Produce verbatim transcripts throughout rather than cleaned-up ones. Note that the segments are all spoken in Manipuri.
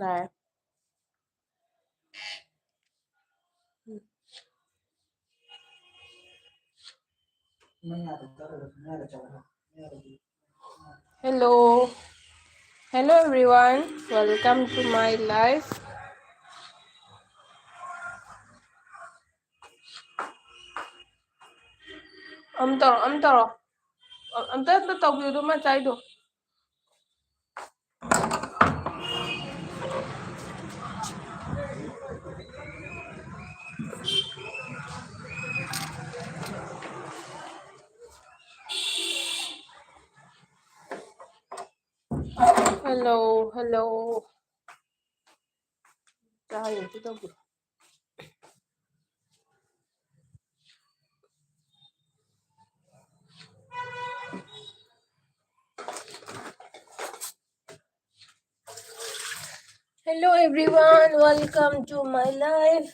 ꯂꯥꯛꯑꯦ꯫ Hello. Hello everyone. Welcome to my live. ꯑꯝ ꯇꯧꯔꯣ, ꯑꯝ ꯇꯧꯔꯣ꯫ ꯑ-, ꯑꯝꯇ, ꯑꯝꯇ ꯇꯧꯕꯤꯌꯨ, ꯑꯗꯨ ꯃꯆꯥꯏꯗꯣ꯫ Hello, hello. ꯆꯥ ꯌꯦꯡꯁꯤ ꯇꯧꯕꯤꯌꯨ꯫ Hello everyone, welcome to my live.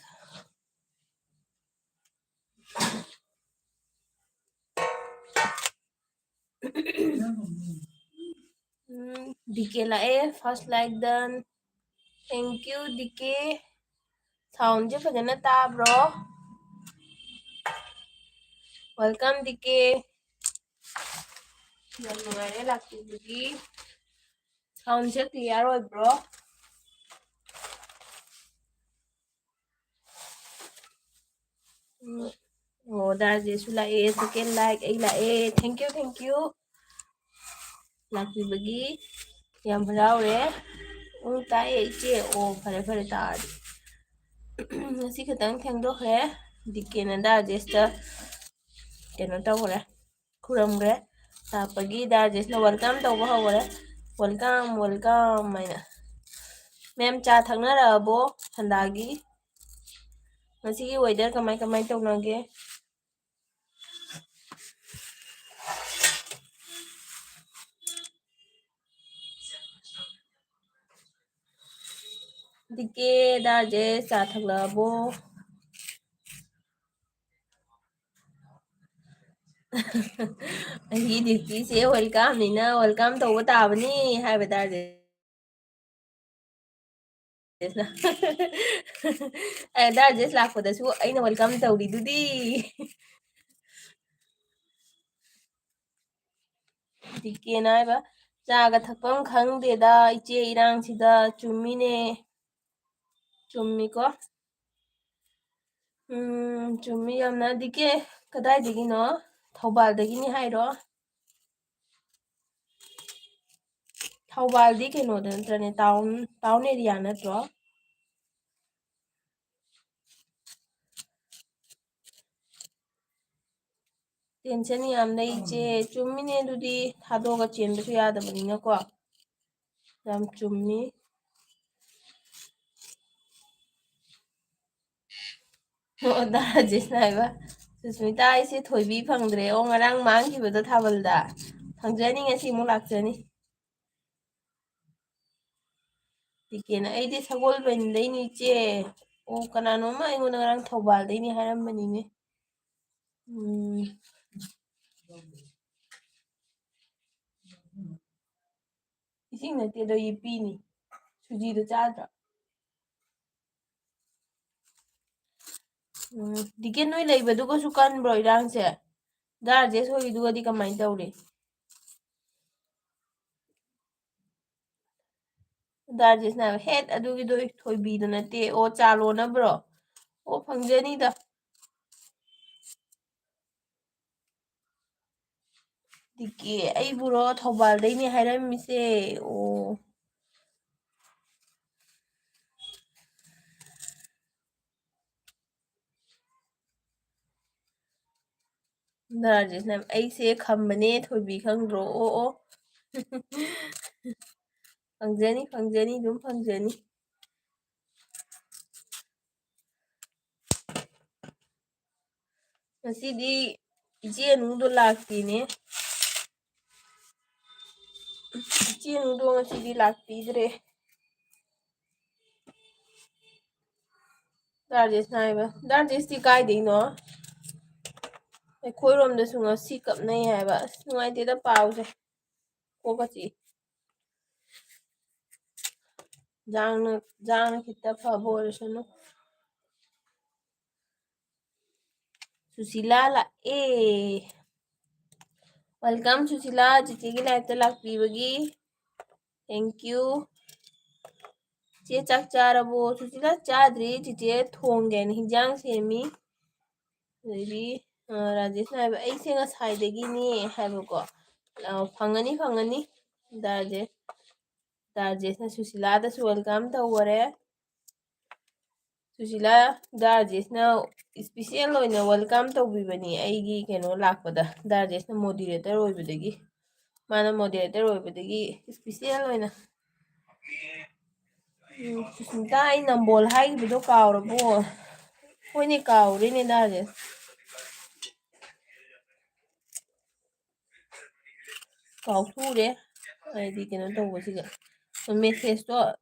Um, D K ꯂꯥꯛꯑꯦ, first like done. Thank you, D K. Soundꯁꯦ ꯐꯖꯅ ꯇꯥꯕ꯭ꯔꯣ? Welcome, D K. ꯌꯥꯝ ꯅꯨꯡꯉꯥꯏꯔꯦ ꯂꯥꯛꯄꯤꯕꯒꯤ꯫ Soundꯁꯦ clear ꯑꯣꯏꯕ꯭ꯔꯣ? ꯎꯝ꯫ ꯑꯣ, ꯗꯥ ꯔꯥꯖꯦꯁꯁꯨ ꯂꯥꯛꯑꯦ, second like ꯑꯩ ꯂꯥꯛꯑꯦ꯫ Thank you, thank you꯫ ꯂꯥꯛꯄꯤꯕꯒꯤ ꯌꯥꯝ ꯍꯔꯥꯎꯔꯦ꯫ ꯎꯝ, ꯇꯥꯏꯌꯦ ꯏꯆꯦ꯫ ꯑꯣ, ꯐꯔꯦ, ꯐꯔꯦ ꯇꯥꯔꯗꯤ꯫ ꯉꯁꯤ ꯈꯤꯇꯪ ꯊꯦꯡꯗꯣꯛꯈ꯭ꯔꯦ꯫ ꯗꯤ ꯀꯦꯅ ꯗꯥ ꯔꯥꯖꯦꯁꯇ ꯀꯩꯅꯣ ꯇꯧꯈ꯭ꯔꯦ, ꯈꯨꯔꯨꯝꯈ꯭ꯔꯦ꯫ ꯂꯥꯛꯄꯒꯤ ꯗꯥ ꯔꯥꯖꯦꯁꯅ welcome ꯇꯧꯕ ꯍꯧꯈ꯭ꯔꯦ꯫ "Welcome, welcome" ꯍꯥꯏꯅ꯫ ꯃꯦꯝ, ꯆꯥ ꯊꯛꯅꯔꯛꯑꯕꯣ ꯁꯟꯗꯥꯒꯤ? ꯉꯁꯤꯒꯤ weather ꯀꯃꯥꯏ ꯀꯃꯥꯏ ꯇꯧꯅꯒꯦ? ꯗꯤ ꯀꯦ, ꯗꯥ ꯔꯥꯖꯦꯁ, ꯆꯥ ꯊꯛꯂꯛꯑꯕꯣ? ꯑꯩꯒꯤ dutyꯁꯦ welcomeꯅꯤꯅ welcome ꯇꯧꯕ ꯇꯥꯕꯅꯤ ꯍꯥꯏꯕ ꯗꯥ ꯔꯥꯖꯦꯁ꯫ ꯑꯦ, ꯗꯥ ꯔꯥꯖꯦꯁ ꯂꯥꯛꯄꯗꯁꯨ ꯑꯩꯅ welcome ꯇꯧꯔꯤꯗꯨꯗꯤ꯫ ꯗꯤ ꯀꯦꯅ ꯍꯥꯏꯕ, "ꯆꯥꯒ ꯊꯛꯐꯝ ꯈꯪꯗꯦꯗ ꯏꯆꯦ ꯏꯔꯥꯡꯁꯤꯗ"꯫ ꯆꯨꯝꯃꯤꯅꯦ꯫ ꯆꯨꯝꯃꯤꯀꯣ? ꯎꯝ, ꯆꯨꯝꯃꯤ ꯌꯥꯝꯅ꯫ ꯗꯤ ꯀꯦ ꯀꯗꯥꯏꯗꯒꯤꯅꯣ? ꯊꯧꯕꯥꯜꯗꯒꯤꯅꯤ ꯍꯥꯏꯔꯣ? ꯊꯧꯕꯥꯜꯗꯤ ꯀꯩꯅꯣꯗ ꯅꯠꯇ꯭ꯔꯅꯦ? Town, town area ꯅꯠꯇ꯭ꯔꯣ? Tension ꯌꯥꯝ ꯂꯩ ꯏꯆꯦ꯫ ꯆꯨꯝꯃꯤꯅꯦ, ꯑꯗꯨꯗꯤ ꯊꯥꯗꯣꯛꯑꯒ ꯆꯦꯟꯕꯁꯨ ꯌꯥꯗꯕꯅꯤꯅꯀꯣ꯫ ꯌꯥꯝ ꯆꯨꯝꯃꯤ꯫ ꯑꯣ, ꯗꯥ ꯔꯥꯖꯦꯁꯅ ꯍꯥꯏꯕ, "ꯁꯨꯁꯃꯤꯇꯥ, ꯑꯩꯁꯦ ꯊꯣꯏꯕꯤ ꯐꯪꯗ꯭ꯔꯦ꯫ ꯑꯣ, ꯉꯔꯥꯡ ꯃꯥꯡꯈꯤꯕꯗꯣ ꯊꯥꯕꯜꯗ꯫ ꯐꯪꯖꯅꯤ, ꯉꯁꯤ ꯑꯃꯨꯛ ꯂꯥꯛꯆꯅꯤ"꯫ ꯇꯤꯀꯦꯅ, "ꯑꯩꯗꯤ ꯁꯒꯣꯜꯕꯟꯗꯩꯅꯤ ꯏꯆꯦ"꯫ ꯑꯣ, ꯀꯅꯥꯅꯣꯝꯃ ꯑꯩꯉꯣꯟꯗ ꯉꯔꯥꯡ ꯊꯧꯕꯥꯜꯗꯩꯅꯤ ꯍꯥꯏꯔꯝꯕꯅꯤꯅꯦ꯫ ꯎꯝ꯫ ꯏꯁꯤꯡ ꯅꯠꯇꯦ ꯑꯗꯣ, ꯌꯦꯄꯤꯅꯤ꯫ ꯁꯨꯖꯤꯗꯣ ꯆꯥꯗ꯭ꯔꯣ? ꯎꯝ, ꯗꯤ ꯀꯦ ꯅꯣꯏ ꯂꯩꯕꯗꯨꯒꯁꯨ ꯀꯟꯕ꯭ꯔꯣ ꯏꯔꯥꯡꯁꯦ? ꯗꯥ ꯔꯥꯖꯦꯁ ꯍꯣꯏꯒꯤꯗꯨꯒꯗꯤ ꯀꯃꯥꯏꯅ ꯇꯧꯔꯤ? ꯗꯥ ꯔꯥꯖꯦꯁꯅ ꯍꯥꯏꯕ, "ꯍꯦꯠ, ꯑꯗꯨꯒꯤꯗꯣ ꯊꯣꯏꯕꯤꯗꯣ ꯅꯠꯇꯦ꯫ ꯑꯣ, ꯆꯥ ꯂꯣꯟꯅꯕ꯭ꯔꯣ? ꯑꯣ, ꯐꯪꯖꯅꯤꯗ"꯫ D K, "ꯑꯩꯕꯨꯔꯣ ꯊꯧꯕꯥꯜꯗꯩꯅꯦ ꯍꯥꯏꯔꯝꯃꯤꯁꯦ"꯫ ꯑꯣ꯫ ꯅꯥꯔꯖꯤꯁꯅ, "ꯑꯩꯁꯦ ꯈꯝꯕꯅꯦ, ꯊꯣꯏꯕꯤ ꯈꯪꯗ꯭ꯔꯣ?" ꯑꯣ, ꯑꯣ꯫ ꯐꯪꯖꯅꯤ, ꯐꯪꯖꯅꯤ, ꯑꯗꯨꯝ ꯐꯪꯖꯅꯤ꯫ ꯉꯁꯤꯗꯤ ꯏꯆꯦ ꯑꯅꯨꯗꯣ ꯂꯥꯛꯇꯦꯅꯦ꯫ ꯏꯆꯦ ꯑꯅꯨꯗꯣ ꯉꯁꯤꯗꯤ ꯂꯥꯛꯄꯤꯗ꯭ꯔꯦ꯫ ꯗꯥ ꯔꯥꯖꯦꯁꯅ ꯍꯥꯏꯕ, ꯗꯥ ꯔꯥꯖꯦꯁꯇꯤ ꯀꯥꯏꯗꯩꯅꯣ? ꯑꯩꯈꯣꯏꯔꯣꯝꯗꯁꯨ ꯉꯁꯤ ꯀꯞꯅꯩ ꯍꯥꯏꯕ꯫ ꯑꯁ, ꯅꯨꯡꯉꯥꯏꯇꯦꯗ ꯄꯥꯎꯁꯦ꯫ ꯀꯣꯛꯀ ꯆꯤꯛꯏ꯫ ꯏꯟꯖꯥꯡꯅ, ꯏꯟꯖꯥꯡꯅ ꯈꯤꯇ ꯐꯕ ꯑꯣꯏꯔꯁꯅꯨ꯫ ꯁꯨꯁꯤꯂꯥ ꯂꯥꯛꯑꯦ꯫ Welcome ꯁꯨꯁꯤꯂꯥ, ꯆꯤꯆꯦꯒꯤ live ꯇ ꯂꯥꯛꯄꯤꯕꯒꯤ꯫ Thank you꯫ ꯆꯦ ꯆꯥꯛ ꯆꯥꯔꯕꯣ? ꯁꯨꯁꯤꯂꯥ ꯆꯥꯗ꯭ꯔꯤ, ꯆꯤꯆꯦ ꯊꯣꯡꯒꯦꯅ ꯍꯤꯟꯖꯥꯡ ꯁꯦꯝꯃꯤ꯫ ꯑꯗꯩꯗꯤ, ꯑ, ꯔꯥꯖꯦꯁꯅ ꯍꯥꯏꯕ, "ꯑꯩꯁꯦ ꯉꯁꯥꯏꯗꯒꯤꯅꯦ" ꯍꯥꯏꯕꯀꯣ꯫ ꯑ, ꯐꯪꯉꯅꯤ, ꯐꯪꯉꯅꯤ꯫ ꯗꯥ ꯔꯥꯖꯦꯁ, ꯗꯥ ꯔꯥꯖꯦꯁꯅ ꯁꯨꯁꯤꯂꯥꯗꯁꯨ welcome ꯇꯧꯈꯔꯦ꯫ ꯁꯨꯁꯤꯂꯥ, ꯗꯥ ꯔꯥꯖꯦꯁꯅ special ꯑꯣꯏꯅ welcome ꯇꯧꯕꯤꯕꯅꯤ ꯑꯩꯒꯤ ꯀꯩꯅꯣ ꯂꯥꯛꯄꯗ, ꯗꯥ ꯔꯥꯖꯦꯁꯅ moderator ꯑꯣꯏꯕꯗꯒꯤ꯫ ꯃꯥꯅ moderator ꯑꯣꯏꯕꯗꯒꯤ special ꯑꯣꯏꯅ꯫ ꯎꯝ, ꯁꯨꯁꯃꯤꯇꯥ, ꯑꯩ ꯅꯝꯕꯣꯜ ꯍꯥꯏꯈꯤꯕꯗꯣ ꯀꯥꯎꯔꯕꯣ? ꯍꯣꯏꯅꯦ, ꯀꯥꯎꯔꯦꯅꯦ, ꯗꯥ ꯔꯥꯖꯦꯁ꯫ ꯀꯥꯎꯊꯣꯛꯎꯔꯦ꯫ ꯍꯥꯏꯗꯤ ꯀꯩꯅꯣ ꯇꯧꯕꯁꯤꯗ message ꯇꯣ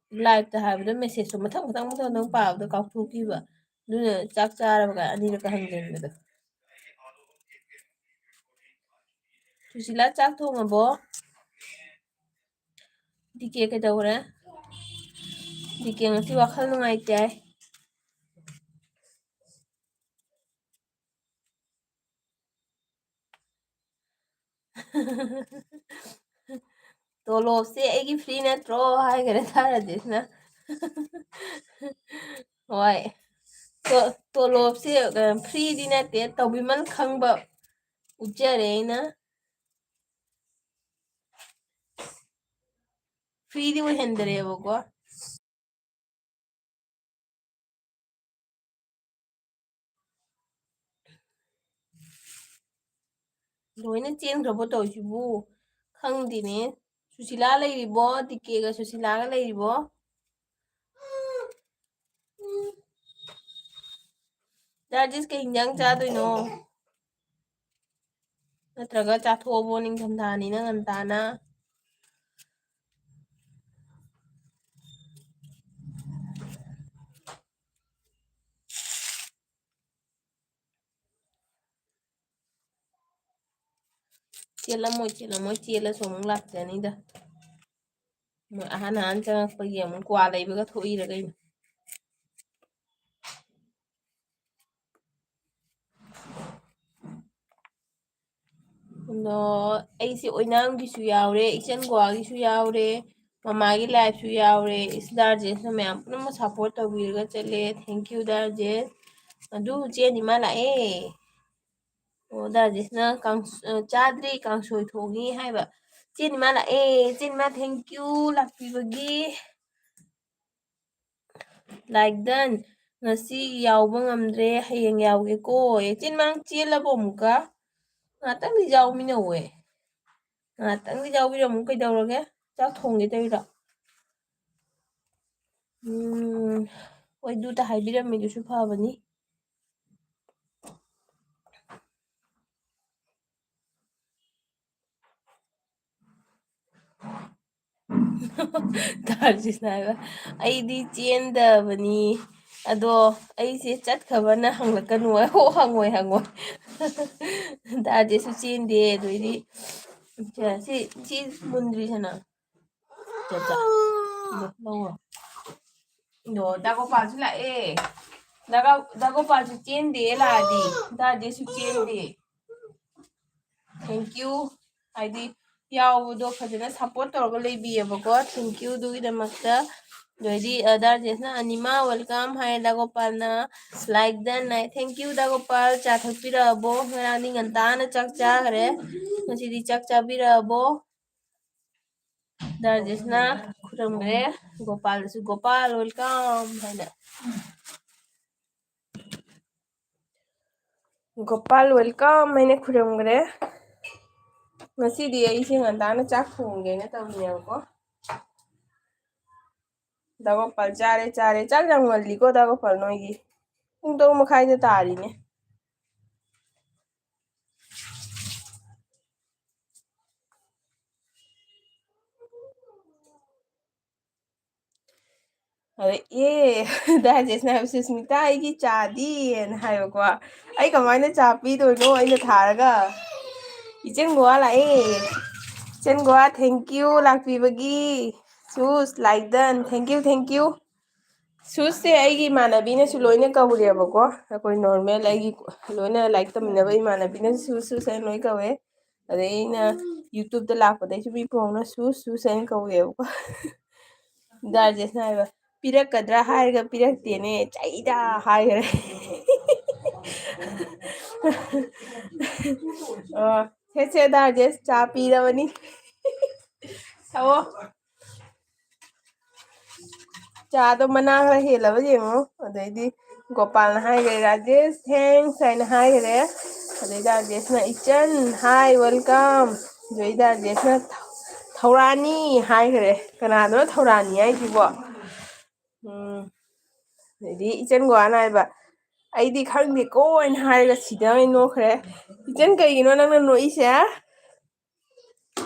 live ꯇ ꯍꯥꯏꯕꯗꯣ message ꯇꯣ ꯃꯊꯪ ꯃꯊꯪ ꯃꯊꯪ ꯃꯊꯪ ꯄꯥꯕꯗ ꯀꯥꯎꯊꯣꯛꯈꯤꯕ꯫ ꯑꯗꯨꯅ ꯆꯥꯛ ꯆꯥꯔꯕ ꯀꯥꯏ ꯑꯅꯤꯔꯛꯀ ꯍꯪꯖꯟꯕꯗꯣ꯫ ꯁꯨꯁꯤꯂꯥ ꯆꯥꯛ ꯊꯣꯡꯉꯕꯣ? ꯗꯤ ꯀꯦ ꯀꯩꯗꯧꯔꯦ? ꯗꯤ ꯀꯦ ꯉꯁꯤ ꯋꯥꯈꯜ ꯅꯨꯡꯉꯥꯏꯇꯦ ꯍꯥꯏ꯫ "ꯇꯣꯂꯣꯞꯁꯦ ꯑꯩꯒꯤ free ꯅꯠꯇ꯭ꯔꯣ?" ꯍꯥꯏꯈꯔꯦ ꯗꯥ ꯔꯥꯖꯦꯁꯅ꯫ ꯍꯣꯏ꯫ ꯇꯣ-, ꯇꯣꯂꯣꯞꯁꯦ, ꯑ, free ꯗꯤ ꯅꯠꯇꯦ, ꯇꯧꯕꯤꯃꯜ ꯈꯪꯕ ꯎꯠꯆꯔꯦ ꯑꯩꯅ꯫ Free ꯗꯤ ꯑꯣꯏꯍꯟꯗꯔꯦꯕꯀꯣ꯫ ꯂꯣꯏꯅ ꯆꯦꯟꯈ꯭ꯔꯕꯣ ꯇꯧꯔꯤꯁꯤꯕꯨ? ꯈꯪꯗꯦꯅꯦ꯫ ꯁꯨꯁꯤꯂꯥ ꯂꯩꯔꯤꯕꯣ? ꯗꯤ ꯀꯦꯒ ꯁꯨꯁꯤꯂꯥꯒ ꯂꯩꯔꯤꯕꯣ? ꯗꯥ ꯔꯥꯖꯦꯁ, ꯀꯩ ꯏꯟꯖꯥꯡ ꯆꯥꯗꯣꯏꯅꯣ? ꯅꯠꯇ꯭ꯔꯒ ꯆꯥꯊꯣꯛꯑꯕꯣ? ꯅꯤꯡꯊꯝꯊꯥꯅꯤꯅ ꯉꯟꯇꯥꯅ꯫ ꯆꯦꯜꯂꯝꯃꯣꯏ, ꯆꯦꯜꯂꯝꯃꯣꯏ, ꯆꯦꯜꯂꯁꯨ ꯑꯃꯨꯛ ꯂꯥꯛꯆꯅꯤꯗ꯫ ꯃꯣꯏ ꯑꯍꯥꯟ ꯑꯍꯥꯟ ꯆꯪꯉꯛꯄꯒꯤ ꯑꯃꯨꯛ ꯀ꯭ꯋꯥ ꯂꯩꯕꯒ ꯊꯣꯛꯏꯔ ꯀꯩꯅꯣ? ꯑꯗꯣ ꯑꯩꯁꯦ ꯑꯣꯏꯅꯥꯝꯒꯤꯁꯨ ꯌꯥꯎꯔꯦ, ꯏꯆꯟ ꯒꯣꯋꯥꯒꯤꯁꯨ ꯌꯥꯎꯔꯦ, ꯃꯃꯥꯒꯤ liveꯁꯨ ꯌꯥꯎꯔꯦ꯫ ꯏꯁ, ꯗꯥꯔꯖꯦꯁꯅ ꯃꯌꯥꯝ ꯄꯨꯝꯅꯃꯛ support ꯇꯧꯕꯤꯔꯒ ꯆꯠꯂꯦ꯫ Thank you, ꯗꯥꯔꯖꯦꯁ꯫ ꯑꯗꯨ ꯆꯦꯅꯤ ꯃꯥ ꯂꯥꯛꯑꯦ꯫ ꯑꯣ, ꯗꯥꯔꯖꯦꯁꯅ ꯀꯥꯡ-, ꯑ, ꯆꯥꯗ꯭ꯔꯤ, ꯀꯥꯡꯁꯣꯏ ꯊꯣꯡꯉꯤ ꯍꯥꯏꯕ꯫ ꯆꯦꯅꯤ ꯃꯥ ꯂꯥꯛꯑꯦ, ꯆꯦꯅꯤ ꯃꯥ, thank you ꯂꯥꯛꯄꯤꯕꯒꯤ꯫ Like done꯫ ꯉꯁꯤ ꯌꯥꯎꯕ ꯉꯝꯗ꯭ꯔꯦ, ꯍꯌꯦꯡ ꯌꯥꯎꯒꯦꯀꯣ꯫ ꯑꯦ, ꯆꯤꯟ ꯃꯥꯡ ꯆꯦꯜꯂꯕꯣ ꯑꯃꯨꯛꯀ? ꯉꯥꯛꯇꯪꯗꯤ ꯌꯥꯎꯃꯤꯟꯅꯧꯋꯦ꯫ ꯉꯥꯛꯇꯪꯗꯤ ꯌꯥꯎꯕꯤꯔꯝꯃꯨ꯫ ꯀꯩꯗꯧꯔꯒꯦ? ꯆꯥꯛ ꯊꯣꯡꯒꯦ ꯇꯧꯔꯤꯔꯣ? ꯎꯝ, ꯍꯣꯏ, ꯑꯗꯨꯗ ꯍꯥꯏꯕꯤꯔꯝꯃꯤꯗꯨꯁꯨ ꯐꯕꯅꯤ꯫ ꯗꯥꯔꯖꯤꯁꯅ ꯍꯥꯏꯕ, "ꯑꯩꯗꯤ ꯆꯦꯟꯗꯕꯅꯤ, ꯑꯗꯣ ꯑꯩꯁꯦ ꯆꯠꯈ꯭ꯔꯕꯅ ꯍꯪꯂꯛꯀꯅꯨ, ꯍꯣ, ꯍꯪꯉꯣꯏ, ꯍꯪꯉꯣꯏ꯫" ꯗꯥꯔꯖꯤꯁꯨ ꯆꯦꯟꯗꯦ, ꯑꯗꯩꯗꯤ ꯁꯤ, ꯁꯤ ꯃꯨꯟꯗ꯭ꯔꯤꯁꯤꯅ꯫ ꯆꯠ, ꯆꯠ꯫ ꯂꯧꯔꯣ꯫ ꯑꯗꯣ ꯗꯥ ꯒꯣꯄꯥꯜꯁꯨ ꯂꯥꯛꯑꯦ꯫ ꯗꯥ ꯒꯣ-, ꯗꯥ ꯒꯣꯄꯥꯜꯁꯨ ꯆꯦꯟꯗꯦ ꯂꯥꯛꯑꯗꯤ꯫ ꯗꯥꯔꯖꯤꯁꯨ ꯆꯦꯟꯗꯦ꯫ Thank you꯫ ꯍꯥꯏꯗꯤ ꯌꯥꯎꯕꯗꯣ ꯐꯖꯅ support ꯇꯧꯔꯒ ꯂꯩꯕꯤꯌꯦꯕꯀꯣ꯫ Thank you ꯑꯗꯨꯒꯤꯗꯃꯛꯇ꯫ ꯑꯗꯩꯗꯤ, ꯑ, ꯗꯥꯔꯖꯤꯁꯅ ꯑꯅꯤꯃ welcome high, the ꯒꯣꯄꯥꯜꯅ like done high. Thank you ꯗꯥ ꯒꯣꯄꯥꯜ꯫ ꯆꯥ ꯊꯛꯄꯤꯔꯛꯑꯕꯣ? ꯉꯔꯥꯡꯗꯤ ꯉꯟꯇꯥꯅ ꯆꯥꯛ ꯆꯥꯈ꯭ꯔꯦ꯫ ꯉꯁꯤꯗꯤ ꯆꯥꯛ ꯆꯥꯕꯤꯔꯛꯑꯕꯣ? ꯗꯥꯔꯖꯤꯁꯅ ꯈꯨꯔꯨꯝꯈ꯭ꯔꯦ꯫ ꯒꯣꯄꯥꯜꯗꯁꯨ, "ꯒꯣꯄꯥꯜ, welcome" ꯍꯥꯏꯅ꯫ "ꯒꯣꯄꯥꯜ, welcome" ꯍꯥꯏꯅ ꯈꯨꯔꯨꯝꯈ꯭ꯔꯦ꯫ ꯉꯁꯤꯗꯤ ꯑꯩꯁꯦ ꯉꯟꯇꯥꯅ ꯆꯥꯛ ꯊꯣꯡꯒꯦꯅ ꯇꯧꯕꯅꯦꯕꯀꯣ꯫ ꯗꯥ ꯒꯣꯄꯥꯜ, "ꯆꯥꯔꯦ, ꯆꯥꯔꯦ꯫" ꯆꯥꯛ ꯌꯥꯝ ꯉꯜꯂꯤꯀꯣ, ꯗꯥ ꯒꯣꯄꯥꯜ, ꯅꯣꯏꯒꯤ? ꯄꯨꯡ ꯇꯔꯨꯛ ꯃꯈꯥꯏꯗ ꯇꯥꯔꯤꯅꯦ꯫ ꯑꯗ, ꯑꯦ, ꯗꯥꯔꯖꯤꯁꯅ ꯍꯥꯏꯕ, "ꯁꯨꯁꯃꯤꯇꯥ, ꯑꯩꯒꯤ ꯆꯥꯗꯤ?" ꯍꯥꯏꯅ ꯍꯥꯏꯕꯀꯣ꯫ ꯑꯩ ꯀꯃꯥꯏꯅ ꯆꯥ ꯄꯤꯗꯣꯏꯅꯣ ꯑꯩꯅ ꯊꯥꯔꯒ? ꯏꯆꯦꯟ ꯒꯣꯋꯥ ꯂꯥꯛꯑꯦ꯫ ꯏꯆꯦꯟ Goa, thank you ꯂꯥꯛꯄꯤꯕꯒꯤ꯫ Sus, like done. Thank you, thank you. ꯁꯨꯁꯁꯦ ꯑꯩꯒꯤ ꯏꯃꯥꯟꯅꯕꯤꯅꯁꯨ ꯂꯣꯏꯅ ꯀꯧꯔꯦꯕꯀꯣ꯫ ꯑꯩꯈꯣꯏ ꯅꯣꯔꯃꯦꯜ ꯑꯩꯒꯤ ꯂꯣꯏꯅ ꯂꯥꯏꯔꯤꯛ ꯇꯝꯃꯤꯟꯅꯕ ꯏꯃꯥꯟꯅꯕꯤꯅꯁꯨ ꯁꯨꯁ ꯁꯨꯁ ꯍꯥꯏꯅ ꯂꯣꯏ ꯀꯧꯋꯦ꯫ ꯑꯗꯩ ꯑꯩꯅ YouTube ꯂꯥꯛꯄꯗꯩꯁꯨ ꯃꯤ ꯄꯨꯝꯅꯃꯛꯅ ꯁꯨꯁ ꯁꯨꯁ ꯍꯥꯏꯅ ꯀꯧꯋꯦꯕꯀꯣ꯫ ꯗꯥ ꯔꯥꯖꯦꯁꯅ ꯍꯥꯏꯕ, "ꯄꯤꯔꯛꯀꯗ꯭ꯔꯥ ꯍꯥꯏꯔꯒ ꯄꯤꯔꯛꯇꯦꯅꯦ, ꯆꯩꯗ" ꯍꯥꯏꯈ꯭ꯔꯦ꯫ ꯑꯣ, ꯁꯦ, ꯁꯦ, ꯗꯥ ꯔꯥꯖꯦꯁ, ꯆꯥ ꯄꯤꯔꯕꯅꯤ꯫ ꯊꯛꯑꯣ꯫ ꯆꯥꯗꯣ ꯃꯅꯥ ꯈꯔ ꯍꯦꯜꯂꯕ ꯌꯦꯡꯉꯣ꯫ ꯑꯗꯩꯗꯤ ꯒꯣꯄꯥꯜꯅ ꯍꯥꯏꯈ꯭ꯔꯦ, "ꯔꯥꯖꯦꯁ, thanks" ꯍꯥꯏꯅ ꯍꯥꯏꯈ꯭ꯔꯦ꯫ ꯑꯗꯩ ꯔꯥꯖꯦꯁꯅ, "ꯏꯆꯟ, hi, welcome." ꯑꯗꯩ ꯔꯥꯖꯦꯁꯅ, "ꯊꯧꯔꯥꯅꯤ" ꯍꯥꯏꯈ꯭ꯔꯦ꯫ ꯀꯅꯥꯗꯅꯣ ꯊꯧꯔꯥꯅꯤ ꯍꯥꯏꯁꯤꯕꯣ? ꯎꯝ꯫ ꯑꯗꯩꯗꯤ ꯏꯆꯟ ꯒꯣꯋꯥꯅ ꯍꯥꯏꯕ, "ꯑꯩꯗꯤ ꯈꯪꯗꯦꯀꯣ" ꯍꯥꯏꯅ ꯍꯥꯏꯔꯒ ꯁꯤꯗ ꯑꯣꯏꯅ ꯅꯣꯛꯈ꯭ꯔꯦ꯫ ꯏꯆꯟ, ꯀꯩꯒꯤꯅꯣ ꯅꯪꯅ ꯅꯣꯛꯏꯁꯦ?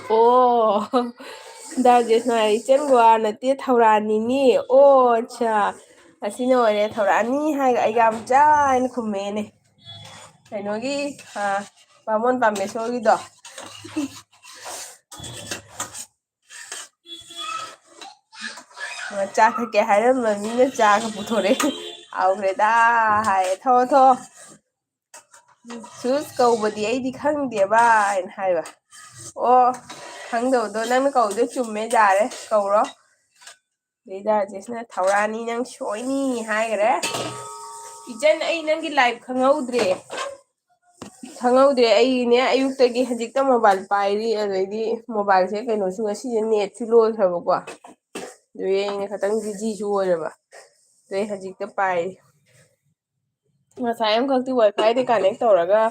ꯑꯣ, ꯗꯥ ꯔꯥꯖꯦꯁꯅ ꯍꯥꯏ, "ꯏꯆꯟ ꯒꯣꯋꯥ ꯅꯠꯇꯦ, ꯊꯧꯔꯥꯅꯤꯅꯤ"꯫ ꯑꯣ, ꯑꯠꯆꯥ, ꯑꯁꯤꯅ ꯑꯣꯏꯔꯦ ꯊꯧꯔꯥꯅꯤ ꯍꯥꯏꯔꯒ ꯑꯩ ꯌꯥꯝ ꯆꯥꯏꯅ ꯈꯨꯝꯃꯦꯅꯦ꯫ ꯀꯩꯅꯣꯒꯤ, ꯑ, ꯕꯥꯃꯣꯟ ꯄꯥꯝꯕꯦꯁꯣꯔꯒꯤꯗꯣ꯫ ꯆꯥ ꯊꯛꯀꯦ ꯍꯥꯏꯔꯝꯕ ꯃꯤꯅ ꯆꯥꯒ ꯄꯨꯊꯣꯔꯛꯑꯦ꯫ "ꯍꯥꯎꯈ꯭ꯔꯦꯗ" ꯍꯥꯏꯌꯦ꯫ "ꯊꯛꯑꯣ, ꯊꯛꯑꯣ꯫ ꯁꯨꯁ ꯀꯧꯕꯗꯤ ꯑꯩꯗꯤ ꯈꯪꯗꯦꯕ" ꯍꯥꯏꯅ ꯍꯥꯏꯕ꯫ "ꯑꯣ, ꯈꯪꯗꯕꯗꯣ ꯅꯪꯅ ꯀꯧꯗꯣ ꯆꯨꯝꯃꯦ, ꯌꯥꯔꯦ, ꯀꯧꯔꯣ"꯫ ꯑꯗꯩ ꯗꯥ ꯔꯥꯖꯦꯁꯅ, "ꯊꯧꯔꯥꯅꯤ, ꯅꯪ ꯁꯣꯏꯅꯤ" ꯍꯥꯏꯈ꯭ꯔꯦ꯫ ꯏꯆꯟ, ꯑꯩ ꯅꯪꯒꯤ live ꯈꯪꯍꯧꯗ꯭ꯔꯦ꯫ ꯈꯪꯍꯧꯗ꯭ꯔꯦ꯫ ꯑꯩꯅꯦ, ꯑꯌꯨꯛꯇꯒꯤ ꯍꯧꯖꯤꯛꯇ mobile ꯄꯥꯏꯔꯤ, ꯑꯗꯩꯗꯤ mobileꯁꯦ ꯀꯩꯅꯣꯁꯨ, ꯉꯁꯤꯁꯦ netꯁꯨ ꯂꯣꯏꯈ꯭ꯔꯕꯀꯣ꯫ ꯑꯗꯨꯒꯤ ꯑꯩꯅ ꯈꯤꯇꯪ busyꯁꯨ ꯑꯣꯏꯔꯕ꯫ ꯑꯗꯩ ꯍꯧꯖꯤꯛꯇ ꯄꯥꯏꯔꯤ꯫ ꯉꯁꯥꯏ ꯑꯃꯈꯛꯇꯤ WiFiꯗ connect ꯇꯧꯔꯒ,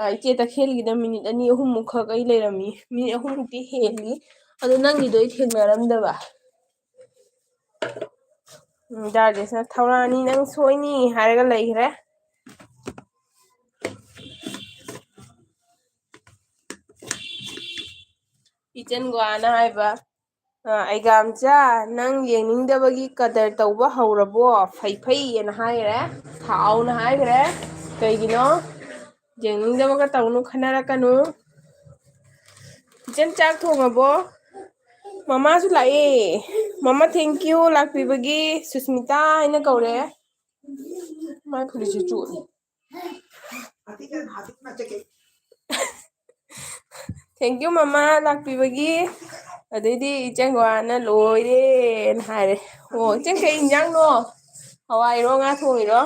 ꯑ, ꯏꯆꯦ ꯇꯈꯦꯜꯒꯤꯗ minute ꯑꯅꯤ ꯑꯍꯨꯝꯃꯨꯛ ꯈꯛ ꯑꯩ ꯂꯩꯔꯝꯃꯤ꯫ Minute ꯑꯍꯨꯝꯃꯨꯛꯇꯤ ꯍꯦꯜꯂꯤ꯫ ꯑꯗꯣ ꯅꯪꯒꯤꯗꯣ ꯑꯩ ꯊꯦꯡꯅꯔꯝꯗꯕ꯫ ꯎꯝ, ꯗꯥ ꯔꯥꯖꯦꯁꯅ, "ꯊꯧꯔꯥꯅꯤ, ꯅꯪ ꯁꯣꯏꯅꯤ" ꯍꯥꯏꯔꯒ ꯂꯩꯈ꯭ꯔꯦ꯫ ꯏꯆꯟ ꯒꯣꯋꯥꯅ ꯍꯥꯏꯕ, ꯑ, "ꯑꯩꯒꯥꯝꯆꯥ, ꯅꯪ ꯌꯦꯡꯅꯤꯡꯗꯕꯒꯤ ꯀꯗꯔ ꯇꯧꯕ ꯍꯧꯔꯕꯣ? ꯐꯩ ꯐꯩ" ꯍꯥꯏꯅ ꯍꯥꯏꯈ꯭ꯔꯦ꯫ "ꯊꯥꯎꯅ" ꯍꯥꯏꯈ꯭ꯔꯦ꯫ ꯀꯩꯒꯤꯅꯣ? ꯌꯦꯡꯅꯤꯡꯗꯕꯒ ꯇꯧꯅꯨ, ꯈꯟꯅꯔꯛꯀꯅꯨ꯫ ꯏꯆꯟ, ꯆꯥꯛ ꯊꯣꯡꯉꯕꯣ? ꯃꯃꯥꯁꯨ ꯂꯥꯛꯑꯦ꯫ ꯃꯃꯥ, thank you ꯂꯥꯛꯄꯤꯕꯒꯤ꯫ ꯁꯨꯁꯃꯤꯇꯥ ꯍꯥꯏꯅ ꯀꯧꯔꯦ꯫ ꯃꯥꯏ ꯐꯨꯔꯤꯠꯁꯦ ꯆꯣꯠꯂꯤ꯫ Thank you ꯃꯃꯥ ꯂꯥꯛꯄꯤꯕꯒꯤ꯫ ꯑꯗꯩꯗꯤ ꯏꯆꯟ ꯋꯥꯅ ꯂꯣꯏꯔꯦꯅ ꯍꯥꯏꯔꯦ꯫ ꯑꯣ, ꯏꯆꯟ ꯀꯩ ꯏꯟꯖꯥꯡꯅꯣ? ꯍꯋꯥꯏꯔꯣ, ꯉꯥ ꯊꯣꯡꯉꯤꯔꯣ?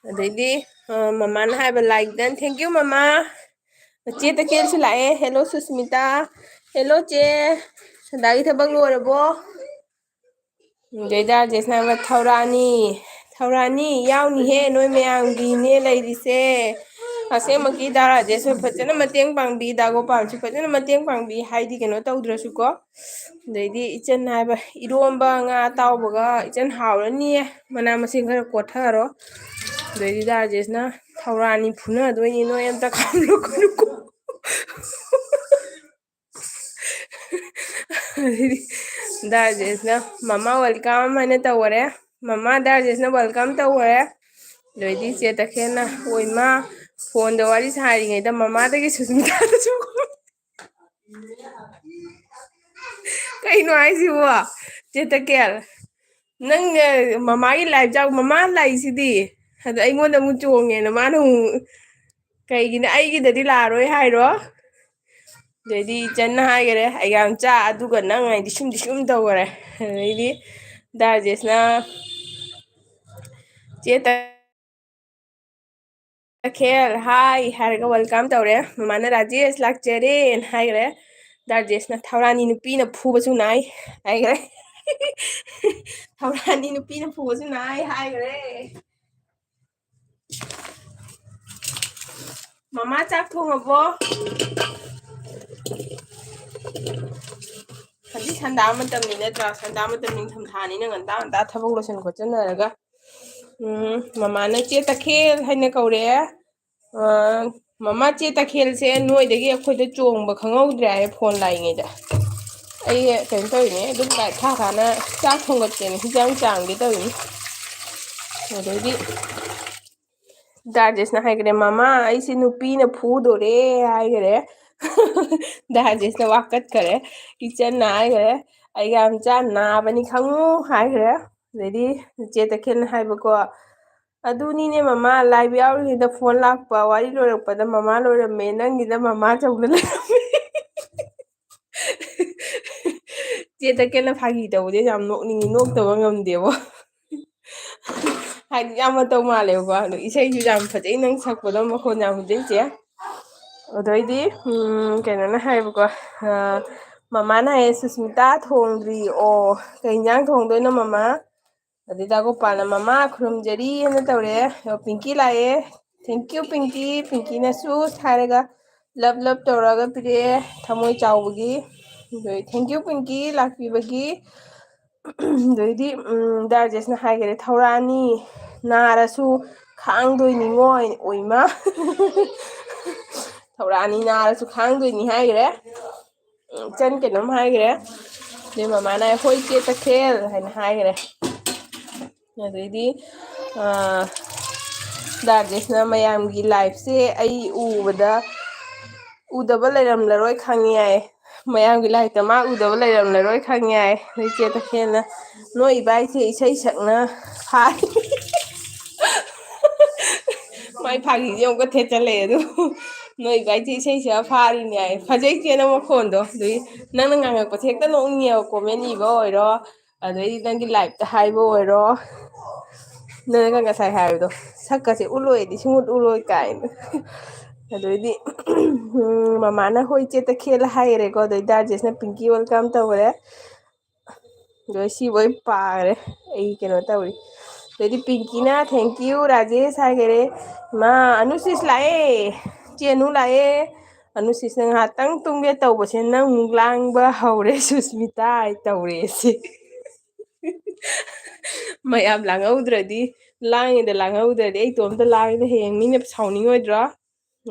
ꯑꯗꯩꯗꯤ, ꯑ, ꯃꯃꯥꯅ ꯍꯥꯏꯕ like done꯫ Thank you ꯃꯃꯥ꯫ ꯆꯦ ꯇꯈꯦꯜꯁꯨ ꯂꯥꯛꯑꯦ꯫ Hello ꯁꯨꯁꯃꯤꯇꯥ꯫ Hello ꯆꯦ꯫ ꯁꯟꯗꯥꯒꯤ ꯊꯕꯛ ꯂꯣꯏꯔꯕꯣ? ꯑꯗꯩꯗ ꯔꯥꯖꯦꯁꯅ ꯍꯥꯏꯕ, "ꯊꯧꯔꯥꯅꯤ, ꯊꯧꯔꯥꯅꯤ ꯌꯥꯎꯅꯤꯍꯦ, ꯅꯣꯏ ꯃꯌꯥꯝꯒꯤꯅꯦ ꯂꯩꯔꯤꯁꯦ"꯫ ꯑꯁꯦꯡꯕꯒꯤ ꯗꯥ ꯔꯥꯖꯦꯁ ꯍꯣꯏ ꯐꯖꯅ ꯃꯇꯦꯡ ꯄꯥꯡꯕꯤ, ꯗꯥ ꯒꯣꯄꯥꯜꯁꯨ ꯐꯖꯅ ꯃꯇꯦꯡ ꯄꯥꯡꯕꯤ, ꯍꯥꯏꯗꯤ ꯀꯩꯅꯣ ꯇꯧꯗ꯭ꯔꯁꯨꯀꯣ꯫ ꯑꯗꯩꯗꯤ ꯏꯆꯟ ꯍꯥꯏꯕ, ꯏꯔꯣꯝꯕ ꯉꯥ ꯑꯇꯥꯎꯕꯒ ꯏꯆꯟ ꯍꯥꯎꯔꯅꯤꯌꯦ, ꯃꯅꯥ ꯃꯁꯤꯡ ꯈꯔ ꯀꯣꯠꯊꯔꯣ꯫ ꯑꯗꯩꯗꯤ ꯗꯥ ꯔꯥꯖꯦꯁꯅ, "ꯊꯧꯔꯥꯅꯤ ꯐꯨꯅꯗꯣꯏꯅꯤ, ꯅꯣꯏ ꯑꯝꯇ ꯈꯥꯝꯂꯨ ꯈꯣꯠꯂꯨꯀꯣ"꯫ ꯑꯗꯩꯗꯤ ꯗꯥ ꯔꯥꯖꯦꯁꯅ, "ꯃꯃꯥ welcome" ꯍꯥꯏꯅ ꯇꯧꯈꯔꯦ꯫ ꯃꯃꯥ ꯗꯥ ꯔꯥꯖꯦꯁꯅ welcome ꯇꯧꯈꯔꯦ꯫ ꯑꯗꯩꯗꯤ ꯆꯦ ꯇꯈꯦꯜꯅ, "ꯑꯣꯏꯃꯥ, ꯐꯣꯟꯗ ꯋꯥꯔꯤ ꯁꯥꯔꯤꯉꯩꯗ ꯃꯃꯥꯗꯒꯤ ꯁꯨꯁꯃꯤꯇꯥꯗꯁꯨ"꯫ ꯀꯩꯅꯣ ꯍꯥꯏꯁꯤꯕꯣ? ꯆꯦ ꯇꯈꯦꯜ, ꯅꯪ, ꯑ, ꯃꯃꯥꯒꯤ live ꯆꯥꯎ-, ꯃꯃꯥ ꯂꯥꯛꯏꯁꯤꯗꯤ꯫ ꯑꯗ ꯑꯩꯉꯣꯟꯗ ꯑꯃꯨꯛ ꯆꯣꯡꯉꯦꯅ ꯃꯥꯅ ꯑꯃꯨꯛ, ꯀꯩꯒꯤꯅꯣ ꯑꯩꯒꯤꯗꯗꯤ ꯂꯥꯛꯑꯔꯣꯏ ꯍꯥꯏꯔꯣ? ꯑꯗꯩꯗꯤ ꯏꯆꯟꯅ ꯍꯥꯏꯈꯔꯦ, "ꯑꯩ ꯌꯥꯝ ꯆꯥ ꯑꯗꯨꯒ ꯅꯪ" ꯍꯥꯏꯗꯤ ꯁꯨꯝꯗꯤ ꯁꯨꯝ ꯇꯧꯈꯔꯦ꯫ ꯑꯗꯩꯗꯤ ꯗꯥ ꯔꯥꯖꯦꯁꯅ, "ꯆꯦ ꯇ-, ꯇꯈꯦꯜ, hi" ꯍꯥꯏꯔꯒ welcome ꯇꯧꯔꯦ꯫ ꯃꯃꯥꯅ, "ꯔꯥꯖꯦꯁ ꯂꯥꯛꯆꯔꯦꯅ" ꯍꯥꯏꯈ꯭ꯔꯦ꯫ ꯗꯥ ꯔꯥꯖꯦꯁꯅ, "ꯊꯧꯔꯥꯅꯤ ꯅꯨꯄꯤꯅ ꯐꯨꯕꯁꯨ ꯅꯥꯏ" ꯍꯥꯏꯈ꯭ꯔꯦ꯫ "ꯊꯧꯔꯥꯅꯤ ꯅꯨꯄꯤꯅ ꯐꯨꯕꯁꯨ ꯅꯥꯏ" ꯍꯥꯏꯈ꯭ꯔꯦ꯫ ꯃꯃꯥ ꯆꯥꯛ ꯊꯣꯡꯉꯕꯣ? ꯍꯧꯖꯤꯛ ꯁꯟꯗꯥ ꯃꯇꯝꯅꯤ ꯅꯠꯇ꯭ꯔꯥ? ꯁꯟꯗꯥ ꯃꯇꯝ, ꯅꯤꯡꯊꯝꯊꯥꯅꯤꯅ ꯉꯟꯇꯥ ꯉꯟꯇꯥ ꯊꯕꯛ ꯂꯣꯏꯁꯟ ꯈꯣꯠꯆꯟꯅꯔꯒ꯫ ꯎꯝ, ꯃꯃꯥꯅ ꯆꯦ ꯇꯈꯦꯜ ꯍꯥꯏꯅ ꯀꯧꯔꯛꯑꯦ꯫ ꯑ, ꯃꯃꯥ ꯆꯦ ꯇꯈꯦꯜꯁꯦ ꯅꯣꯏꯗꯒꯤ ꯑꯩꯈꯣꯏꯗ ꯆꯣꯡꯕ ꯈꯪꯍꯧꯗ꯭ꯔꯦ ꯍꯥꯏꯌꯦ ꯐꯣꯟ ꯂꯥꯛꯏꯉꯩꯗ꯫ ꯑꯩ ꯀꯩꯅꯣ ꯇꯧꯔꯤꯅꯦ, ꯑꯗꯨꯝ ꯂꯥꯏꯠ ꯊꯥ ꯊꯥꯅ ꯆꯥꯛ ꯊꯣꯡꯒꯠꯀꯦꯅ ꯍꯤꯟꯖꯥꯡ ꯆꯥꯝꯒꯦ ꯇꯧꯔꯤꯅꯤ꯫ ꯑꯗꯩꯗꯤ ꯗꯥ ꯔꯥꯖꯦꯁꯅ ꯍꯥꯏꯈꯔꯦ, "ꯃꯃꯥ, ꯑꯩꯁꯦ ꯅꯨꯄꯤꯅ ꯐꯨꯗꯣꯔꯦ" ꯍꯥꯏꯈꯔꯦ꯫ ꯗꯥ ꯔꯥꯖꯦꯁꯅ ꯋꯥꯀꯠꯈꯔꯦ꯫ ꯏꯆꯟꯅ ꯍꯥꯏꯈ꯭ꯔꯦ, "ꯑꯩꯒ ꯌꯥꯝ ꯆꯥ ꯅꯥꯕꯅꯤ ꯈꯪꯉꯨ" ꯍꯥꯏꯈ꯭ꯔꯦ꯫ ꯑꯗꯩꯗꯤ ꯆꯦ ꯇꯈꯦꯜꯅ ꯍꯥꯏꯕꯀꯣ, "ꯑꯗꯨꯅꯤꯅꯦ ꯃꯃꯥ, live ꯌꯥꯎꯔꯤꯉꯩꯗ phone ꯂꯥꯛꯄ, ꯋꯥꯔꯤ ꯂꯣꯏꯔꯛꯄꯗ ꯃꯃꯥ ꯂꯣꯏꯔꯝꯃꯦ, ꯅꯪꯒꯤꯗ ꯃꯃꯥ ꯆꯧꯅ ꯂꯩꯔꯝꯃꯦ"꯫ ꯆꯦ ꯇꯈꯦꯜꯅ ꯐꯥꯒꯤ ꯇꯧꯕꯗꯤ ꯌꯥꯝ ꯅꯣꯛꯅꯤꯡꯉꯤ, ꯅꯣꯛꯇꯕ ꯉꯝꯗꯦꯕ꯫ ꯍꯥꯏꯗꯤ ꯌꯥꯝ ꯃꯇꯧ ꯃꯥꯜꯂꯦꯕꯀꯣ꯫ ꯑꯗꯣ ꯏꯁꯩꯁꯨ ꯌꯥꯝ ꯐꯖꯩ, ꯅꯪ ꯁꯛꯄꯗꯣ ꯃꯈꯣꯟ ꯌꯥꯝ ꯐꯖꯩ ꯆꯦ꯫ ꯑꯗꯩꯗꯤ, ꯎꯝ, ꯀꯩꯅꯣꯅ ꯍꯥꯏꯌꯦꯕꯀꯣ, ꯑ, ꯃꯃꯥꯅ ꯍꯥꯏꯌꯦ, "ꯁꯨꯁꯃꯤꯇꯥ ꯊꯣꯡꯗ꯭ꯔꯤ?" "ꯑꯣ, ꯀꯩ ꯏꯟꯖꯥꯡ ꯊꯣꯡꯗꯣꯏꯅꯣ ꯃꯃꯥ?" ꯑꯗꯩ ꯗꯥ ꯒꯣꯄꯥꯜꯅ, "ꯃꯃꯥ ꯈꯨꯔꯨꯝꯖꯔꯤ" ꯍꯥꯏꯅ ꯇꯧꯔꯦ꯫ ꯑꯗꯣ ꯄꯤꯡꯀꯤ ꯂꯥꯛꯑꯦ꯫ "Thank you ꯄꯤꯡꯀꯤ, ꯄꯤꯡꯀꯤꯅꯁꯨ" ꯍꯥꯏꯔꯒ love love ꯇꯧꯔꯒ ꯄꯤꯔꯛꯑꯦ, ꯊꯃꯣꯏ ꯆꯥꯎꯕꯒꯤ꯫ ꯑꯗꯩ "Thank you ꯄꯤꯡꯀꯤ ꯂꯥꯛꯄꯤꯕꯒꯤ"꯫ ꯑꯗꯩꯗꯤ, ꯎꯝ, ꯗꯥ ꯔꯥꯖꯦꯁꯅ ꯍꯥꯏꯈꯔꯦ, "ꯊꯧꯔꯥꯅꯤ ꯅꯥꯔꯁꯨ ꯈꯥꯡꯗꯣꯏꯅꯤꯉꯣ"꯫ ꯑꯣꯏꯃ꯫ "ꯊꯧꯔꯥꯅꯤ ꯅꯥꯔꯁꯨ ꯈꯥꯡꯗꯣꯏꯅꯤ" ꯍꯥꯏꯈꯔꯦ꯫ ꯎꯝ, ꯏꯆꯟ ꯀꯩꯅꯣꯝ ꯍꯥꯏꯈ꯭ꯔꯦ꯫ ꯑꯗꯩ ꯃꯃꯥꯅ, "ꯍꯣꯏ ꯆꯦ ꯇꯈꯦꯜ" ꯍꯥꯏꯅ ꯍꯥꯏꯈ꯭ꯔꯦ꯫ ꯑꯗꯩꯗꯤ, ꯑ, ꯗꯥ ꯔꯥꯖꯦꯁꯅ, "ꯃꯌꯥꯝꯒꯤ liveꯁꯦ ꯑꯩ ꯎꯕꯗ ꯎꯗꯕ ꯂꯩꯔꯝꯂꯔꯣꯏ ꯈꯪꯉꯦ" ꯍꯥꯏ꯫ ꯃꯌꯥꯝꯒꯤ liveꯇ ꯃꯥ ꯎꯗꯕ ꯂꯩꯔꯝꯂꯔꯣꯏ ꯈꯪꯉꯦ ꯍꯥꯏ꯫ ꯑꯗꯩ ꯆꯦ ꯇꯈꯦꯜꯅ, "ꯅꯣꯏ ꯏꯕꯥꯏꯁꯦ ꯏꯁꯩ ꯁꯛꯅ ꯐꯥꯔꯤ"꯫ ꯃꯥꯏ ꯐꯥꯒꯤꯁꯦ ꯑꯃꯨꯛꯀ ꯊꯦꯠꯆꯜꯂꯛꯑꯦ ꯑꯗꯨ꯫ "ꯅꯣꯏ ꯏꯕꯥꯏꯁꯦ ꯏꯁꯩ ꯁꯛꯑ ꯐꯥꯔꯤꯅꯦ" ꯍꯥꯏ꯫ ꯐꯖꯩ ꯆꯦ ꯅꯪ ꯃꯈꯣꯟꯗꯣ꯫ ꯑꯗꯨꯒꯤ ꯅꯪꯅ ꯉꯥꯡꯉꯛꯄꯁꯦ ꯍꯦꯛꯇ ꯅꯣꯛꯅꯤꯡꯉꯦꯕ, comment ꯏꯕ ꯑꯣꯏꯔꯣ, ꯑꯗꯩꯗꯤ ꯅꯪꯒꯤ liveꯇ ꯍꯥꯏꯕ ꯑꯣꯏꯔꯣ, ꯅꯪꯅ ꯉꯁꯥꯏ ꯍꯥꯏꯕꯗꯣ, "ꯁꯛꯀꯁꯦ ꯎꯠꯂꯣꯏꯗꯤ ꯁꯨꯡꯎꯠ ꯎꯠꯂꯣꯏ" ꯀꯥꯏꯅ꯫ ꯑꯗꯩꯗꯤ, ꯎꯝ, ꯃꯃꯥꯅ, "ꯍꯣꯏ ꯆꯦ ꯇꯈꯦꯜ" ꯍꯥꯏꯔꯦꯀꯣ꯫ ꯑꯗꯩ ꯗꯥ ꯔꯥꯖꯦꯁꯅ ꯄꯤꯡꯀꯤ welcome ꯇꯧꯔꯦ꯫ ꯂꯣꯏ ꯁꯤ ꯂꯣꯏ ꯄꯥꯈ꯭ꯔꯦ꯫ ꯑꯩ ꯀꯩꯅꯣ ꯇꯧꯔꯤ꯫ ꯑꯗꯩꯗꯤ ꯄꯤꯡꯀꯤꯅ, "Thank you ꯔꯥꯖꯦꯁ" ꯍꯥꯏꯈꯔꯦ꯫ ꯃꯥ, "ꯑꯅꯨꯁꯤꯁ ꯂꯥꯛꯑꯦ, ꯆꯦꯅꯨ ꯂꯥꯛꯑꯦ"꯫ "ꯑꯅꯨꯁꯤꯁꯅ ꯉꯥꯏꯍꯥꯛꯇꯪ ꯇꯨꯝꯒꯦ ꯇꯧꯕꯁꯦ ꯅꯪ ꯑꯃꯨꯛ ꯂꯥꯡꯕ ꯍꯧꯔꯦ ꯁꯨꯁꯃꯤꯇꯥ" ꯍꯥꯏ ꯇꯧꯔꯦ ꯁꯤ꯫ ꯃꯌꯥꯝ ꯂꯥꯡꯍꯧꯗ꯭ꯔꯗꯤ, ꯂꯥꯡꯉꯦꯗ ꯂꯥꯡꯍꯧꯗ꯭ꯔꯗꯤ, ꯑꯩ ꯏꯇꯣꯝꯇ ꯂꯥꯡꯉꯦꯗ ꯍꯌꯦꯡ ꯃꯤꯅ ꯁꯥꯎꯅꯤꯡꯉꯣꯏꯗ꯭ꯔꯣ?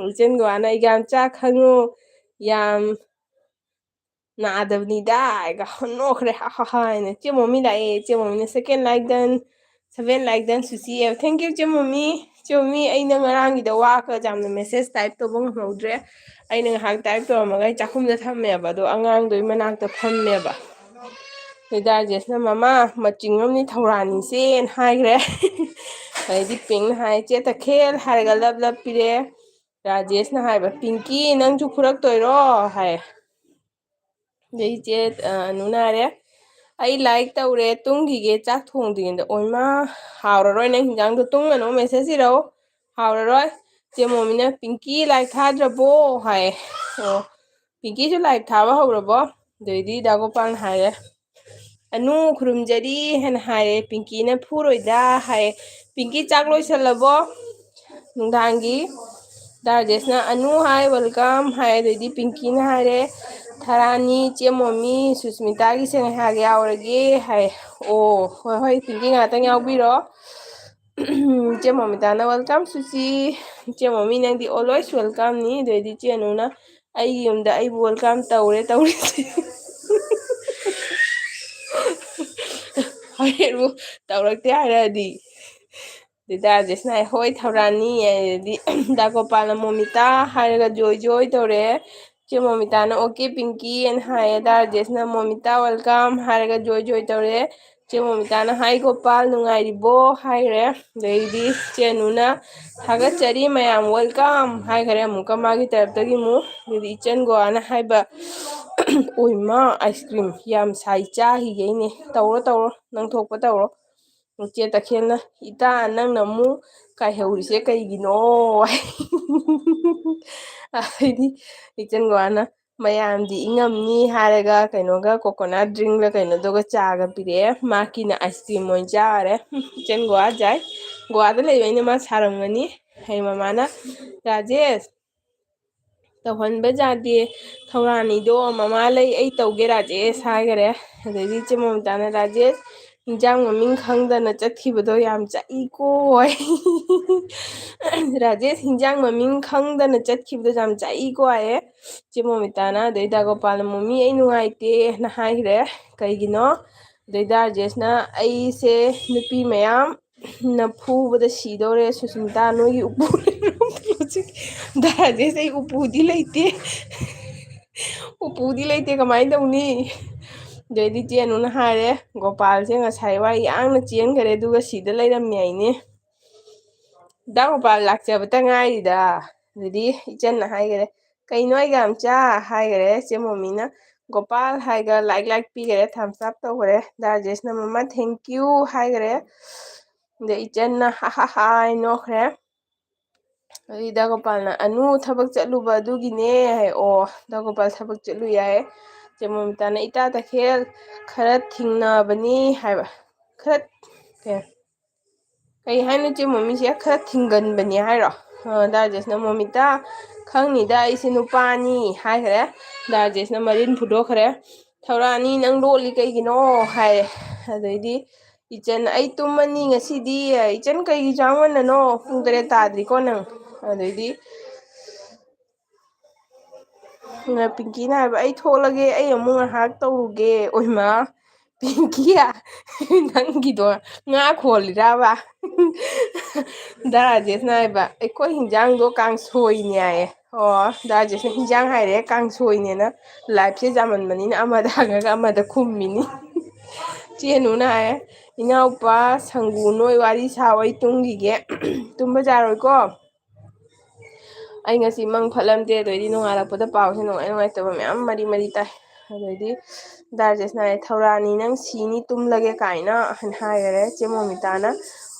ꯏꯆꯟꯒ ꯋꯥꯅ, "ꯑꯩ ꯌꯥꯝ ꯆꯥ ꯈꯪꯉꯨ, ꯌꯥꯝ ꯅꯥꯗꯕꯅꯤꯗ" ꯍꯥꯏꯒ ꯅꯣꯛꯈ꯭ꯔꯦ, ꯍꯥ ꯍꯥ ꯍꯥ ꯍꯥꯏꯅ꯫ "ꯆꯦ ꯃꯣꯃꯤ ꯂꯥꯛꯑꯦ", ꯆꯦ ꯃꯣꯃꯤꯅ, "Second like done, Seven like done sushi. Thank you, ꯆꯦ ꯃꯣꯃꯤ꯫ ꯆꯦ ꯃꯣꯃꯤ, ꯑꯩꯅ ꯉꯔꯥꯡꯒꯤꯗꯣ ꯋꯥꯒ ꯌꯥꯝꯅ message type ꯇꯧꯕ ꯉꯝꯍꯧꯗ꯭ꯔꯦ꯫ ꯑꯩꯅ ꯉꯥꯏꯍꯥꯛ type ꯇꯧꯔꯝꯃꯒ ꯑꯩ ꯆꯥꯛꯈꯨꯝꯗ ꯊꯝꯃꯦꯕ, ꯑꯗꯣ ꯑꯉꯥꯡꯗꯨꯒꯤ ꯃꯅꯥꯛꯇ ꯐꯝꯃꯦꯕ꯫ ꯑꯗꯩ ꯗꯥ ꯔꯥꯖꯦꯁꯅ, "ꯃꯃꯥ, ꯃꯆꯤꯡ ꯑꯃꯅꯤ ꯊꯧꯔꯥꯅꯤꯁꯦꯅ" ꯍꯥꯏꯈ꯭ꯔꯦ꯫ ꯑꯗꯩꯗꯤ ꯄꯤꯡꯅ ꯍꯥꯏ, "ꯆꯦ ꯇꯈꯦꯜ" ꯍꯥꯏꯔꯒ love love ꯄꯤꯔꯦ꯫ ꯔꯥꯖꯦꯁꯅ ꯍꯥꯏꯕ, "ꯄꯤꯡꯀꯤ, ꯅꯪꯁꯨ ꯐꯨꯔꯛꯇꯣꯏꯔꯣ?" ꯍꯥꯏ꯫ ꯑꯗꯩ ꯏꯆꯦ, ꯑ, ꯅꯨꯅ ꯍꯥꯏꯔꯦ, "ꯑꯩ ꯂꯥꯏꯔꯤꯛ ꯇꯧꯔꯦ, ꯇꯨꯝꯈꯤꯒꯦ, ꯆꯥꯛ ꯊꯣꯡꯗ꯭ꯔꯤꯉꯩꯗ"꯫ "ꯑꯣꯏꯃꯥ, ꯍꯥꯎꯔꯔꯣꯏ ꯅꯪ ꯍꯤꯟꯖꯥꯡꯗꯣ, ꯇꯨꯝꯒꯅꯨ, message ꯏꯔꯛꯑꯣ, ꯍꯥꯎꯔꯔꯣꯏ"꯫ ꯏꯆꯦ ꯃꯣꯃꯤꯅ, "ꯄꯤꯡꯀꯤ, ꯂꯥꯏꯔꯤꯛ ꯊꯥꯗ꯭ꯔꯕꯣ?" ꯍꯥꯏꯌꯦ꯫ ꯑꯣ, ꯄꯤꯡꯀꯤꯁꯨ ꯂꯥꯏꯔꯤꯛ ꯊꯥꯕ ꯍꯧꯔꯕꯣ? ꯑꯗꯩꯗꯤ ꯗꯥ ꯒꯣꯄꯥꯜꯅ ꯍꯥꯏꯔꯦ, "ꯑꯅꯨ ꯈꯨꯔꯨꯝꯖꯔꯤ" ꯍꯥꯏꯅ ꯍꯥꯏꯔꯦ꯫ ꯄꯤꯡꯀꯤꯅ, "ꯐꯨꯔꯣꯏꯗ" ꯍꯥꯏꯌꯦ꯫ "ꯄꯤꯡꯀꯤ, ꯆꯥꯛ ꯂꯣꯏꯁꯜꯂꯕꯣ ꯅꯨꯡꯗꯥꯡꯒꯤ?" ꯗꯥ ꯔꯥꯖꯦꯁꯅ, "ꯑꯅꯨ ꯍꯥꯏ, welcome" ꯍꯥꯏ꯫ ꯑꯗꯩꯗꯤ ꯄꯤꯡꯀꯤꯅ ꯍꯥꯏꯔꯦ, "ꯊꯔꯥꯅꯤ, ꯆꯦ ꯃꯣꯃꯤ, ꯁꯨꯁꯃꯤꯇꯥꯒꯤꯁꯦ ꯉꯥꯏꯍꯥꯛ ꯌꯥꯎꯔꯒꯦ" ꯍꯥꯏ꯫ "ꯑꯣ, ꯍꯣꯏ, ꯍꯣꯏ, ꯄꯤꯡꯀꯤ, ꯉꯥꯛꯇꯪ ꯌꯥꯎꯕꯤꯔꯣ"꯫ ꯆꯦ ꯃꯣꯃꯤꯇꯥꯅ, "Welcome, ꯁꯨꯁꯤ"꯫ ꯆꯦ ꯃꯣꯃꯤ, "ꯅꯪꯗꯤ always welcome ꯅꯤ"꯫ ꯑꯗꯩꯗꯤ ꯆꯦ ꯅꯨꯅ, "ꯑꯩꯒꯤ ꯌꯨꯝꯗ ꯑꯩꯕꯨ welcome ꯇꯧꯔꯦ ꯇꯧꯔꯤꯁꯦ"꯫ ꯍꯣꯔꯦꯟꯕꯨ ꯇꯧꯔꯛꯇꯦ ꯍꯥꯏꯔꯛꯑꯗꯤ꯫ ꯑꯗꯩ ꯗꯥ ꯔꯥꯖꯦꯁꯅ ꯍꯥꯏ, "ꯍꯣꯏ, ꯊꯧꯔꯥꯅꯤ"꯫ ꯑꯗꯩꯗꯤ ꯗꯥ ꯒꯣꯄꯥꯜꯅ, "ꯃꯣꯃꯤꯇꯥ" ꯍꯥꯏꯔꯒ ꯖꯣꯏ ꯖꯣꯏ ꯇꯧꯔꯛꯑꯦ꯫ ꯆꯦ ꯃꯣꯃꯤꯇꯥꯅ, "Okay, ꯄꯤꯡꯀꯤ" ꯑꯅ ꯍꯥꯏꯌꯦ꯫ ꯗꯥ ꯔꯥꯖꯦꯁꯅ, "ꯃꯣꯃꯤꯇꯥ, welcome" ꯍꯥꯏꯔꯒ ꯖꯣꯏ ꯖꯣꯏ ꯇꯧꯔꯛꯑꯦ꯫ ꯆꯦ ꯃꯣꯃꯤꯇꯥꯅ, "Hi ꯒꯣꯄꯥꯜ, ꯅꯨꯡꯉꯥꯏꯔꯤꯕꯣ?" ꯍꯥꯏꯈ꯭ꯔꯦ꯫ ꯑꯗꯩꯗꯤ ꯆꯦ ꯅꯨꯅ, "ꯊꯥꯒꯠꯆꯔꯤ ꯃꯌꯥꯝ, welcome" ꯍꯥꯏꯈꯔꯦ ꯑꯃꯨꯛꯀ ꯃꯥꯒꯤ ꯇꯔꯞꯇꯒꯤ ꯑꯃꯨꯛ꯫ ꯑꯗꯩꯗꯤ ꯏꯆꯟ ꯒꯣꯋꯥꯅ ꯍꯥꯏꯕ, "ꯑꯣꯏꯃꯥ, ice cream ꯌꯥꯝ ꯁꯥꯏ, ꯆꯥꯈꯤꯒꯦꯅꯦ"꯫ "ꯇꯧꯔꯣ, ꯇꯧꯔꯣ, ꯅꯪ ꯊꯣꯛꯄ ꯇꯧꯔꯣ"꯫ ꯏꯆꯦ ꯇꯈꯦꯜꯅ, "ꯏꯇꯥ, ꯅꯪꯅ ꯑꯃꯨꯛ ꯀꯥꯏꯍꯧꯔꯤꯁꯦ ꯀꯩꯒꯤꯅꯣ?" ꯑꯗꯩꯗꯤ ꯏꯆꯟ ꯒꯣꯋꯥꯅ, "ꯃꯌꯥꯝꯗꯤ ꯏꯪꯉꯝꯅꯤ" ꯍꯥꯏꯔꯒ ꯀꯩꯅꯣꯒ, coconut drink ꯂ ꯀꯩꯅꯣꯗꯨꯒ ꯆꯥꯒ ꯄꯤꯔꯛꯑꯦ꯫ ꯃꯥꯀꯤꯅ ice cream ꯑꯣꯏꯅ ꯆꯥꯔꯦ꯫ ꯏꯆꯟ ꯒꯣꯋꯥ ꯆꯥꯏ꯫ ꯒꯣꯋꯥꯗ ꯂꯩꯕꯩꯅꯦ ꯃꯥ ꯁꯥꯔꯝꯒꯅꯤ꯫ ꯍꯩ ꯃꯃꯥꯅ, "ꯔꯥꯖꯦꯁ, ꯇꯧꯍꯟꯕ ꯌꯥꯗꯦ꯫ ꯊꯧꯔꯥꯅꯤꯗꯣ ꯃꯃꯥ ꯂꯩ, ꯑꯩ ꯇꯧꯒꯦ ꯔꯥꯖꯦꯁ" ꯍꯥꯏꯈꯔꯦ꯫ ꯑꯗꯩꯗꯤ ꯏꯆꯦ ꯃꯣꯃꯤꯇꯥꯅ, "ꯔꯥꯖꯦꯁ, ꯍꯤꯟꯖꯥꯡ ꯃꯃꯤꯡ ꯈꯪꯗꯅ ꯆꯠꯈꯤꯕꯗꯣ ꯌꯥꯝ ꯆꯥꯛꯏꯀꯣ" ꯍꯥꯏ꯫ "ꯔꯥꯖꯦꯁ, ꯍꯤꯟꯖꯥꯡ ꯃꯃꯤꯡ ꯈꯪꯗꯅ ꯆꯠꯈꯤꯕꯗꯣ ꯌꯥꯝ ꯆꯥꯛꯏꯀꯣ" ꯍꯥꯏꯌꯦ ꯏꯆꯦ ꯃꯣꯃꯤꯇꯥꯅ꯫ ꯑꯗꯩ ꯗꯥ ꯒꯣꯄꯥꯜꯅ, "ꯃꯣꯃꯤ, ꯑꯩ ꯅꯨꯡꯉꯥꯏꯇꯦ" ꯍꯥꯏꯅ ꯍꯥꯏꯈ꯭ꯔꯦ꯫ "ꯀꯩꯒꯤꯅꯣ?" ꯑꯗꯩ ꯗꯥ ꯔꯥꯖꯦꯁꯅ, "ꯑꯩꯁꯦ ꯅꯨꯄꯤ ꯃꯌꯥꯝꯅ ꯐꯨꯕꯗ ꯁꯤꯗꯧꯔꯦ, ꯁꯨꯁꯃꯤꯇꯥ, ꯅꯣꯏꯒꯤ ꯎꯄꯨ ꯂꯩꯕ꯭ꯔꯣ?" ꯍꯧꯖꯤꯛ ꯗꯥ ꯔꯥꯖꯦꯁ, "ꯑꯩ ꯎꯄꯨꯗꯤ ꯂꯩꯇꯦ, ꯎꯄꯨꯗꯤ ꯂꯩꯇꯦ, ꯀꯃꯥꯏꯅ ꯇꯧꯅꯤ?" ꯑꯗꯩꯗꯤ ꯆꯦ ꯑꯅꯨꯅ ꯍꯥꯏꯔꯦ, "ꯒꯣꯄꯥꯜꯁꯦ ꯉꯁꯥꯏ ꯋꯥꯏ ꯌꯥꯡꯅ ꯆꯦꯟꯈꯔꯦ, ꯑꯗꯨꯒ ꯁꯤꯗ ꯂꯩꯔꯝꯃꯦ ꯍꯥꯏꯅꯦ꯫" ꯗꯥ ꯒꯣꯄꯥꯜ ꯂꯥꯛꯆꯕꯇ ꯉꯥꯏꯔꯤꯗ꯫ ꯑꯗꯨꯗꯤ ꯏꯆꯟꯅ ꯍꯥꯏꯈꯔꯦ, "ꯀꯩꯅꯣ ꯑꯩꯒ ꯌꯥꯝ ꯆꯥ?" ꯍꯥꯏꯈꯔꯦ꯫ ꯆꯦ ꯃꯣꯃꯤꯅ ꯒꯣꯄꯥꯜ ꯍꯥꯏꯒ ꯂꯥꯏꯛ ꯂꯥꯏꯛ ꯄꯤꯈꯔꯦ, ꯊꯝꯁ ꯑꯞ ꯇꯧꯈꯔꯦ꯫ ꯗꯥ ꯔꯥꯖꯦꯁꯅ, "ꯃꯃꯥ, thank you" ꯍꯥꯏꯈꯔꯦ꯫ ꯑꯗ ꯏꯆꯟꯅ ꯍꯥ ꯍꯥ ꯍꯥ ꯍꯥꯏ ꯅꯣꯛꯈ꯭ꯔꯦ꯫ ꯑꯗꯨꯗꯤ ꯗꯥ ꯒꯣꯄꯥꯜꯅ, "ꯑꯅꯨ ꯊꯕꯛ ꯆꯠꯂꯨꯕ ꯑꯗꯨꯒꯤꯅꯦ" ꯍꯥꯏ꯫ "ꯑꯣ, ꯗꯥ ꯒꯣꯄꯥꯜ ꯊꯕꯛ ꯆꯠꯂꯨ ꯌꯥꯏ꯫" ꯆꯦ ꯃꯣꯃꯤꯇꯥꯅ, "ꯏꯇꯥ ꯇꯈꯦꯜ ꯈꯔ ꯊꯤꯡꯅꯕꯅꯤ" ꯍꯥꯏꯕ꯫ ꯈꯔ, ꯀꯩ, ꯀꯩ ꯍꯥꯏꯅꯣ ꯆꯦ ꯃꯣꯃꯤꯁꯦ? "ꯈꯔ ꯊꯤꯡꯒꯟꯕꯅꯤ" ꯍꯥꯏꯔꯣ? ꯑ, ꯗꯥ ꯔꯥꯖꯦꯁꯅ, "ꯃꯣꯃꯤꯇꯥ, ꯈꯪꯅꯤꯗ, ꯑꯩꯁꯦ ꯅꯨꯄꯥꯅꯤ" ꯍꯥꯏꯈ꯭ꯔꯦ꯫ ꯗꯥ ꯔꯥꯖꯦꯁꯅ ꯃꯔꯤꯟ ꯐꯨꯗꯣꯛꯈ꯭ꯔꯦ꯫ "ꯊꯧꯔꯥꯅꯤ, ꯅꯪ ꯂꯣꯠꯂꯤ ꯀꯩꯒꯤꯅꯣ?" ꯍꯥꯏꯔꯦ꯫ ꯑꯗꯩꯗꯤ ꯏꯆꯟ, "ꯑꯩ ꯇꯨꯝꯃꯅꯤ ꯉꯁꯤꯗꯤ꯫" "ꯏꯆꯟ, ꯀꯩꯒꯤ ꯆꯥꯡ ꯉꯟꯅꯅꯣ? ꯄꯨꯡ ꯇꯔꯦꯠ ꯇꯥꯗ꯭ꯔꯤꯀꯣ ꯅꯪ?" ꯑꯗꯩꯗꯤ ꯄꯤꯡꯀꯤꯅ ꯍꯥꯏꯕ, "ꯑꯩ ꯊꯣꯛꯂꯒꯦ, ꯑꯩ ꯑꯃꯨꯛ ꯉꯥꯏꯍꯥꯛ ꯇꯧꯔꯨꯒꯦ꯫" ꯑꯣꯏꯃꯥ, ꯄꯤꯡꯀꯤ, ꯅꯪꯒꯤꯗꯣ ꯉꯥ ꯈꯣꯜꯂꯤꯔꯕ? ꯗꯥ ꯔꯥꯖꯦꯁꯅ ꯍꯥꯏꯕ, "ꯑꯩꯈꯣꯏ ꯍꯤꯟꯖꯥꯡꯗꯣ ꯀꯥꯡꯁꯣꯏꯅꯦ" ꯍꯥꯏꯌꯦ꯫ ꯑꯣ, ꯗꯥ ꯔꯥꯖꯦꯁꯅ ꯍꯤꯟꯖꯥꯡ ꯍꯥꯏꯔꯦ, ꯀꯥꯡꯁꯣꯏꯅꯦꯅ꯫ ꯂꯥꯏꯐꯁꯦ ꯌꯥꯝꯃꯟꯕꯅꯤꯅ ꯑꯃꯗ ꯍꯪꯉꯒ ꯑꯃꯗ ꯈꯨꯝꯃꯤꯅꯤ꯫ ꯆꯦ ꯅꯨꯅ ꯍꯥꯏꯌꯦ, "ꯏꯅꯥꯎꯄꯥ ꯁꯪꯒꯨ, ꯅꯣꯏ ꯋꯥꯔꯤ ꯁꯥꯎ, ꯑꯩ ꯇꯨꯝꯈꯤꯒꯦ꯫" ꯇꯨꯝꯕ ꯌꯥꯔꯣꯏꯀꯣ꯫ ꯑꯩ ꯉꯁꯤ ꯃꯪ ꯐꯠꯂꯝꯗꯦ, ꯑꯗꯩꯗꯤ ꯅꯣꯡꯉꯥꯜꯂꯛꯄꯗ ꯄꯥꯎꯁꯦ ꯅꯨꯡꯉꯥꯏ ꯅꯨꯡꯉꯥꯏꯇꯕ ꯃꯌꯥꯝ ꯃꯔꯤ ꯃꯔꯤ ꯇꯥꯏ꯫ ꯑꯗꯩꯗꯤ ꯗꯥ ꯔꯥꯖꯦꯁꯅ ꯍꯥꯏꯔꯦ, "ꯊꯧꯔꯥꯅꯤ, ꯅꯪ ꯁꯤꯅꯤ, ꯇꯨꯝꯂꯒꯦ" ꯀꯥꯏꯅ ꯍꯥꯏꯈꯔꯦ ꯆꯦ ꯃꯣꯃꯤꯇꯥꯅ꯫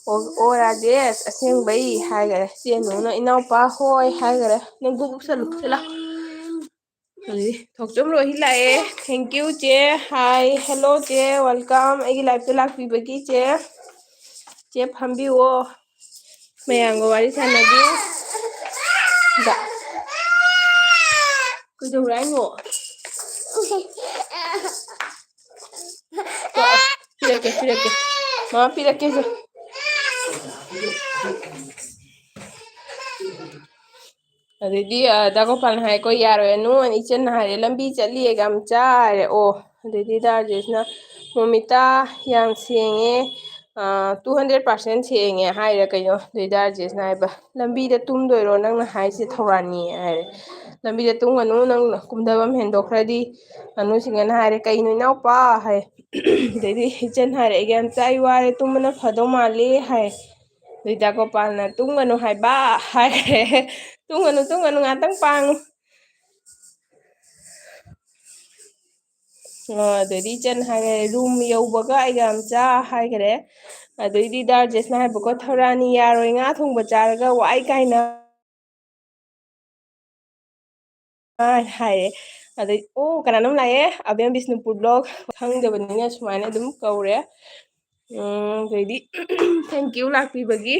"ꯑꯣ, ꯑꯣ ꯔꯥꯖꯦꯁ, ꯑꯁꯦꯡꯕꯩ?" ꯍꯥꯏꯈꯔꯦ꯫ ꯆꯦ ꯅꯨꯅ, "ꯏꯅꯥꯎꯄꯥ, ꯍꯣꯏ" ꯍꯥꯏꯈꯔꯦ꯫ "ꯅꯪ ꯒꯨꯛ ꯒꯨꯛ ꯆꯠꯂꯨ, ꯆꯠꯂꯣ꯫" ꯑꯗꯩꯗꯤ ꯊꯣꯛꯆꯣꯝ ꯔꯣꯍꯤ ꯂꯥꯛꯑꯦ꯫ Thank you ꯆꯦ꯫ Hi, hello ꯆꯦ, welcome ꯑꯩꯒꯤ liveꯇ ꯂꯥꯛꯄꯤꯕꯒꯤ ꯆꯦ꯫ ꯆꯦ ꯐꯝꯕꯤꯌꯨꯑꯣ꯫ ꯃꯌꯥꯝꯒ ꯋꯥꯔꯤ ꯁꯥꯟꯅꯕꯤꯌꯨ꯫ ꯗ-, ꯀꯩꯗꯧꯔꯦ ꯍꯥꯏꯅꯣ? ꯄꯤꯔꯛꯀꯦ, ꯄꯤꯔꯛꯀꯦ꯫ ꯃꯃꯥ ꯄꯤꯔꯛꯀꯦ ꯁꯦ꯫ ꯑꯗꯩꯗꯤ, ꯑ, ꯗꯥ ꯒꯣꯄꯥꯜꯅ ꯍꯥꯏꯀꯣ, "ꯌꯥꯔꯣꯏ ꯑꯅꯨ", ꯑꯅ ꯏꯆꯟꯅ ꯍꯥꯏꯔꯦ, "ꯂꯝꯕꯤ ꯆꯠꯂꯤꯌꯦ ꯒꯥꯝꯆꯥ" ꯍꯥꯏꯔꯦ꯫ ꯑꯣ, ꯑꯗꯩꯗꯤ ꯗꯥ ꯔꯥꯖꯦꯁꯅ, ꯃꯣꯃꯤꯇꯥ, ꯌꯥꯝ ꯁꯦꯡꯉꯦ, ꯇꯨ ꯍꯟꯗ꯭ꯔꯦꯠ ꯄꯥꯔꯁꯦꯟ ꯁꯦꯡꯉꯦ ꯍꯥꯏꯔꯦ꯫ ꯀꯩꯅꯣ ꯑꯗꯨꯏ ꯗꯥꯔꯖꯦꯁꯅ ꯍꯥꯏꯕ, "ꯂꯝꯕꯤꯗ ꯇꯨꯝꯗꯣꯏꯔꯣ ꯅꯪꯅ ꯍꯥꯏꯁꯦ ꯊꯧꯔꯥꯅꯤ?" ꯍꯥꯏꯔꯦ꯫ "ꯂꯝꯕꯤꯗ ꯇꯨꯝꯒꯅꯨ, ꯅꯪ ꯀꯨꯝꯊꯕ ꯑꯃ ꯍꯦꯟꯗꯣꯛꯈ꯭ꯔꯗꯤ"꯫ ꯑꯅꯨꯁꯤꯡꯅꯅ ꯍꯥꯏꯔꯦ, "ꯀꯩꯅꯣ ꯏꯅꯥꯎꯄꯥ?" ꯍꯥꯏ꯫ ꯑꯗꯩꯗꯤ ꯏꯆꯟ ꯍꯥꯏꯔꯦ, "ꯑꯩ ꯒ꯭ꯌꯥꯟ ꯆꯥꯏ, ꯋꯥꯔꯦ, ꯇꯨꯝꯕꯅ ꯐꯗꯧ ꯃꯥꯜꯂꯦ" ꯍꯥꯏ꯫ ꯑꯗꯩ ꯗꯥ ꯒꯣꯄꯥꯜꯅ, "ꯇꯨꯝꯒꯅꯨ ꯍꯥꯏꯕ" ꯍꯥꯏꯈ꯭ꯔꯦ꯫ "ꯇꯨꯝꯒꯅꯨ, ꯇꯨꯝꯒꯅꯨ, ꯉꯥꯛꯇꯪ ꯄꯥꯡꯉꯨ"꯫ ꯑꯣ, ꯑꯗꯩꯗꯤ ꯏꯆꯟ ꯍꯥꯏꯔꯦ, "ꯔꯨꯝ ꯌꯧꯕꯒ ꯑꯩꯒ ꯑꯝꯆꯥ" ꯍꯥꯏꯈꯔꯦ꯫ ꯑꯗꯩꯗꯤ ꯗꯥꯔꯖꯦꯁꯅ ꯍꯥꯏꯕꯀꯣ, "ꯊꯧꯔꯥꯅꯤ ꯌꯥꯔꯣꯏ, ꯉꯥ ꯊꯣꯡꯕ ꯆꯥꯔꯒ ꯋꯥꯏ" ꯀꯥꯏꯅ ꯍꯥꯏꯔꯦ꯫ ꯑꯗꯩ, ꯑꯣ, ꯀꯅꯥꯅꯣꯝ ꯂꯥꯛꯑꯦ, ꯑꯕꯦꯝ ꯕꯤꯁꯅꯨꯄꯨꯔ ꯕ꯭ꯂꯣꯛ, ꯈꯪꯗꯕꯅꯤꯅ ꯁꯨꯃꯥꯏꯅ ꯑꯗꯨꯝ ꯀꯧꯔꯦ꯫ ꯎꯝ, ꯑꯗꯩꯗꯤ, "Thank you ꯂꯥꯛꯄꯤꯕꯒꯤ"꯫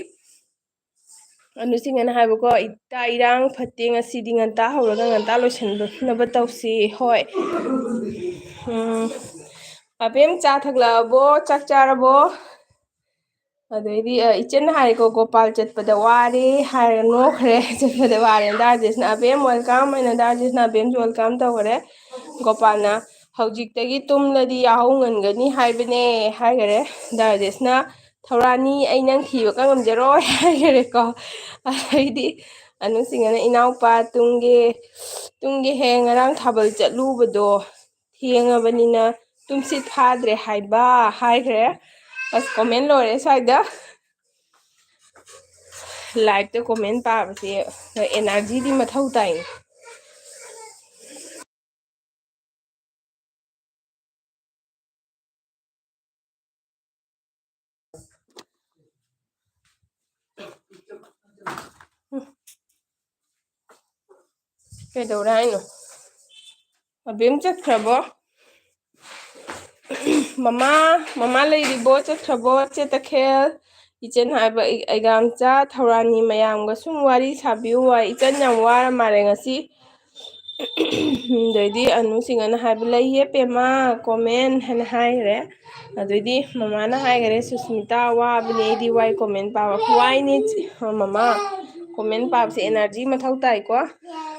ꯑꯅꯨꯁꯤꯡꯅꯅ ꯍꯥꯏꯕꯀꯣ, "ꯏꯇꯥ, ꯏꯔꯥꯡ ꯐꯠꯇꯦ, ꯉꯁꯤꯗꯤ ꯉꯟꯇꯥ ꯍꯧꯔꯒ ꯉꯟꯇꯥ ꯂꯣꯏꯁꯤꯟꯅꯕ ꯇꯧꯁꯤ"꯫ ꯍꯣꯏ꯫ ꯎꯝ, ꯑꯕꯦꯝ, ꯆꯥ ꯊꯛꯂꯛꯑꯕꯣ? ꯆꯥꯛ ꯆꯥꯔꯕꯣ? ꯑꯗꯩꯗꯤ, ꯑ, ꯏꯆꯦꯅ ꯍꯥꯏꯔꯦꯀꯣ, "ꯒꯣꯄꯥꯜ ꯆꯠꯄꯗ ꯋꯥꯔꯦ" ꯍꯥꯏꯔꯒ ꯅꯣꯛꯈ꯭ꯔꯦ꯫ "ꯆꯠꯄꯗ ꯋꯥꯔꯦ"꯫ ꯗꯥꯔꯖꯦꯁꯅ, "ꯑꯕꯦꯝ, welcome" ꯍꯥꯏꯅ ꯗꯥꯔꯖꯦꯁꯅ ꯑꯕꯦꯝꯁꯨ welcome ꯇꯧꯈꯔꯦ꯫ ꯒꯣꯄꯥꯜꯅ, "ꯍꯧꯖꯤꯛꯇꯒꯤ ꯇꯨꯝꯂꯗꯤ ꯌꯥꯍꯧ ꯉꯟꯒꯅꯤ ꯍꯥꯏꯕꯅꯦ" ꯍꯥꯏꯈꯔꯦ꯫ ꯗꯥꯔꯖꯦꯁꯅ, "ꯊꯧꯔꯥꯅꯤ, ꯑꯩ ꯅꯪ ꯊꯤꯕꯒ ꯉꯝꯖꯔꯣꯏ" ꯍꯥꯏꯈꯔꯦꯀꯣ꯫ ꯑꯗꯩꯗꯤ ꯑꯅꯨꯁꯤꯡꯅꯅ, "ꯏꯅꯥꯎꯄꯥ, ꯇꯨꯝꯒꯦ, ꯇꯨꯝꯒꯦ ꯍꯦ, ꯉꯔꯥꯡ ꯊꯥꯕꯜ ꯆꯠꯂꯨꯕꯗꯣ ꯊꯦꯡꯉꯕꯅꯤꯅ ꯇꯨꯝꯁꯤꯠ ꯐꯥꯗ꯭ꯔꯦ" ꯍꯥꯏꯕ ꯍꯥꯏꯈ꯭ꯔꯦ꯫ ꯑꯁ, comment ꯂꯣꯏꯔꯦ ꯁ꯭ꯋꯥꯏꯗ꯫ Live ꯇ comment ꯄꯥꯕꯁꯦ energy ꯗꯤ ꯃꯊꯧ ꯇꯥꯏꯅꯦ꯫ ꯀꯩꯗꯧꯔꯦ ꯍꯥꯏꯅꯣ? ꯑꯕꯦꯝ ꯆꯠꯈ꯭ꯔꯕꯣ? ꯃꯃꯥ, ꯃꯃꯥ ꯂꯩꯔꯤꯕꯣ? ꯆꯠꯈ꯭ꯔꯕꯣ ꯆꯦ ꯇꯈꯦꯜ? ꯏꯆꯟ ꯍꯥꯏꯕ, ꯑꯩ, ꯑꯩꯒꯥꯝꯆꯥ ꯊꯧꯔꯥꯅꯤ ꯃꯌꯥꯝꯒ ꯁꯨꯝ ꯋꯥꯔꯤ ꯁꯥꯕꯤꯌꯨ ꯍꯥꯏ꯫ ꯏꯆꯟ ꯌꯥꯝ ꯋꯥꯔ ꯃꯥꯜꯂꯦ ꯉꯁꯤ꯫ ꯑꯗꯩꯗꯤ ꯑꯅꯨꯁꯤꯡꯅꯅ ꯍꯥꯏꯕ, "ꯂꯩꯌꯦ ꯄꯦꯃꯥ, comment" ꯍꯥꯏꯅ ꯍꯥꯏꯈ꯭ꯔꯦ꯫ ꯑꯗꯩꯗꯤ ꯃꯃꯥꯅ ꯍꯥꯏꯈꯔꯦ, "ꯁꯨꯁꯃꯤꯇꯥ, ꯋꯥꯕꯅꯦ, ꯑꯩꯗꯤ ꯋꯥꯏ comment ꯄꯥꯕ"꯫ ꯋꯥꯏꯅꯦ ꯆꯦ-, ꯃꯃꯥ, comment ꯄꯥꯕꯁꯦ energy ꯃꯊꯧ ꯇꯥꯏꯀꯣ꯫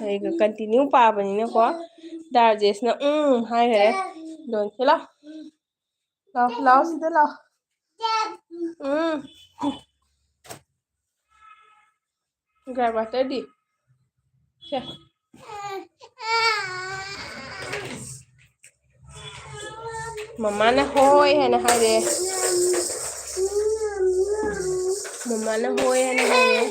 ꯑꯩꯒ continue ꯄꯥꯕꯅꯤꯅꯀꯣ꯫ ꯗꯥꯔꯖꯦꯁꯅ "ꯎꯝ" ꯍꯥꯏꯈꯔꯦ꯫ ꯂꯣꯏꯁꯤꯜꯂꯣ꯫ ꯂꯥꯎ, ꯂꯥꯎ, ꯁꯤꯗ ꯂꯥꯎ꯫ ꯎꯝ꯫ Grab water ꯗꯤ? ꯁꯦ꯫ ꯃꯃꯥꯅ ꯍꯣꯏ ꯍꯥꯏꯅ ꯍꯥꯏꯔꯦ꯫ ꯃꯃꯥꯅ ꯍꯣꯏ ꯍꯥꯏꯅ ꯍꯥꯏꯔꯦ꯫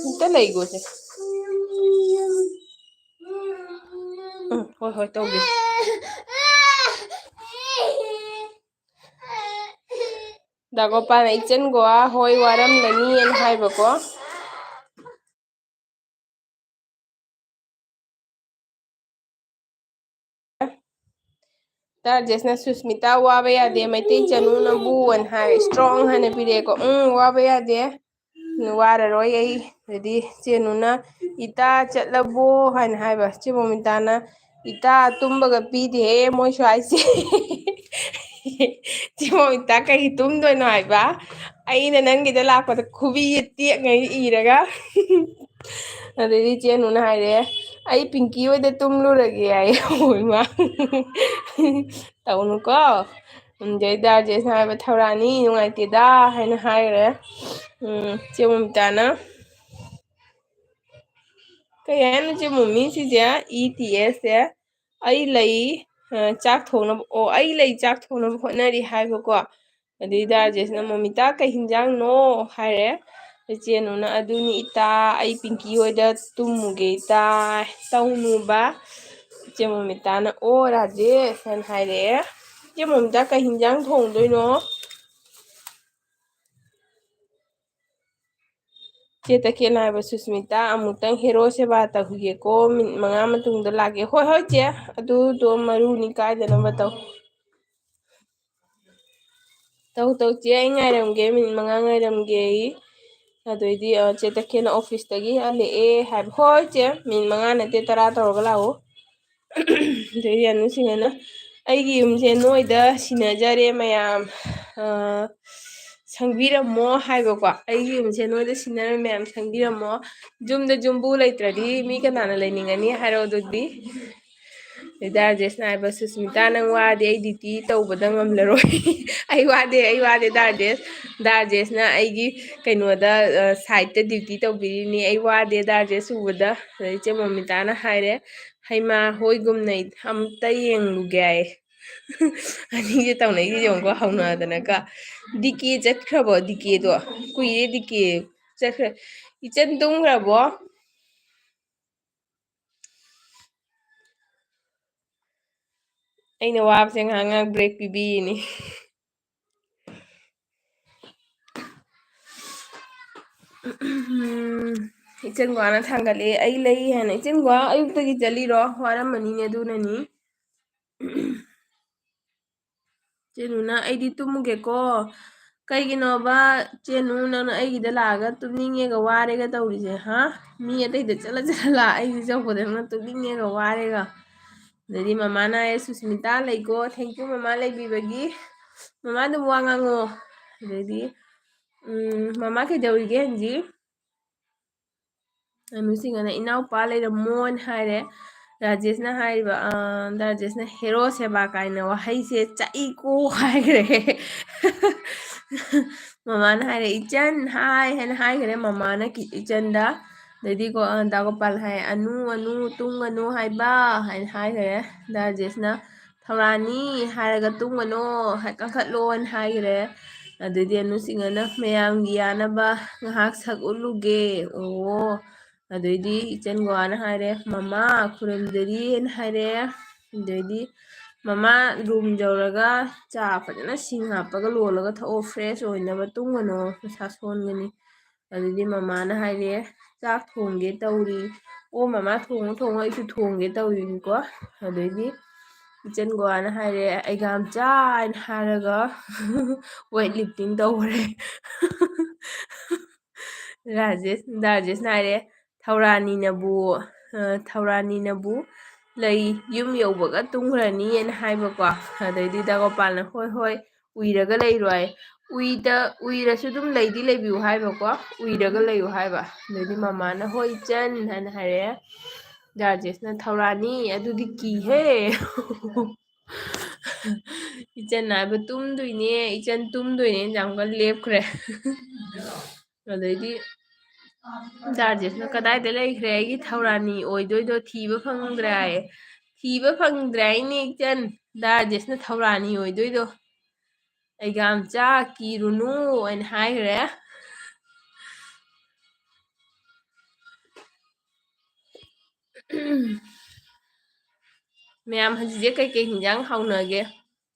ꯑꯝꯇ ꯂꯩꯒꯣꯁꯦ꯫ ꯎꯝ, ꯍꯣꯏ, ꯍꯣꯏ, ꯇꯧꯒꯦ꯫ ꯗꯥ ꯒꯣꯄꯥꯜꯅ, "ꯏꯆꯟ ꯒꯣꯋꯥ ꯍꯣꯏ ꯋꯥꯔꯝꯒꯅꯤꯅ" ꯍꯥꯏꯕꯀꯣ꯫ ꯇꯥ ꯔꯥꯖꯦꯁꯅ, "ꯁꯨꯁꯃꯤꯇꯥ, ꯋꯥꯕ ꯌꯥꯗꯦ, ꯃꯩꯇꯩ ꯆꯅꯨꯅꯕꯨ" ꯑꯅ ꯍꯥꯏ, strong ꯍꯥꯏꯅ ꯄꯤꯔꯛꯑꯦꯀꯣ꯫ ꯎꯝ, ꯋꯥꯕ ꯌꯥꯗꯦ, ꯋꯥꯔꯔꯣꯏ ꯑꯩ꯫ ꯑꯗꯩꯗꯤ ꯆꯦꯅꯨꯅ, "ꯏꯇꯥ ꯆꯠꯂꯕꯣ?" ꯍꯥꯏꯅ ꯍꯥꯏꯕ꯫ ꯆꯦ ꯃꯣꯃꯤꯇꯥꯅ, "ꯏꯇꯥ ꯇꯨꯝꯕꯒ ꯄꯤꯗꯦꯍꯦ ꯃꯣꯏ ꯁ꯭ꯋꯥꯏꯁꯦ꯫" ꯆꯦ ꯃꯣꯃꯤꯇꯥ ꯀꯩꯒꯤ ꯇꯨꯝꯗꯣꯏꯅꯣ ꯍꯥꯏꯕ? ꯑꯩꯅ ꯅꯪꯒꯤꯗ ꯂꯥꯛꯄꯗ ꯈꯨꯕꯤꯁꯦ ꯇꯦꯛꯉꯩ ꯏꯔꯒ꯫ ꯑꯗꯩꯗꯤ ꯆꯦ ꯅꯨꯅ ꯍꯥꯏꯔꯦ, "ꯑꯩ ꯄꯤꯡꯀꯤ ꯍꯣꯏꯗ ꯇꯨꯝꯂꯨꯔꯒꯦ" ꯍꯥꯏꯌꯦ꯫ ꯍꯣꯏꯃ꯫ ꯇꯧꯅꯨꯀꯣ꯫ ꯑꯗꯩꯗ ꯔꯥꯖꯦꯁꯅ ꯍꯥꯏꯕ, "ꯊꯧꯔꯥꯅꯤ ꯅꯨꯡꯉꯥꯏꯇꯦꯗ" ꯍꯥꯏꯅ ꯍꯥꯏꯈ꯭ꯔꯦ꯫ ꯎꯝ, ꯆꯦ ꯃꯣꯃꯤꯇꯥꯅ, ꯀꯩ ꯍꯥꯏꯅꯣ ꯆꯦ ꯃꯣꯃꯤ ꯁꯤꯁꯦ? ꯏ ꯇꯤ ꯑꯦꯁ ꯁꯦ, "ꯑꯩ ꯂꯩ, ꯑ, ꯆꯥꯛ ꯊꯣꯡꯅꯕ", ꯑꯣ, "ꯑꯩ ꯂꯩ ꯆꯥꯛ ꯊꯣꯡꯅꯕ ꯍꯣꯠꯅꯔꯤ" ꯍꯥꯏꯕꯀꯣ꯫ ꯑꯗꯩ ꯗꯥ ꯔꯥꯖꯦꯁꯅ, "ꯃꯣꯃꯤꯇꯥ, ꯀꯩ ꯍꯤꯟꯖꯥꯡꯅꯣ?" ꯍꯥꯏꯔꯦ꯫ ꯏꯆꯦ ꯅꯨꯅ, "ꯑꯗꯨꯅꯤ ꯏꯇꯥ, ꯑꯩ ꯄꯤꯡꯀꯤ ꯍꯣꯏꯗ ꯇꯨꯝꯃꯨꯒꯦ ꯏꯇꯥ", ꯇꯧꯅꯨꯕ꯫ ꯏꯆꯦ ꯃꯣꯃꯤꯇꯥꯅ, "ꯑꯣ ꯔꯥꯖꯦꯁ" ꯍꯥꯏꯅ ꯍꯥꯏꯔꯛꯑꯦ꯫ "ꯏꯆꯦ ꯃꯣꯃꯤꯇꯥ, ꯀꯩ ꯍꯤꯟꯖꯥꯡ ꯊꯣꯡꯗꯣꯏꯅꯣ?" ꯆꯦ ꯇꯈꯦꯜ ꯍꯥꯏꯕ, "ꯁꯨꯁꯃꯤꯇꯥ, ꯑꯃꯨꯛꯇꯪ ꯍꯦꯔꯣ ꯁꯦꯕꯥ ꯇꯧꯈꯤꯒꯦꯀꯣ, ꯃꯤꯅꯤꯠ ꯃꯉꯥ ꯃꯇꯨꯡꯗ ꯂꯥꯛꯀꯦ꯫" ꯍꯣꯏ, ꯍꯣꯏ, ꯆꯦ, ꯑꯗꯨꯗꯣ ꯃꯔꯨꯅꯤ, ꯀꯥꯏꯗꯅꯕ ꯇꯧ꯫ ꯇꯧ, ꯇꯧ, ꯆꯦ, ꯑꯩ ꯉꯥꯏꯔꯝꯒꯦ, ꯃꯤꯅꯤꯠ ꯃꯉꯥ ꯉꯥꯏꯔꯝꯒꯦ ꯑꯩ꯫ ꯑꯗꯨꯏꯗꯤ, ꯑ, ꯆꯦ ꯇꯈꯦꯜꯅ ꯑꯣꯐꯤꯁꯇꯒꯤ ꯍꯜꯂꯛꯑꯦ ꯍꯥꯏꯕ꯫ ꯍꯣꯏ, ꯆꯦ, ꯃꯤꯅꯤꯠ ꯃꯉꯥ ꯅꯠꯇꯦ, ꯇꯔꯥ ꯇꯧꯔꯒ ꯂꯥꯛꯑꯣ꯫ ꯑꯗꯩꯗꯤ ꯑꯅꯨꯁꯤꯡꯅꯅ, "ꯑꯩꯒꯤ ꯌꯨꯝꯁꯦ ꯅꯣꯏꯗ ꯁꯤꯟꯅꯖꯔꯦ ꯃꯌꯥꯝ꯫ ꯑ, ꯈꯪꯕꯤꯔꯝꯃꯣ ꯍꯥꯏꯕꯀꯣ꯫ ꯑꯩꯒꯤ ꯌꯨꯝꯁꯦ ꯅꯣꯏꯗ ꯁꯤꯟꯅꯔꯝꯃꯦ, ꯌꯥꯝ ꯈꯪꯕꯤꯔꯝꯃꯣ꯫ ꯌꯨꯝꯗ ꯌꯨꯝꯕꯨ ꯂꯩꯇ꯭ꯔꯗꯤ ꯃꯤ ꯀꯅꯥꯅ ꯂꯩꯅꯤꯡꯒꯅꯤ ꯍꯥꯏꯔꯣ ꯑꯗꯨꯗꯤ? ꯗꯥ ꯔꯥꯖꯦꯁꯅ ꯍꯥꯏꯕ, "ꯁꯨꯁꯃꯤꯇꯥ, ꯅꯪ ꯋꯥꯔꯗꯤ ꯑꯩ duty ꯇꯧꯕꯗ ꯉꯝꯂꯔꯣꯏ꯫" ꯑꯩ ꯋꯥꯗꯦ, ꯑꯩ ꯋꯥꯗꯦ ꯗꯥ ꯔꯥꯖꯦꯁ꯫ ꯗꯥ ꯔꯥꯖꯦꯁꯅ ꯑꯩꯒꯤ ꯀꯩꯅꯣꯗ, ꯑ, site ꯇ duty ꯇꯧꯕꯤꯔꯤꯅꯤ꯫ ꯑꯩ ꯋꯥꯗꯦ ꯗꯥ ꯔꯥꯖꯦꯁ ꯎꯕꯗ꯫ ꯑꯗꯩ ꯏꯆꯦ ꯃꯣꯃꯤꯇꯥꯅ ꯍꯥꯏꯔꯦ, "ꯍꯩꯃꯥ, ꯍꯣꯏꯒꯨꯝꯅ ꯑꯝꯇ ꯌꯦꯡꯂꯨꯒꯦ" ꯍꯥꯏꯌꯦ꯫ ꯑꯅꯤꯁꯦ ꯇꯧꯅꯩꯁꯦ ꯌꯦꯡꯉꯨꯀꯣ, ꯍꯧꯅꯗꯅꯀꯣ꯫ "D K ꯆꯠꯈ꯭ꯔꯕꯣ? ꯗꯤ ꯀꯦꯗꯣ ꯀꯨꯏꯔꯦ, ꯗꯤ ꯀꯦ ꯆꯠꯈ꯭ꯔꯦ꯫ ꯏꯆꯟ ꯇꯨꯝꯈ꯭ꯔꯕꯣ?" ꯑꯩꯅ ꯋꯥꯕꯁꯦ ꯉꯥꯏꯍꯥꯛ ꯉꯥꯏꯍꯥꯛ break ꯄꯤꯕꯤꯔꯤꯅꯤ꯫ ꯎꯝ, ꯏꯆꯟ ꯒ꯭ꯋꯥꯅ ꯊꯥꯡꯒꯠꯂꯦ, ꯑꯩ ꯂꯩ ꯍꯥꯏꯅ꯫ ꯏꯆꯟ ꯒ꯭ꯋꯥ, ꯑꯌꯨꯛꯇꯒꯤ ꯆꯠꯂꯤꯔꯣ? ꯋꯥꯔꯝꯃꯅꯤꯅꯦ, ꯑꯗꯨꯅꯅꯤ꯫ ꯆꯦꯅꯨꯅ, "ꯑꯩꯗꯤ ꯇꯨꯝꯃꯨꯒꯦꯀꯣ꯫" ꯀꯩꯒꯤꯅꯣꯕ ꯆꯦꯅꯨ, ꯅꯪꯅ ꯑꯩꯒꯤꯗ ꯂꯥꯛꯑꯒ ꯇꯨꯝꯅꯤꯡꯉꯦꯒ ꯋꯥꯔꯦꯒ ꯇꯧꯔꯤꯁꯦ, ꯍꯥ? ꯃꯤ ꯑꯇꯩꯗ ꯆꯠꯂ ꯆꯠꯂ ꯂꯥꯛ, ꯑꯩꯒꯤ ꯆꯧꯕꯗ ꯅꯪꯅ ꯇꯨꯝꯅꯤꯡꯉꯦꯒ ꯋꯥꯔꯦꯒ꯫ ꯑꯗꯩꯗꯤ ꯃꯃꯥꯅ ꯍꯥꯏꯔꯦ, "ꯁꯨꯁꯃꯤꯇꯥ ꯂꯩꯀꯣ, thank you ꯃꯃꯥ ꯂꯩꯕꯤꯕꯒꯤ꯫ ꯃꯃꯥ ꯑꯗꯨꯝ ꯋꯥ ꯉꯥꯡꯉꯣ꯫" ꯑꯗꯩꯗꯤ, ꯎꯝ, "ꯃꯃꯥ ꯀꯩꯗꯧꯔꯤꯒꯦ ꯍꯧꯖꯤꯛ?" ꯑꯅꯨꯁꯤꯡꯉꯅ, "ꯏꯅꯥꯎꯄꯥ ꯂꯩꯔꯝꯃꯣꯅ" ꯍꯥꯏꯔꯦ꯫ ꯔꯥꯖꯦꯁꯅ ꯍꯥꯏꯔꯤꯕ, ꯑ, ꯔꯥꯖꯦꯁꯅ "ꯍꯦꯔꯣ ꯁꯦꯕꯥ" ꯀꯥꯏꯅ ꯋꯥꯍꯩꯁꯦ ꯆꯥꯛꯏꯀꯣ ꯍꯥꯏꯈ꯭ꯔꯦ꯫ ꯃꯃꯥꯅ ꯍꯥꯏꯔꯦ, "ꯏꯆꯟ ꯍꯥꯏ" ꯍꯥꯏꯅ ꯍꯥꯏꯈ꯭ꯔꯦ ꯃꯃꯥꯅ ꯀꯤ-, ꯏꯆꯟꯗ꯫ ꯑꯗꯩꯗꯤꯀꯣ, ꯑ, ꯗꯥ ꯒꯣꯄꯥꯜ ꯍꯥꯏ, "ꯑꯅꯨ, ꯑꯅꯨ, ꯇꯨꯡꯒꯅꯨ ꯍꯥꯏꯕ" ꯍꯥꯏꯅ ꯍꯥꯏꯈ꯭ꯔꯦ꯫ ꯗꯥ ꯔꯥꯖꯦꯁꯅ "ꯊꯧꯔꯥꯅꯤ" ꯍꯥꯏꯔꯒ "ꯇꯨꯝꯒꯅꯣ, ꯍꯥꯏ-, ꯀꯥꯈꯠꯂꯣꯅ" ꯍꯥꯏꯈ꯭ꯔꯦ꯫ ꯑꯗꯩꯗꯤ ꯑꯅꯨꯁꯤꯡꯉꯅ "ꯃꯌꯥꯝꯒꯤ ꯌꯥꯅꯕ ꯉꯥꯏꯍꯥꯛ ꯁꯛ ꯎꯠꯂꯨꯒꯦ"꯫ ꯑꯣ꯫ ꯑꯗꯩꯗꯤ ꯏꯆꯟ ꯒꯣꯋꯥꯅ ꯍꯥꯏꯔꯦ, "ꯃꯃꯥ ꯈꯨꯔꯨꯝꯖꯔꯤꯅ" ꯍꯥꯏꯔꯦ꯫ ꯑꯗꯩꯗꯤ, "ꯃꯃꯥ, room ꯌꯧꯔꯒ ꯆꯥ ꯐꯖꯅ ꯁꯤꯡ ꯍꯥꯞꯄꯒ ꯂꯣꯜꯂꯒ ꯊꯛꯑꯣ, fresh ꯑꯣꯏꯅꯕ, ꯇꯨꯝꯒꯅꯣ, ꯅꯁꯥ ꯁꯣꯟꯒꯅꯤ"꯫ ꯑꯗꯨꯗꯤ ꯃꯃꯥꯅ ꯍꯥꯏꯔꯦ, "ꯆꯥꯛ ꯊꯣꯡꯒꯦ ꯇꯧꯔꯤ"꯫ "ꯑꯣ ꯃꯃꯥ, ꯊꯣꯡꯉꯣ ꯊꯣꯡꯉꯣ, ꯑꯩꯁꯨ ꯊꯣꯡꯒꯦ ꯇꯧꯔꯤꯅꯤꯀꯣ"꯫ ꯑꯗꯩꯗꯤ ꯏꯆꯟ ꯒꯣꯋꯥꯅ ꯍꯥꯏꯔꯦ, "ꯑꯩꯒꯥꯝꯆꯥ" ꯍꯥꯏꯅ ꯍꯥꯏꯔꯒ weight lifting ꯇꯧꯈ꯭ꯔꯦ꯫ ꯔꯥꯖꯦꯁ, ꯔꯥꯖꯦꯁꯅ ꯍꯥꯏꯔꯦ, "ꯊꯧꯔꯥꯅꯤꯅꯕꯨ, ꯑ, ꯊꯧꯔꯥꯅꯤꯅꯕꯨ ꯂꯩ, ꯌꯨꯝ ꯌꯧꯕꯒ ꯇꯨꯝꯈ꯭ꯔꯅꯤꯅ" ꯍꯥꯏꯕꯀꯣ꯫ ꯑꯗꯩꯗꯤ ꯗꯥ ꯒꯣꯄꯥꯜꯅ, "ꯍꯣꯏ, ꯍꯣꯏ, ꯎꯏꯔꯒ ꯂꯩꯔꯣꯏ, ꯎꯏꯗ, ꯎꯏꯔꯁꯨ ꯑꯗꯨꯝ ꯂꯩꯗꯤ ꯂꯩꯕꯤꯌꯨ ꯍꯥꯏꯕꯀꯣ, ꯎꯏꯔꯒ ꯂꯩꯌꯨ ꯍꯥꯏꯕ꯫ ꯑꯗꯩꯗꯤ ꯃꯃꯥꯅ, "ꯍꯣꯏ ꯏꯆꯟ" ꯍꯥꯏꯅ ꯍꯥꯏꯔꯛꯑꯦ꯫ ꯗꯥ ꯔꯥꯖꯦꯁꯅ, "ꯊꯧꯔꯥꯅꯤ, ꯑꯗꯨꯗꯤ ꯀꯤꯍꯦ"꯫ ꯏꯆꯟ ꯍꯥꯏꯕ, "ꯇꯨꯝꯗꯣꯏꯅꯦ, ꯏꯆꯟ ꯇꯨꯝꯗꯣꯏꯅꯦ" ꯌꯥꯝ ꯀꯟꯅ ꯂꯦꯞꯈ꯭ꯔꯦ꯫ ꯑꯗꯩꯗꯤ ꯗꯥ ꯔꯥꯖꯦꯁꯅ, "ꯀꯗꯥꯏꯗ ꯂꯩꯈ꯭ꯔꯦ ꯑꯩꯒꯤ ꯊꯧꯔꯥꯅꯤ ꯑꯣꯏꯗꯣꯏꯗꯣ? ꯊꯤꯕ ꯐꯪꯗ꯭ꯔꯦ" ꯍꯥꯏꯌꯦ꯫ "ꯊꯤꯕ ꯐꯪꯗ꯭ꯔꯦ ꯍꯥꯏꯅꯦ ꯏꯆꯟ, ꯗꯥ ꯔꯥꯖꯦꯁꯅ ꯊꯧꯔꯥꯅꯤ ꯑꯣꯏꯗꯣꯏꯗꯣ꯫ ꯑꯩꯒ ꯑꯝꯆꯥ ꯀꯤꯔꯨꯅꯨ" ꯍꯥꯏꯅ ꯍꯥꯏꯈ꯭ꯔꯦ꯫ ꯃꯌꯥꯝ, ꯍꯧꯖꯤꯛꯁꯦ ꯀꯩꯀꯩ ꯍꯤꯟꯖꯥꯡ ꯍꯥꯎꯅꯒꯦ?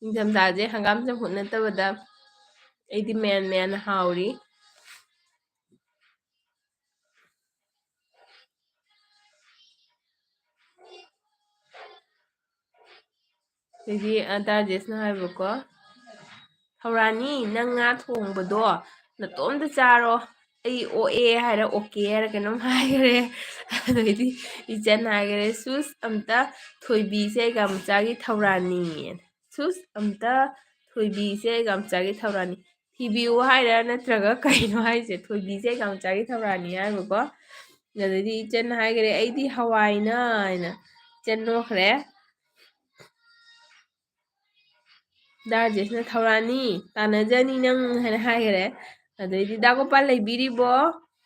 ꯅꯤꯡꯊꯝꯊꯥꯁꯦ ꯍꯪꯒꯥꯝ ꯆꯝꯐꯨꯠ ꯅꯠꯇꯕꯗ ꯑꯩꯗꯤ ꯃꯌꯥꯟ ꯃꯌꯥꯟ ꯍꯥꯎꯔꯤ꯫ ꯑꯗꯒꯤ, ꯑ, ꯗꯥ ꯔꯥꯖꯦꯁꯅ ꯍꯥꯏꯕꯀꯣ, "ꯊꯧꯔꯥꯅꯤ, ꯅꯪ ꯉꯥ ꯊꯣꯡꯕꯗꯣ ꯅꯇꯣꯝꯇ ꯆꯥꯔꯣ, ꯑꯩ ꯑꯣꯛꯑꯦ" ꯍꯥꯏꯔ, "ꯑꯣꯀꯦ" ꯍꯥꯏꯔ ꯀꯩꯅꯣꯝ ꯍꯥꯏꯈ꯭ꯔꯦ꯫ ꯑꯗꯩꯗꯤ ꯏꯆꯟ ꯍꯥꯏꯈꯔꯦ, "ꯁꯨꯁ, ꯑꯝꯇ ꯊꯣꯏꯕꯤꯁꯦ ꯑꯩꯒ ꯑꯝꯆꯥꯒꯤ ꯊꯧꯔꯥꯅꯤ" ꯍꯥꯏꯅ꯫ "ꯁꯨꯁ, ꯑꯝꯇ ꯊꯣꯏꯕꯤꯁꯦ ꯑꯩꯒ ꯑꯝꯆꯥꯒꯤ ꯊꯧꯔꯥꯅꯤ"꯫ ꯊꯤꯕꯤꯌꯨ ꯍꯥꯏꯔ ꯅꯠꯇ꯭ꯔꯒ ꯀꯩꯅꯣ ꯍꯥꯏꯁꯦ? "ꯊꯣꯏꯕꯤꯁꯦ ꯑꯩꯒ ꯑꯝꯆꯥꯒꯤ ꯊꯧꯔꯥꯅꯤ" ꯍꯥꯏꯕꯀꯣ꯫ ꯑꯗꯩꯗꯤ ꯏꯆꯟ ꯍꯥꯏꯈꯔꯦ, "ꯑꯩꯗꯤ ꯍꯋꯥꯏꯅ" ꯍꯥꯏꯅ꯫ ꯏꯆꯟ ꯅꯣꯛꯈ꯭ꯔꯦ꯫ ꯗꯥ ꯔꯥꯖꯦꯁꯅ, "ꯊꯧꯔꯥꯅꯤ, ꯇꯥꯟꯅꯖꯅꯤ ꯅꯪ" ꯍꯥꯏꯅ ꯍꯥꯏꯈꯔꯦ꯫ ꯑꯗꯩꯗꯤ, "ꯗꯥ ꯒꯣꯄꯥꯜ ꯂꯩꯕꯤꯔꯤꯕꯣ?"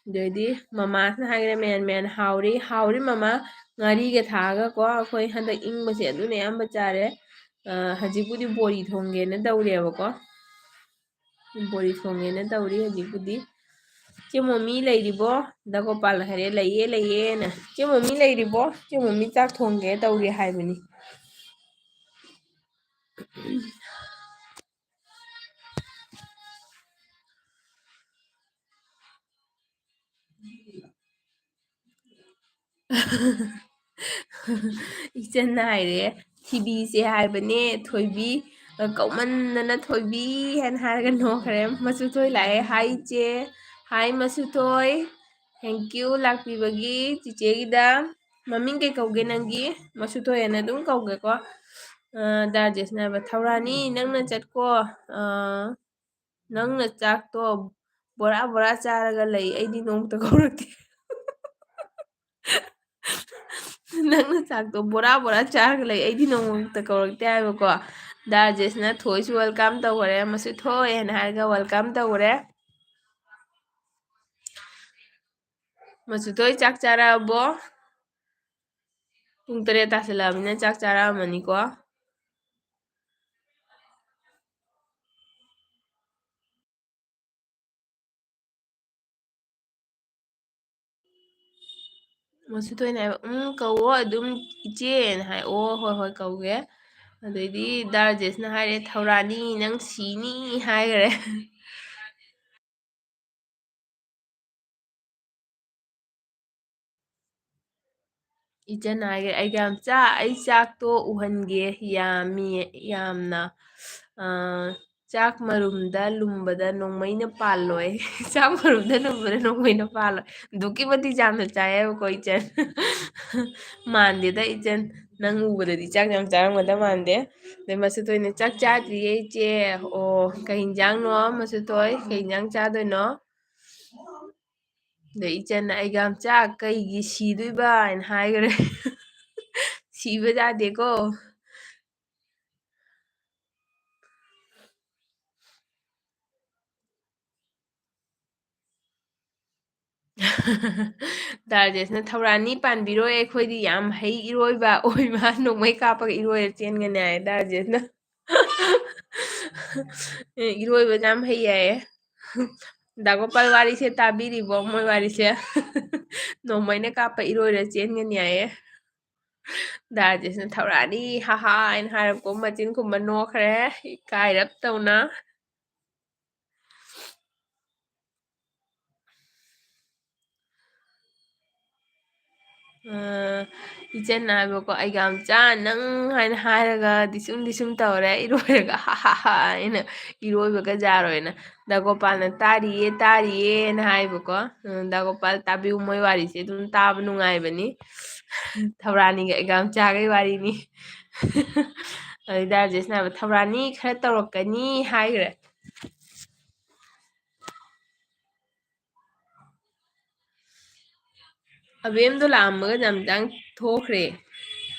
ꯑꯗꯩꯗꯤ ꯃꯃꯥꯁꯤꯅ ꯍꯥꯏꯈꯔꯦ, "ꯃꯌꯥꯟ ꯃꯌꯥꯟ ꯍꯥꯎꯔꯤ, ꯍꯥꯎꯔꯤ ꯃꯃꯥ, ꯉꯥꯔꯤꯒ ꯊꯥꯛꯑꯒꯀꯣ, ꯑꯩꯈꯣꯏ ꯍꯟꯗꯛ ꯏꯪꯕꯁꯦ ꯑꯗꯨꯅ ꯑꯌꯥꯝꯕ ꯆꯥꯔꯦ꯫ ꯑ, ꯍꯧꯖꯤꯛꯄꯨꯗꯤ ꯕꯣꯔꯤ ꯊꯣꯡꯒꯦꯅ ꯇꯧꯔꯤꯑꯕꯀꯣ꯫ ꯕꯣꯔꯤ ꯊꯣꯡꯒꯦꯅ ꯇꯧꯔꯤ ꯍꯧꯖꯤꯛꯄꯨꯗꯤ꯫ "ꯆꯦ ꯃꯣꯃꯤ ꯂꯩꯔꯤꯕꯣ?" ꯗꯥ ꯒꯣꯄꯥꯜꯅ ꯍꯥꯏꯔꯦ, "ꯂꯩꯌꯦ, ꯂꯩꯌꯦꯅ꯫ ꯆꯦ ꯃꯣꯃꯤ ꯂꯩꯔꯤꯕꯣ? ꯆꯦ ꯃꯣꯃꯤ ꯆꯥꯛ ꯊꯣꯡꯒꯦ ꯇꯧꯔꯤ" ꯍꯥꯏꯕꯅꯤ꯫ ꯏꯆꯟꯅ ꯍꯥꯏꯔꯦ, "ꯊꯤꯕꯤꯁꯦ ꯍꯥꯏꯕꯅꯦ, ꯊꯣꯏꯕꯤ, ꯑ, ꯀꯧꯃꯟꯗꯅ ꯊꯣꯏꯕꯤ" ꯍꯥꯏꯅ ꯍꯥꯏꯔꯒ ꯅꯣꯛꯈ꯭ꯔꯦ꯫ ꯃꯆꯨꯊꯣꯏ ꯂꯥꯛꯑꯦ꯫ "ꯍꯥꯏ ꯏꯆꯦ, ꯍꯥꯏ ꯃꯆꯨꯊꯣꯏ, thank you ꯂꯥꯛꯄꯤꯕꯒꯤ ꯆꯤꯆꯦꯒꯤꯗ꯫ ꯃꯃꯤꯡ ꯀꯩ ꯀꯧꯒꯦ ꯅꯪꯒꯤ?" ꯃꯆꯨꯊꯣꯏ ꯍꯥꯏꯅ ꯑꯗꯨꯝ ꯀꯧꯒꯦꯀꯣ꯫ ꯑ, ꯗꯥ ꯔꯥꯖꯦꯁꯅ ꯍꯥꯏꯕ, "ꯊꯧꯔꯥꯅꯤ, ꯅꯪꯅ ꯆꯠꯀꯣ, ꯑ, "ꯅꯪꯅ ꯆꯥꯛꯇꯣ ꯕꯣꯔꯥ ꯕꯣꯔꯥ ꯆꯥꯔꯒ ꯂꯩ, ꯑꯩꯗꯤ ꯅꯣꯡꯃꯇ ꯀꯧꯔꯛꯇꯦ꯫ ꯅꯪꯅ ꯆꯥꯛꯇꯣ ꯕꯣꯔꯥ ꯕꯣꯔꯥ ꯆꯥꯔꯒ ꯂꯩ, ꯑꯩꯗꯤ ꯅꯣꯡꯃꯇ ꯀꯧꯔꯛꯇꯦ" ꯍꯥꯏꯕꯀꯣ꯫ ꯗꯥ ꯔꯥꯖꯦꯁꯅ ꯊꯣꯏꯁꯨ welcome ꯇꯧꯈꯔꯦ, ꯃꯁꯨ ꯊꯣꯏ ꯍꯥꯏꯅ ꯍꯥꯏꯔꯒ welcome ꯇꯧꯈꯔꯦ꯫ ꯃꯁꯨ ꯊꯣꯏ, ꯆꯥꯛ ꯆꯥꯔꯛꯑꯕꯣ? ꯄꯨꯡ ꯇꯔꯦꯠ ꯇꯥꯁꯤꯜꯂꯛꯑꯕꯅꯤꯅ ꯆꯥꯛ ꯆꯥꯔꯛꯑꯝꯃꯅꯤꯀꯣ꯫ ꯃꯁꯨ ꯊꯣꯏꯅ ꯍꯥꯏꯕ, "ꯎꯝ, ꯀꯧꯋꯣ ꯑꯗꯨꯝ ꯏꯆꯦꯅ" ꯍꯥꯏ꯫ "ꯑꯣ, ꯍꯣꯏ, ꯍꯣꯏ, ꯀꯧꯒꯦ"꯫ ꯑꯗꯩꯗꯤ ꯗꯥ ꯔꯥꯖꯦꯁꯅ ꯍꯥꯏꯔꯦ, "ꯊꯧꯔꯥꯅꯤ, ꯅꯪ ꯁꯤꯅꯤ" ꯍꯥꯏꯈꯔꯦ꯫ ꯏꯆꯟ ꯍꯥꯏꯒꯦ, "ꯑꯩꯒ ꯌꯥꯝ ꯆꯥ-, ꯑꯩ ꯆꯥꯛꯇꯣ ꯎꯍꯟꯒꯦ, ꯌꯥꯝꯃꯤ ꯌꯥꯝꯅ꯫ ꯑ, ꯆꯥꯛ ꯃꯔꯨꯝꯗ ꯂꯨꯝꯕꯗ ꯅꯣꯡꯃꯩꯅ ꯄꯥꯜꯂꯣꯏ"꯫ ꯆꯥꯛ ꯃꯔꯨꯝꯗ ꯂꯨꯝꯕꯗ ꯅꯣꯡꯃꯩꯅ ꯄꯥꯜꯂꯣꯏ꯫ ꯑꯗꯨꯛꯀꯤ ꯃꯇꯤꯛ ꯌꯥꯝꯅ ꯆꯥꯏ ꯍꯥꯏꯕꯀꯣ ꯏꯆꯟ꯫ ꯃꯥꯟꯗꯦꯗ ꯏꯆꯟ, ꯅꯪ ꯎꯕꯗꯗꯤ ꯆꯥꯛ ꯌꯥꯝ ꯆꯥꯔꯝꯒꯗꯕ ꯃꯥꯟꯗꯦ꯫ ꯑꯗꯩ ꯃꯁꯨ ꯊꯣꯏꯅ, "ꯆꯥꯛ ꯆꯥꯗ꯭ꯔꯤꯌꯦ ꯏꯆꯦ"꯫ "ꯑꯣ, ꯀꯩ ꯍꯤꯟꯖꯥꯡꯅꯣ ꯃꯁꯨ ꯊꯣꯏ? ꯀꯩ ꯍꯤꯟꯖꯥꯡ ꯆꯥꯗꯣꯏꯅꯣ?" ꯑꯗꯩ ꯏꯆꯟꯅ, "ꯑꯩꯒ ꯌꯥꯝ ꯆꯥ-, ꯀꯩꯒꯤ ꯁꯤꯗꯣꯏꯕ?" ꯍꯥꯏꯅ ꯍꯥꯏꯈ꯭ꯔꯦ꯫ ꯁꯤꯕ ꯌꯥꯗꯦꯀꯣ꯫ ꯗꯥ ꯔꯥꯖꯦꯁꯅ, "ꯊꯧꯔꯥꯅꯤ ꯄꯥꯟꯕꯤꯔꯣꯏ, ꯑꯩꯈꯣꯏꯗꯤ ꯌꯥꯝ ꯍꯩ ꯏꯔꯣꯏꯕ", ꯑꯣꯏꯃꯥ, ꯅꯣꯡꯃꯩ ꯀꯥꯞꯄꯒ ꯏꯔꯣꯏꯔ ꯆꯦꯟꯒꯅꯤ ꯍꯥꯏ ꯗꯥ ꯔꯥꯖꯦꯁꯅ꯫ ꯑꯦ, ꯏꯔꯣꯏꯕ ꯌꯥꯝ ꯍꯩ ꯍꯥꯏꯌꯦ꯫ ꯗꯥ ꯒꯣꯄꯥꯜ ꯋꯥꯔꯤꯁꯦ ꯇꯥꯕꯤꯔꯤꯕꯣ? ꯃꯣꯏ ꯋꯥꯔꯤꯁꯦ꯫ "ꯅꯣꯡꯃꯩꯅ ꯀꯥꯞꯄ ꯏꯔꯣꯏꯔ ꯆꯦꯟꯒꯅꯤ" ꯍꯥꯏꯌꯦ꯫ ꯗꯥ ꯔꯥꯖꯦꯁꯅ, "ꯊꯧꯔꯥꯅꯤ, ꯍꯥ ꯍꯥ" ꯍꯥꯏꯅ ꯍꯥꯏꯔꯛꯄ ꯃꯆꯤꯟ ꯈꯨꯝꯕ ꯅꯣꯛꯈ꯭ꯔꯦ, ꯏꯀꯥꯏꯔꯞ ꯇꯧꯅ꯫ ꯑ, ꯏꯆꯟꯅ ꯍꯥꯏꯕꯀꯣ, "ꯑꯩꯒ ꯌꯥꯝ ꯆꯥ-, ꯅꯪ" ꯍꯥꯏꯅ ꯍꯥꯏꯔꯒ ꯗꯤꯁꯨꯝ ꯗꯤꯁꯨꯝ ꯇꯧꯔꯦ, ꯏꯔꯣꯏꯔꯒ "ꯍꯥ ꯍꯥ ꯍꯥ" ꯍꯥꯏꯅ ꯏꯔꯣꯏꯕꯒ ꯌꯥꯔꯣꯏꯅ꯫ ꯗꯥ ꯒꯣꯄꯥꯜꯅ, "ꯇꯥꯔꯤꯌꯦ, ꯇꯥꯔꯤꯌꯦꯅ" ꯍꯥꯏꯕꯀꯣ꯫ ꯎꯝ, ꯗꯥ ꯒꯣꯄꯥꯜ, ꯇꯥꯕꯤꯌꯨ, ꯃꯣꯏ ꯋꯥꯔꯤꯁꯦ ꯑꯗꯨꯝ ꯇꯥꯕ ꯅꯨꯡꯉꯥꯏꯕꯅꯤ꯫ ꯊꯧꯔꯥꯅꯤꯒ ꯑꯩꯒ ꯌꯥꯝ ꯆꯥꯒꯩ ꯋꯥꯔꯤꯅꯤ꯫ ꯑꯗꯩ ꯗꯥ ꯔꯥꯖꯦꯁꯅ ꯍꯥꯏꯕ, "ꯊꯧꯔꯥꯅꯤ ꯈꯔ ꯇꯧꯔꯛꯀꯅꯤ" ꯍꯥꯏꯈ꯭ꯔꯦ꯫ ꯑꯕꯦꯝꯗꯣ ꯂꯥꯛꯑꯝꯃꯒ ꯅꯝꯗꯪ ꯊꯣꯛꯈ꯭ꯔꯦ꯫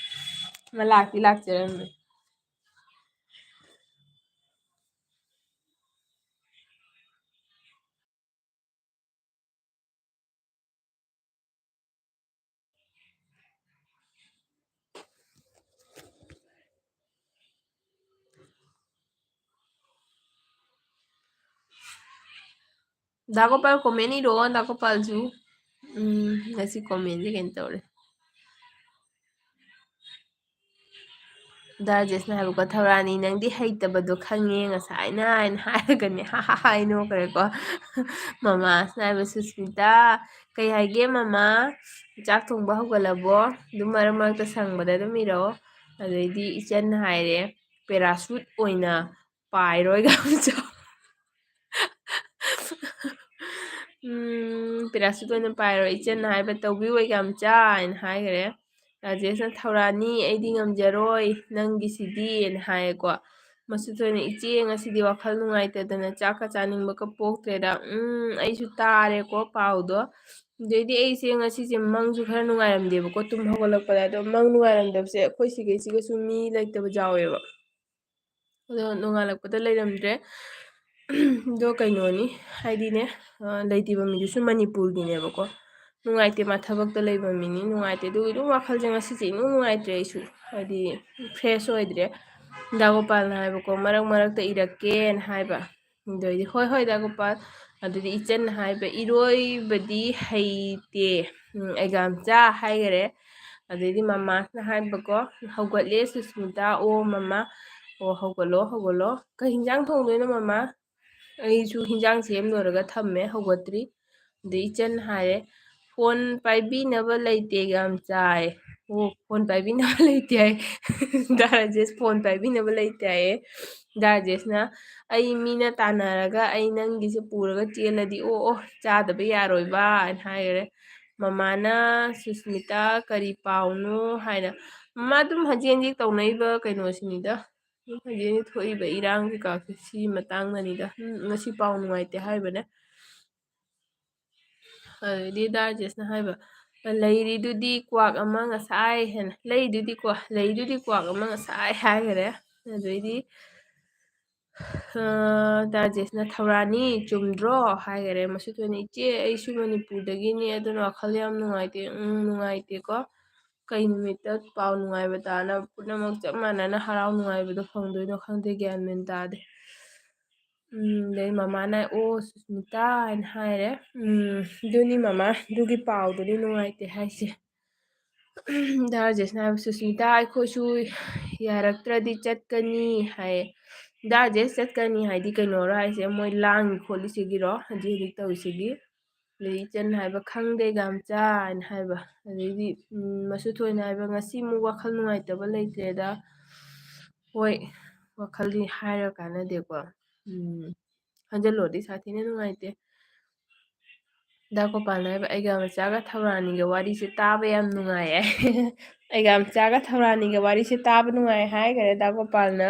ꯃꯥ ꯂꯥꯛꯇꯤ ꯂꯥꯛꯆꯔꯝꯃꯦ꯫ ꯗꯥ ꯒꯣꯄꯥꯜ comment ꯏꯔꯛꯑꯣ, ꯗꯥ ꯒꯣꯄꯥꯜꯁꯨ꯫ ꯎꯝ, ꯉꯁꯤ commentꯁꯦ ꯀꯩꯅꯣ ꯇꯧꯔꯦ꯫ ꯗꯥ ꯔꯥꯖꯦꯁꯅ ꯍꯥꯏꯕꯀꯣ, "ꯊꯧꯔꯥꯅꯤ, ꯅꯪꯗꯤ ꯍꯩꯇꯕꯗꯣ ꯈꯪꯉꯦ ꯉꯁꯥꯏꯅ" ꯍꯥꯏꯅ ꯍꯥꯏꯔꯒꯅꯦ, ꯍꯥ ꯍꯥ ꯍꯥꯏ ꯅꯣꯛꯈ꯭ꯔꯦꯀꯣ꯫ ꯃꯃꯥꯁꯤꯅ ꯍꯥꯏꯕ, "ꯁꯨꯁꯃꯤꯇꯥ, ꯀꯩ ꯍꯥꯏꯒꯦ ꯃꯃꯥ? ꯆꯥꯛ ꯊꯣꯡꯕ ꯍꯧꯒꯠꯂꯕꯣ? ꯑꯗꯨꯝ ꯃꯔꯛ ꯃꯔꯛꯇ ꯁꯪꯕꯗ ꯑꯗꯨꯝ ꯏꯔꯛꯑꯣ"꯫ ꯑꯗꯩꯗꯤ ꯏꯆꯟꯅ ꯍꯥꯏꯔꯦ, "ꯄꯦꯔꯥꯁꯨꯠ ꯑꯣꯏꯅ ꯄꯥꯏꯔꯣ ꯑꯦꯛꯖꯥꯝ ꯆꯥꯎ-" ꯎꯝ, ꯄꯦꯔꯥꯁꯨꯠ ꯑꯣꯏꯅ ꯄꯥꯏꯔꯣ꯫ ꯏꯆꯟꯅ ꯍꯥꯏꯕ, "ꯇꯧꯕꯤꯌꯨ ꯑꯦꯛꯖꯥꯝ ꯆꯥ" ꯍꯥꯏꯅ ꯍꯥꯏꯈ꯭ꯔꯦ꯫ ꯔꯥꯖꯦꯁꯅ, "ꯊꯧꯔꯥꯅꯤ, ꯑꯩꯗꯤ ꯉꯝꯖꯔꯣꯏ ꯅꯪꯒꯤꯁꯤꯗꯤ" ꯍꯥꯏꯅ ꯍꯥꯏꯌꯦꯀꯣ꯫ ꯃꯆꯨꯊꯣꯏꯅ, "ꯏꯆꯦ, ꯉꯁꯤꯗꯤ ꯋꯥꯈꯜ ꯅꯨꯡꯉꯥꯏꯇꯗꯅ ꯆꯥꯛꯀ ꯆꯥꯅꯤꯡꯕꯒ ꯄꯣꯛꯇ꯭ꯔꯦꯗ"꯫ ꯎꯝ, ꯑꯩꯁꯨ ꯇꯥꯔꯦꯀꯣ ꯄꯥꯎꯗꯣ꯫ ꯑꯗꯩꯗꯤ ꯑꯩꯁꯦ ꯉꯁꯤꯁꯦ ꯃꯪꯁꯨ ꯈꯔ ꯅꯨꯡꯉꯥꯏꯔꯝꯗꯦꯕꯀꯣ, ꯇꯨꯝ ꯍꯧꯒꯠꯂꯛꯄꯗ꯫ ꯑꯗꯣ ꯃꯪ ꯅꯨꯡꯉꯥꯏꯔꯝꯗꯕꯁꯦ ꯑꯩꯈꯣꯏ ꯁꯤꯒꯩꯁꯤꯒꯁꯨ ꯃꯤ ꯂꯩꯇꯕ ꯌꯥꯎꯋꯦꯕ꯫ ꯑꯗꯣ ꯅꯣꯡꯉꯥꯜꯂꯛꯄꯗ ꯂꯩꯔꯝꯗ꯭ꯔꯦ꯫ ꯑꯗꯣ ꯀꯩꯅꯣꯅꯤ, ꯍꯥꯏꯗꯤꯅꯦ, ꯑ, ꯂꯩꯇꯦꯕ ꯃꯤꯗꯨꯁꯨ ꯃꯅꯤꯄꯨꯔꯒꯤꯅꯦꯕꯀꯣ꯫ ꯅꯨꯡꯉꯥꯏꯇꯦ, ꯃꯥ ꯊꯕꯛꯇ ꯂꯩꯕ ꯃꯤꯅꯤ, ꯅꯨꯡꯉꯥꯏꯇꯦ꯫ ꯑꯗꯨꯒꯤ ꯑꯗꯨꯝ ꯋꯥꯈꯜꯁꯦ ꯉꯁꯤꯁꯦ ꯏꯅꯨꯡ ꯅꯨꯡꯉꯥꯏꯇ꯭ꯔꯦ ꯑꯩꯁꯨ, ꯍꯥꯏꯗꯤ fresh ꯑꯣꯏꯗ꯭ꯔꯦ꯫ ꯗꯥ ꯒꯣꯄꯥꯜꯅ ꯍꯥꯏꯕꯀꯣ, "ꯃꯔꯛ ꯃꯔꯛꯇ ꯏꯔꯛꯀꯦꯅ" ꯍꯥꯏꯕ꯫ ꯑꯗꯨ ꯑꯩꯗꯤ, "ꯍꯣꯏ, ꯍꯣꯏ, ꯗꯥ ꯒꯣꯄꯥꯜ"꯫ ꯑꯗꯨꯗꯤ ꯏꯆꯟꯅ ꯍꯥꯏꯕ, "ꯏꯔꯣꯏꯕꯗꯤ ꯍꯩꯇꯦ, ꯎꯝ, ꯑꯦꯛꯖꯥꯝ ꯆꯥ" ꯍꯥꯏꯈꯔꯦ꯫ ꯑꯗꯩꯗꯤ ꯃꯃꯥꯁꯤꯅ ꯍꯥꯏꯕꯀꯣ, "ꯍꯧꯒꯠꯂꯦ ꯁꯨꯁꯃꯤꯇꯥ, ꯑꯣ ꯃꯃꯥ, ꯑꯣ ꯍꯧꯒꯠꯂꯣ, ꯍꯧꯒꯠꯂꯣ꯫ ꯀꯩ ꯍꯤꯟꯖꯥꯡ ꯊꯣꯡꯗꯣꯏꯅꯣ ꯃꯃꯥ?" ꯑꯩꯁꯨ ꯍꯤꯟꯖꯥꯡ ꯁꯦꯝ ꯂꯣꯏꯔꯒ ꯊꯝꯃꯦ, ꯍꯧꯒꯠꯇ꯭ꯔꯤ꯫ ꯑꯗꯩ ꯏꯆꯟ ꯍꯥꯏꯔꯦ, "ꯐꯣꯟ ꯄꯥꯏꯕꯤꯅꯕ ꯂꯩꯇꯦ ꯌꯥꯝ ꯆꯥꯏ"꯫ ꯑꯣ, ꯐꯣꯟ ꯄꯥꯏꯕꯤꯅꯕ ꯂꯩꯇꯦ ꯍꯥꯏ꯫ ꯗꯥ ꯔꯥꯖꯦꯁ ꯐꯣꯟ ꯄꯥꯏꯕꯤꯅꯕ ꯂꯩꯇꯦ ꯍꯥꯏꯌꯦ꯫ ꯗꯥ ꯔꯥꯖꯦꯁꯅ, "ꯑꯩ ꯃꯤꯅ ꯇꯥꯟꯅꯔꯒ ꯑꯩ ꯅꯪꯒꯤꯁꯦ ꯄꯨꯔꯒ ꯆꯦꯜꯂꯗꯤ ꯑꯣ ꯑꯣ ꯆꯥꯗꯕ ꯌꯥꯔꯣꯏꯕ" ꯍꯥꯏꯅ ꯍꯥꯏꯈꯔꯦ꯫ ꯃꯃꯥꯅ, "ꯁꯨꯁꯃꯤꯇꯥ, ꯀꯔꯤ ꯄꯥꯎꯅꯣ?" ꯍꯥꯏꯅ꯫ ꯃꯃꯥ ꯑꯗꯨꯝ ꯍꯟꯖꯤꯟ ꯍꯟꯖꯤꯟ ꯇꯧꯅꯔꯤꯕ ꯀꯩꯅꯣꯁꯤꯅꯤꯗ꯫ ꯑꯗꯨꯝ ꯍꯟꯖꯤꯟ ꯍꯟꯖꯤꯟ ꯊꯣꯛꯏꯕ ꯏꯔꯥꯡ ꯀꯩꯀꯥꯁꯦ ꯁꯤ ꯃꯇꯥꯡꯗꯅꯤꯗ꯫ ꯎꯝ, ꯉꯁꯤ ꯄꯥꯎ ꯅꯨꯡꯉꯥꯏꯇꯦ ꯍꯥꯏꯕꯅꯦ꯫ ꯑꯗꯩꯗꯤ ꯗꯥ ꯔꯥꯖꯦꯁꯅ ꯍꯥꯏꯕ, ꯂꯩꯔꯤꯗꯨꯗꯤ ꯀ꯭ꯋꯥꯛ ꯑꯃ ꯉꯁꯥꯏ ꯍꯥꯏꯅ, ꯂꯩꯗꯨꯗꯤ ꯀ꯭ꯋꯥ-, ꯂꯩꯗꯨꯗꯤ ꯀ꯭ꯋꯥꯛ ꯑꯃ ꯉꯁꯥꯏ ꯍꯥꯏꯈꯔꯦ꯫ ꯑꯗꯩꯗꯤ, ꯑ, ꯗꯥ ꯔꯥꯖꯦꯁꯅ, "ꯊꯧꯔꯥꯅꯤ, ꯆꯨꯝꯗ꯭ꯔꯣ?" ꯍꯥꯏꯈꯔꯦ꯫ ꯃꯁꯨꯊꯣꯏꯅ, "ꯏꯆꯦ, ꯑꯩꯁꯨ ꯃꯅꯤꯄꯨꯔꯗꯒꯤꯅꯤ, ꯑꯗꯨꯅ ꯋꯥꯈꯜ ꯌꯥꯝ ꯅꯨꯡꯉꯥꯏꯇꯦ꯫" "ꯎꯝ, ꯅꯨꯡꯉꯥꯏꯇꯦꯀꯣ꯫ ꯀꯩ ꯅꯨꯃꯤꯠꯇ ꯄꯥꯎ ꯅꯨꯡꯉꯥꯏꯕ ꯇꯥꯅ ꯄꯨꯝꯅꯃꯛ ꯆꯞ ꯃꯥꯟꯅꯅ ꯍꯔꯥꯎ ꯅꯨꯡꯉꯥꯏꯕꯗꯣ ꯐꯪꯗꯣꯏꯅꯣ ꯈꯪꯗꯦ, ꯒ꯭ꯌꯥꯟ ꯃꯦꯟ ꯇꯥꯗꯦ꯫" ꯎꯝ, ꯑꯗꯩ ꯃꯃꯥꯅ, "ꯑꯣ, ꯁꯨꯁꯃꯤꯇꯥ" ꯍꯥꯏꯅ ꯍꯥꯏꯔꯦ꯫ "ꯎꯝ, ꯑꯗꯨꯅꯤ ꯃꯃꯥ, ꯑꯗꯨꯒꯤ ꯄꯥꯎꯗꯨꯅꯤ ꯅꯨꯡꯉꯥꯏꯇꯦ ꯍꯥꯏꯁꯦ꯫" ꯗꯥ ꯔꯥꯖꯦꯁꯅ ꯍꯥꯏꯕ, "ꯁꯨꯁꯃꯤꯇꯥ, ꯑꯩꯈꯣꯏꯁꯨ ꯌꯥꯔꯛꯇ꯭ꯔꯗꯤ ꯆꯠꯀꯅꯤ" ꯍꯥꯏꯌꯦ꯫ ꯗꯥ ꯔꯥꯖꯦꯁ ꯆꯠꯀꯅꯤ ꯍꯥꯏꯗꯤ ꯀꯩꯅꯣꯔꯣ ꯍꯥꯏꯁꯦ? ꯃꯣꯏ ꯂꯥꯡꯉꯤ ꯈꯣꯠꯂꯤꯁꯤꯒꯤꯔꯣ? ꯍꯧꯖꯤꯛ ꯍꯧꯖꯤꯛ ꯇꯧꯔꯤꯁꯤꯒꯤ? ꯑꯗꯩ ꯏꯆꯟ ꯍꯥꯏꯕ, "ꯈꯪꯗꯦ, ꯏꯒꯥꯝꯆꯥ" ꯍꯥꯏꯅ ꯍꯥꯏꯕ꯫ ꯑꯗꯩꯗꯤ, ꯎꯝ, ꯃꯁꯨꯊꯣꯏꯅ ꯍꯥꯏꯕ, "ꯉꯁꯤ ꯑꯃꯨꯛ ꯋꯥꯈꯜ ꯅꯨꯡꯉꯥꯏꯇꯕ ꯂꯩꯇ꯭ꯔꯦꯗ꯫ ꯍꯣꯏ, ꯋꯥꯈꯜꯗꯤ ꯍꯥꯏꯔ ꯀꯥꯟꯅꯗꯦꯀꯣ꯫ ꯎꯝ, ꯍꯟꯖꯜꯂꯨꯔꯗꯤ ꯁꯥꯊꯤꯅ ꯅꯨꯡꯉꯥꯏꯇꯦ꯫" ꯗꯥ ꯒꯣꯄꯥꯜꯅ ꯍꯥꯏꯕ, "ꯑꯩꯒꯥ ꯃꯆꯥꯒ ꯊꯧꯔꯥꯅꯤꯒ ꯋꯥꯔꯤꯁꯦ ꯇꯥꯕ ꯌꯥꯝ ꯅꯨꯡꯉꯥꯏꯌꯦ꯫" "ꯑꯩꯒꯥ ꯃꯆꯥꯒ ꯊꯧꯔꯥꯅꯤꯒ ꯋꯥꯔꯤꯁꯦ ꯇꯥꯕ ꯅꯨꯡꯉꯥꯏ" ꯍꯥꯏꯈꯔꯦ ꯗꯥ ꯒꯣꯄꯥꯜꯅ꯫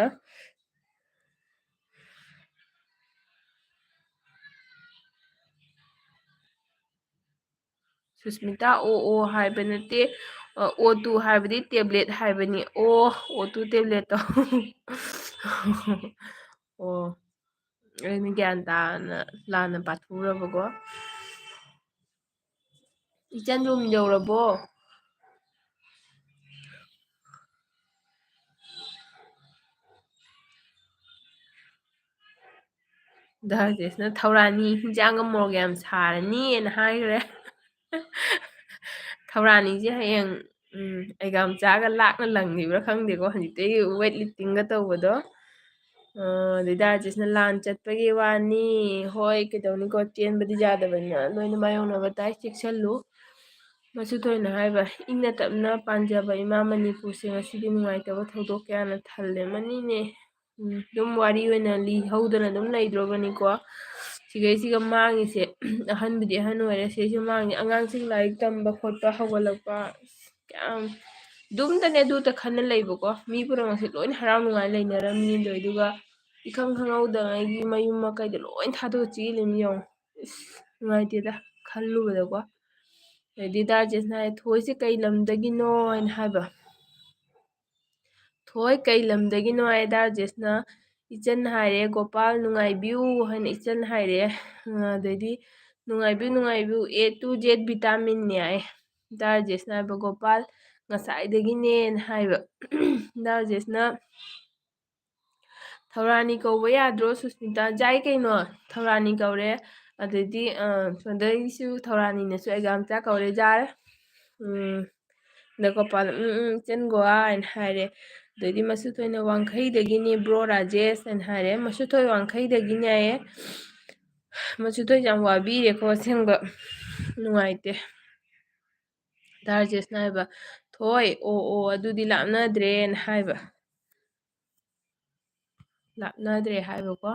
ꯁꯨꯁꯃꯤꯇꯥ, "ꯑꯣ ꯑꯣ" ꯍꯥꯏꯕ ꯅꯠꯇꯦ, ꯑ, "ꯑꯣ ꯇꯨ" ꯍꯥꯏꯕꯗꯤ ꯇꯦꯕ꯭ꯂꯦꯠ ꯍꯥꯏꯕꯅꯤ꯫ ꯑꯣ, "ꯑꯣ ꯇꯨ" ꯇꯦꯕ꯭ꯂꯦꯠꯇꯣ꯫ ꯑꯣ, ꯑꯩꯅ ꯒ꯭ꯌꯥꯟ ꯇꯥꯅ ꯂꯥꯟꯅ ꯄꯥꯊꯣꯛꯎꯔꯕꯀꯣ꯫ ꯏꯆꯟ ꯔꯨꯝ ꯌꯧꯔꯕꯣ? ꯗꯥ ꯔꯥꯖꯦꯁꯅ, "ꯊꯧꯔꯥꯅꯤ ꯍꯤꯟꯖꯥꯡꯒ ꯃꯣꯔꯣꯛ ꯌꯥꯝ ꯁꯥꯔꯅꯤꯅ" ꯍꯥꯏꯈ꯭ꯔꯦ꯫ ꯊꯧꯔꯥꯅꯤꯁꯦ ꯍꯌꯦꯡ, ꯎꯝ, ꯑꯩꯒꯥ ꯃꯆꯥꯒ ꯂꯥꯛꯅ ꯂꯪꯈꯤꯕ꯭ꯔꯥ ꯈꯪꯗꯦꯀꯣ, ꯍꯧꯖꯤꯛꯇꯩ ꯋꯦꯠ ꯂꯤꯐꯇꯤꯡꯒ ꯇꯧꯕꯗꯣ꯫ ꯑ, ꯑꯗꯩ ꯗꯥ ꯔꯥꯖꯦꯁꯅ, "ꯂꯥꯟ ꯆꯠꯄꯒꯤ ꯋꯥꯅꯤ, ꯍꯣꯏ, ꯀꯩꯗꯧꯅꯤꯀꯣ, ꯆꯦꯟꯕꯗꯤ ꯌꯥꯗꯕꯅꯤꯅ ꯂꯣꯏꯅ ꯃꯥꯌꯣꯛꯅꯕ ꯇꯥꯏ, ꯆꯦꯛꯁꯤꯜꯂꯨ꯫" ꯃꯁꯨꯊꯣꯏꯅ ꯍꯥꯏꯕ, "ꯏꯪꯅ ꯇꯞꯅ ꯄꯥꯟꯖꯕ ꯏꯃꯥ ꯃꯅꯤꯄꯨꯔꯁꯦ ꯉꯁꯤꯗꯤ ꯅꯨꯡꯉꯥꯏꯇꯕ ꯊꯧꯗꯣꯛ ꯀꯌꯥꯅ ꯊꯜꯂꯦ꯫" ꯃꯅꯤꯅꯦ꯫ ꯎꯝ, ꯑꯗꯨꯝ ꯋꯥꯔꯤ ꯑꯣꯏꯅ ꯂꯤꯍꯧꯗꯅ ꯑꯗꯨꯝ ꯂꯩꯗ꯭ꯔꯣꯕꯅꯤꯀꯣ꯫ ꯁꯤꯈꯩꯁꯤꯒ ꯃꯥꯡꯉꯤꯁꯦ, ꯑꯍꯟꯕꯨꯗꯤ ꯑꯍꯟ ꯑꯣꯏꯔꯦ, ꯁꯤꯁꯨ ꯃꯥꯡꯉꯤ꯫ ꯑꯉꯥꯡꯁꯤꯡ ꯂꯥꯏꯔꯤꯛ ꯇꯝꯕ ꯈꯣꯠꯄ ꯍꯧꯒꯠꯂꯛꯄ, ꯀꯌꯥꯝ ꯑꯗꯨꯝꯇꯅꯦ ꯑꯗꯨꯇ ꯈꯟꯅ ꯂꯩꯕꯀꯣ꯫ ꯃꯤ ꯄꯨꯝꯅꯃꯛꯁꯦ ꯂꯣꯏꯅ ꯍꯔꯥꯎ ꯅꯨꯡꯉꯥꯏ ꯂꯩꯅꯔꯝꯃꯤꯗꯣ, ꯑꯗꯨꯒ ꯏꯈꯪ ꯈꯪꯍꯧꯗꯉꯩꯒꯤ ꯃꯌꯨꯝ ꯃꯀꯩꯗꯣ ꯂꯣꯏ ꯊꯥꯗꯣꯛꯑ ꯆꯦꯜꯂꯤꯃꯤ ꯌꯦꯡꯉꯣ꯫ ꯏꯁ, ꯅꯨꯡꯉꯥꯏꯇꯦꯗ ꯈꯜꯂꯨꯕꯗꯀꯣ꯫ ꯑꯗꯩꯗꯤ ꯗꯥ ꯔꯥꯖꯦꯁꯅ ꯍꯥꯏ, "ꯊꯣꯏꯁꯦ ꯀꯩ ꯂꯝꯗꯒꯤꯅꯣ?" ꯍꯥꯏꯅ ꯍꯥꯏꯕ꯫ "ꯊꯣꯏ ꯀꯩ ꯂꯝꯗꯒꯤꯅꯣ?" ꯍꯥꯏ ꯗꯥ ꯔꯥꯖꯦꯁꯅ, "ꯏꯆꯟ ꯍꯥꯏꯔꯦ, ꯒꯣꯄꯥꯜ ꯅꯨꯡꯉꯥꯏꯕꯤꯌꯨ" ꯍꯥꯏꯅ ꯏꯆꯟ ꯍꯥꯏꯔꯦ꯫ ꯑꯗꯩꯗꯤ, "ꯅꯨꯡꯉꯥꯏꯕꯤꯌꯨ, ꯅꯨꯡꯉꯥꯏꯕꯤꯌꯨ, A to Z vitamin ꯅꯦ" ꯍꯥꯏ꯫ ꯗꯥ ꯔꯥꯖꯦꯁꯅ ꯍꯥꯏꯕ, "ꯒꯣꯄꯥꯜ ꯉꯁꯥꯏꯗꯒꯤꯅꯦꯅ" ꯍꯥꯏꯕ꯫ ꯗꯥ ꯔꯥꯖꯦꯁꯅ, "ꯊꯧꯔꯥꯅꯤ ꯀꯧꯕ ꯌꯥꯗ꯭ꯔꯣ ꯁꯨꯁꯃꯤꯇꯥ?" "ꯌꯥꯏ ꯀꯩꯅꯣ, ꯊꯧꯔꯥꯅꯤ ꯀꯧꯔꯦ꯫ ꯑꯗꯩꯗꯤ, ꯑ, ꯁꯣꯝꯗꯒꯤꯁꯨ ꯊꯧꯔꯥꯅꯤꯅꯁꯨ ꯑꯦꯛꯖꯥꯝ ꯆꯥꯛ ꯀꯧꯔꯦ, ꯌꯥꯔꯦ"꯫ ꯎꯝ, ꯑꯗ ꯒꯣꯄꯥꯜ, "ꯎꯝ, ꯎꯝ, ꯏꯆꯟ ꯒꯣꯋꯥ" ꯍꯥꯏꯅ ꯍꯥꯏꯔꯦ꯫ ꯑꯗꯩꯗꯤ ꯃꯁꯨꯊꯣꯏꯅ, "ꯋꯥꯡꯈꯩꯗꯒꯤꯅꯦ bro ꯔꯥꯖꯦꯁ" ꯍꯥꯏꯅ ꯍꯥꯏꯔꯦ꯫ ꯃꯁꯨꯊꯣꯏ ꯋꯥꯡꯈꯩꯗꯒꯤꯅꯦ ꯍꯥꯏꯌꯦ꯫ ꯃꯁꯨꯊꯣꯏꯁꯦ ꯌꯥꯝ ꯋꯥꯕꯤꯔꯦꯀꯣ, ꯑꯁꯦꯡꯕ ꯅꯨꯡꯉꯥꯏꯇꯦ꯫ ꯗꯥ ꯔꯥꯖꯦꯁꯅ ꯍꯥꯏꯕ, "ꯊꯣꯏ, ꯑꯣ, ꯑꯣ, ꯑꯗꯨꯗꯤ ꯂꯥꯞꯅꯗ꯭ꯔꯦꯅ" ꯍꯥꯏꯕ꯫ ꯂꯥꯞꯅꯗ꯭ꯔꯦ ꯍꯥꯏꯕꯀꯣ꯫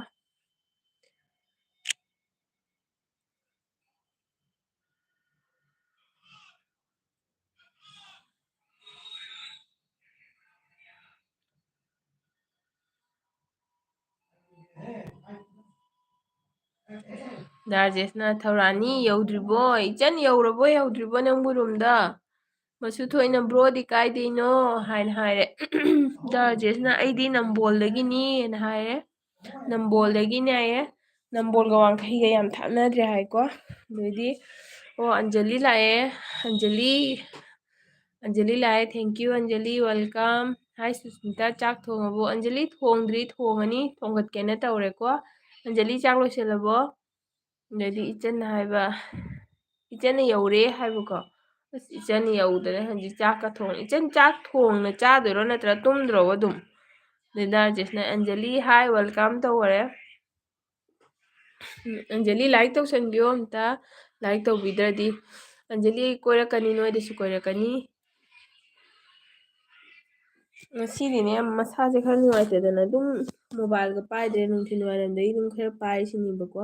ꯗꯥ ꯔꯥꯖꯦꯁꯅ, "ꯊꯧꯔꯥꯅꯤ, ꯌꯧꯗ꯭ꯔꯤꯕꯣ? ꯏꯆꯟ, ꯌꯧꯔꯕꯣ, ꯌꯧꯗ꯭ꯔꯤꯕꯣ ꯅꯪꯕꯨ ꯔꯨꯝꯗ?" ꯃꯁꯨꯊꯣꯏꯅ, "ꯕ꯭ꯔꯣꯗꯤ ꯀꯥꯏꯗꯩꯅꯣ?" ꯍꯥꯏꯅ ꯍꯥꯏꯔꯦ꯫ ꯗꯥ ꯔꯥꯖꯦꯁꯅ, "ꯑꯩꯗꯤ ꯅꯝꯕꯣꯜꯗꯒꯤꯅꯤ" ꯍꯥꯏꯅ ꯍꯥꯏꯔꯦ꯫ "ꯅꯝꯕꯣꯜꯗꯒꯤꯅꯦ" ꯍꯥꯏꯌꯦ꯫ ꯅꯝꯕꯣꯜꯒ ꯋꯥꯡꯈꯩꯒ ꯌꯥꯝ ꯊꯥꯞꯅꯗ꯭ꯔꯦ ꯍꯥꯏꯀꯣ꯫ ꯑꯗꯩꯗꯤ, ꯑꯣ, ꯑꯟꯖꯂꯤ ꯂꯥꯛꯑꯦ꯫ ꯑꯟꯖꯂꯤ, ꯑꯟꯖꯂꯤ ꯂꯥꯛꯑꯦ꯫ "Thank you, Anjali, welcome." "ꯍꯥꯏ ꯁꯨꯁꯃꯤꯇꯥ, ꯆꯥꯛ ꯊꯣꯡꯉꯕꯣ?" "ꯑꯟꯖꯂꯤ, ꯊꯣꯡꯗ꯭ꯔꯤ, ꯊꯣꯡꯉꯅꯤ, ꯊꯣꯡꯒꯠꯀꯦꯅ ꯇꯧꯔꯦꯀꯣ꯫ ꯑꯟꯖꯂꯤ, ꯆꯥꯛ ꯂꯣꯏꯁꯤꯜꯂꯕꯣ?" ꯑꯗꯩꯗꯤ ꯏꯆꯟꯅ ꯍꯥꯏꯕ, ꯏꯆꯟꯅ ꯌꯧꯔꯦ ꯍꯥꯏꯕꯀꯣ꯫ ꯑꯁ, ꯏꯆꯟ ꯌꯧꯗꯅ ꯍꯧꯖꯤꯛ ꯆꯥꯛꯀ ꯊꯣꯡ-, ꯏꯆꯟ ꯆꯥꯛ ꯊꯣꯡꯅ ꯆꯥꯗꯣꯏꯔꯣ ꯅꯠꯇ꯭ꯔꯒ ꯇꯨꯝꯗ꯭ꯔꯣꯕ ꯑꯗꯨꯝ? ꯑꯗꯩ ꯗꯥ ꯔꯥꯖꯦꯁꯅ, "ꯑꯟꯖꯂꯤ, hi, welcome" ꯇꯧꯈꯔꯦ꯫ ꯎꯝ, ꯑꯟꯖꯂꯤ, like ꯇꯧꯁꯟꯕꯤꯌꯣ ꯑꯝꯇ, like ꯇꯧꯕꯤꯗ꯭ꯔꯗꯤ꯫ ꯑꯟꯖꯂꯤ, ꯑꯩ ꯀꯣꯏꯔꯛꯀꯅꯤ, ꯅꯣꯏꯗꯁꯨ ꯀꯣꯏꯔꯛꯀꯅꯤ꯫ ꯉꯁꯤꯗꯤꯅꯦ, ꯃꯁꯥꯁꯦ ꯈꯔ ꯅꯨꯡꯉꯥꯏꯇꯗꯅ ꯑꯗꯨꯝ mobileꯒ ꯄꯥꯏꯗ꯭ꯔꯦ, ꯅꯨꯡꯊꯤꯜ ꯋꯥꯏꯔꯝꯗꯒꯤ ꯑꯗꯨꯝ ꯈꯔ ꯄꯥꯏꯔꯤꯁꯤꯅꯦꯕꯀꯣ꯫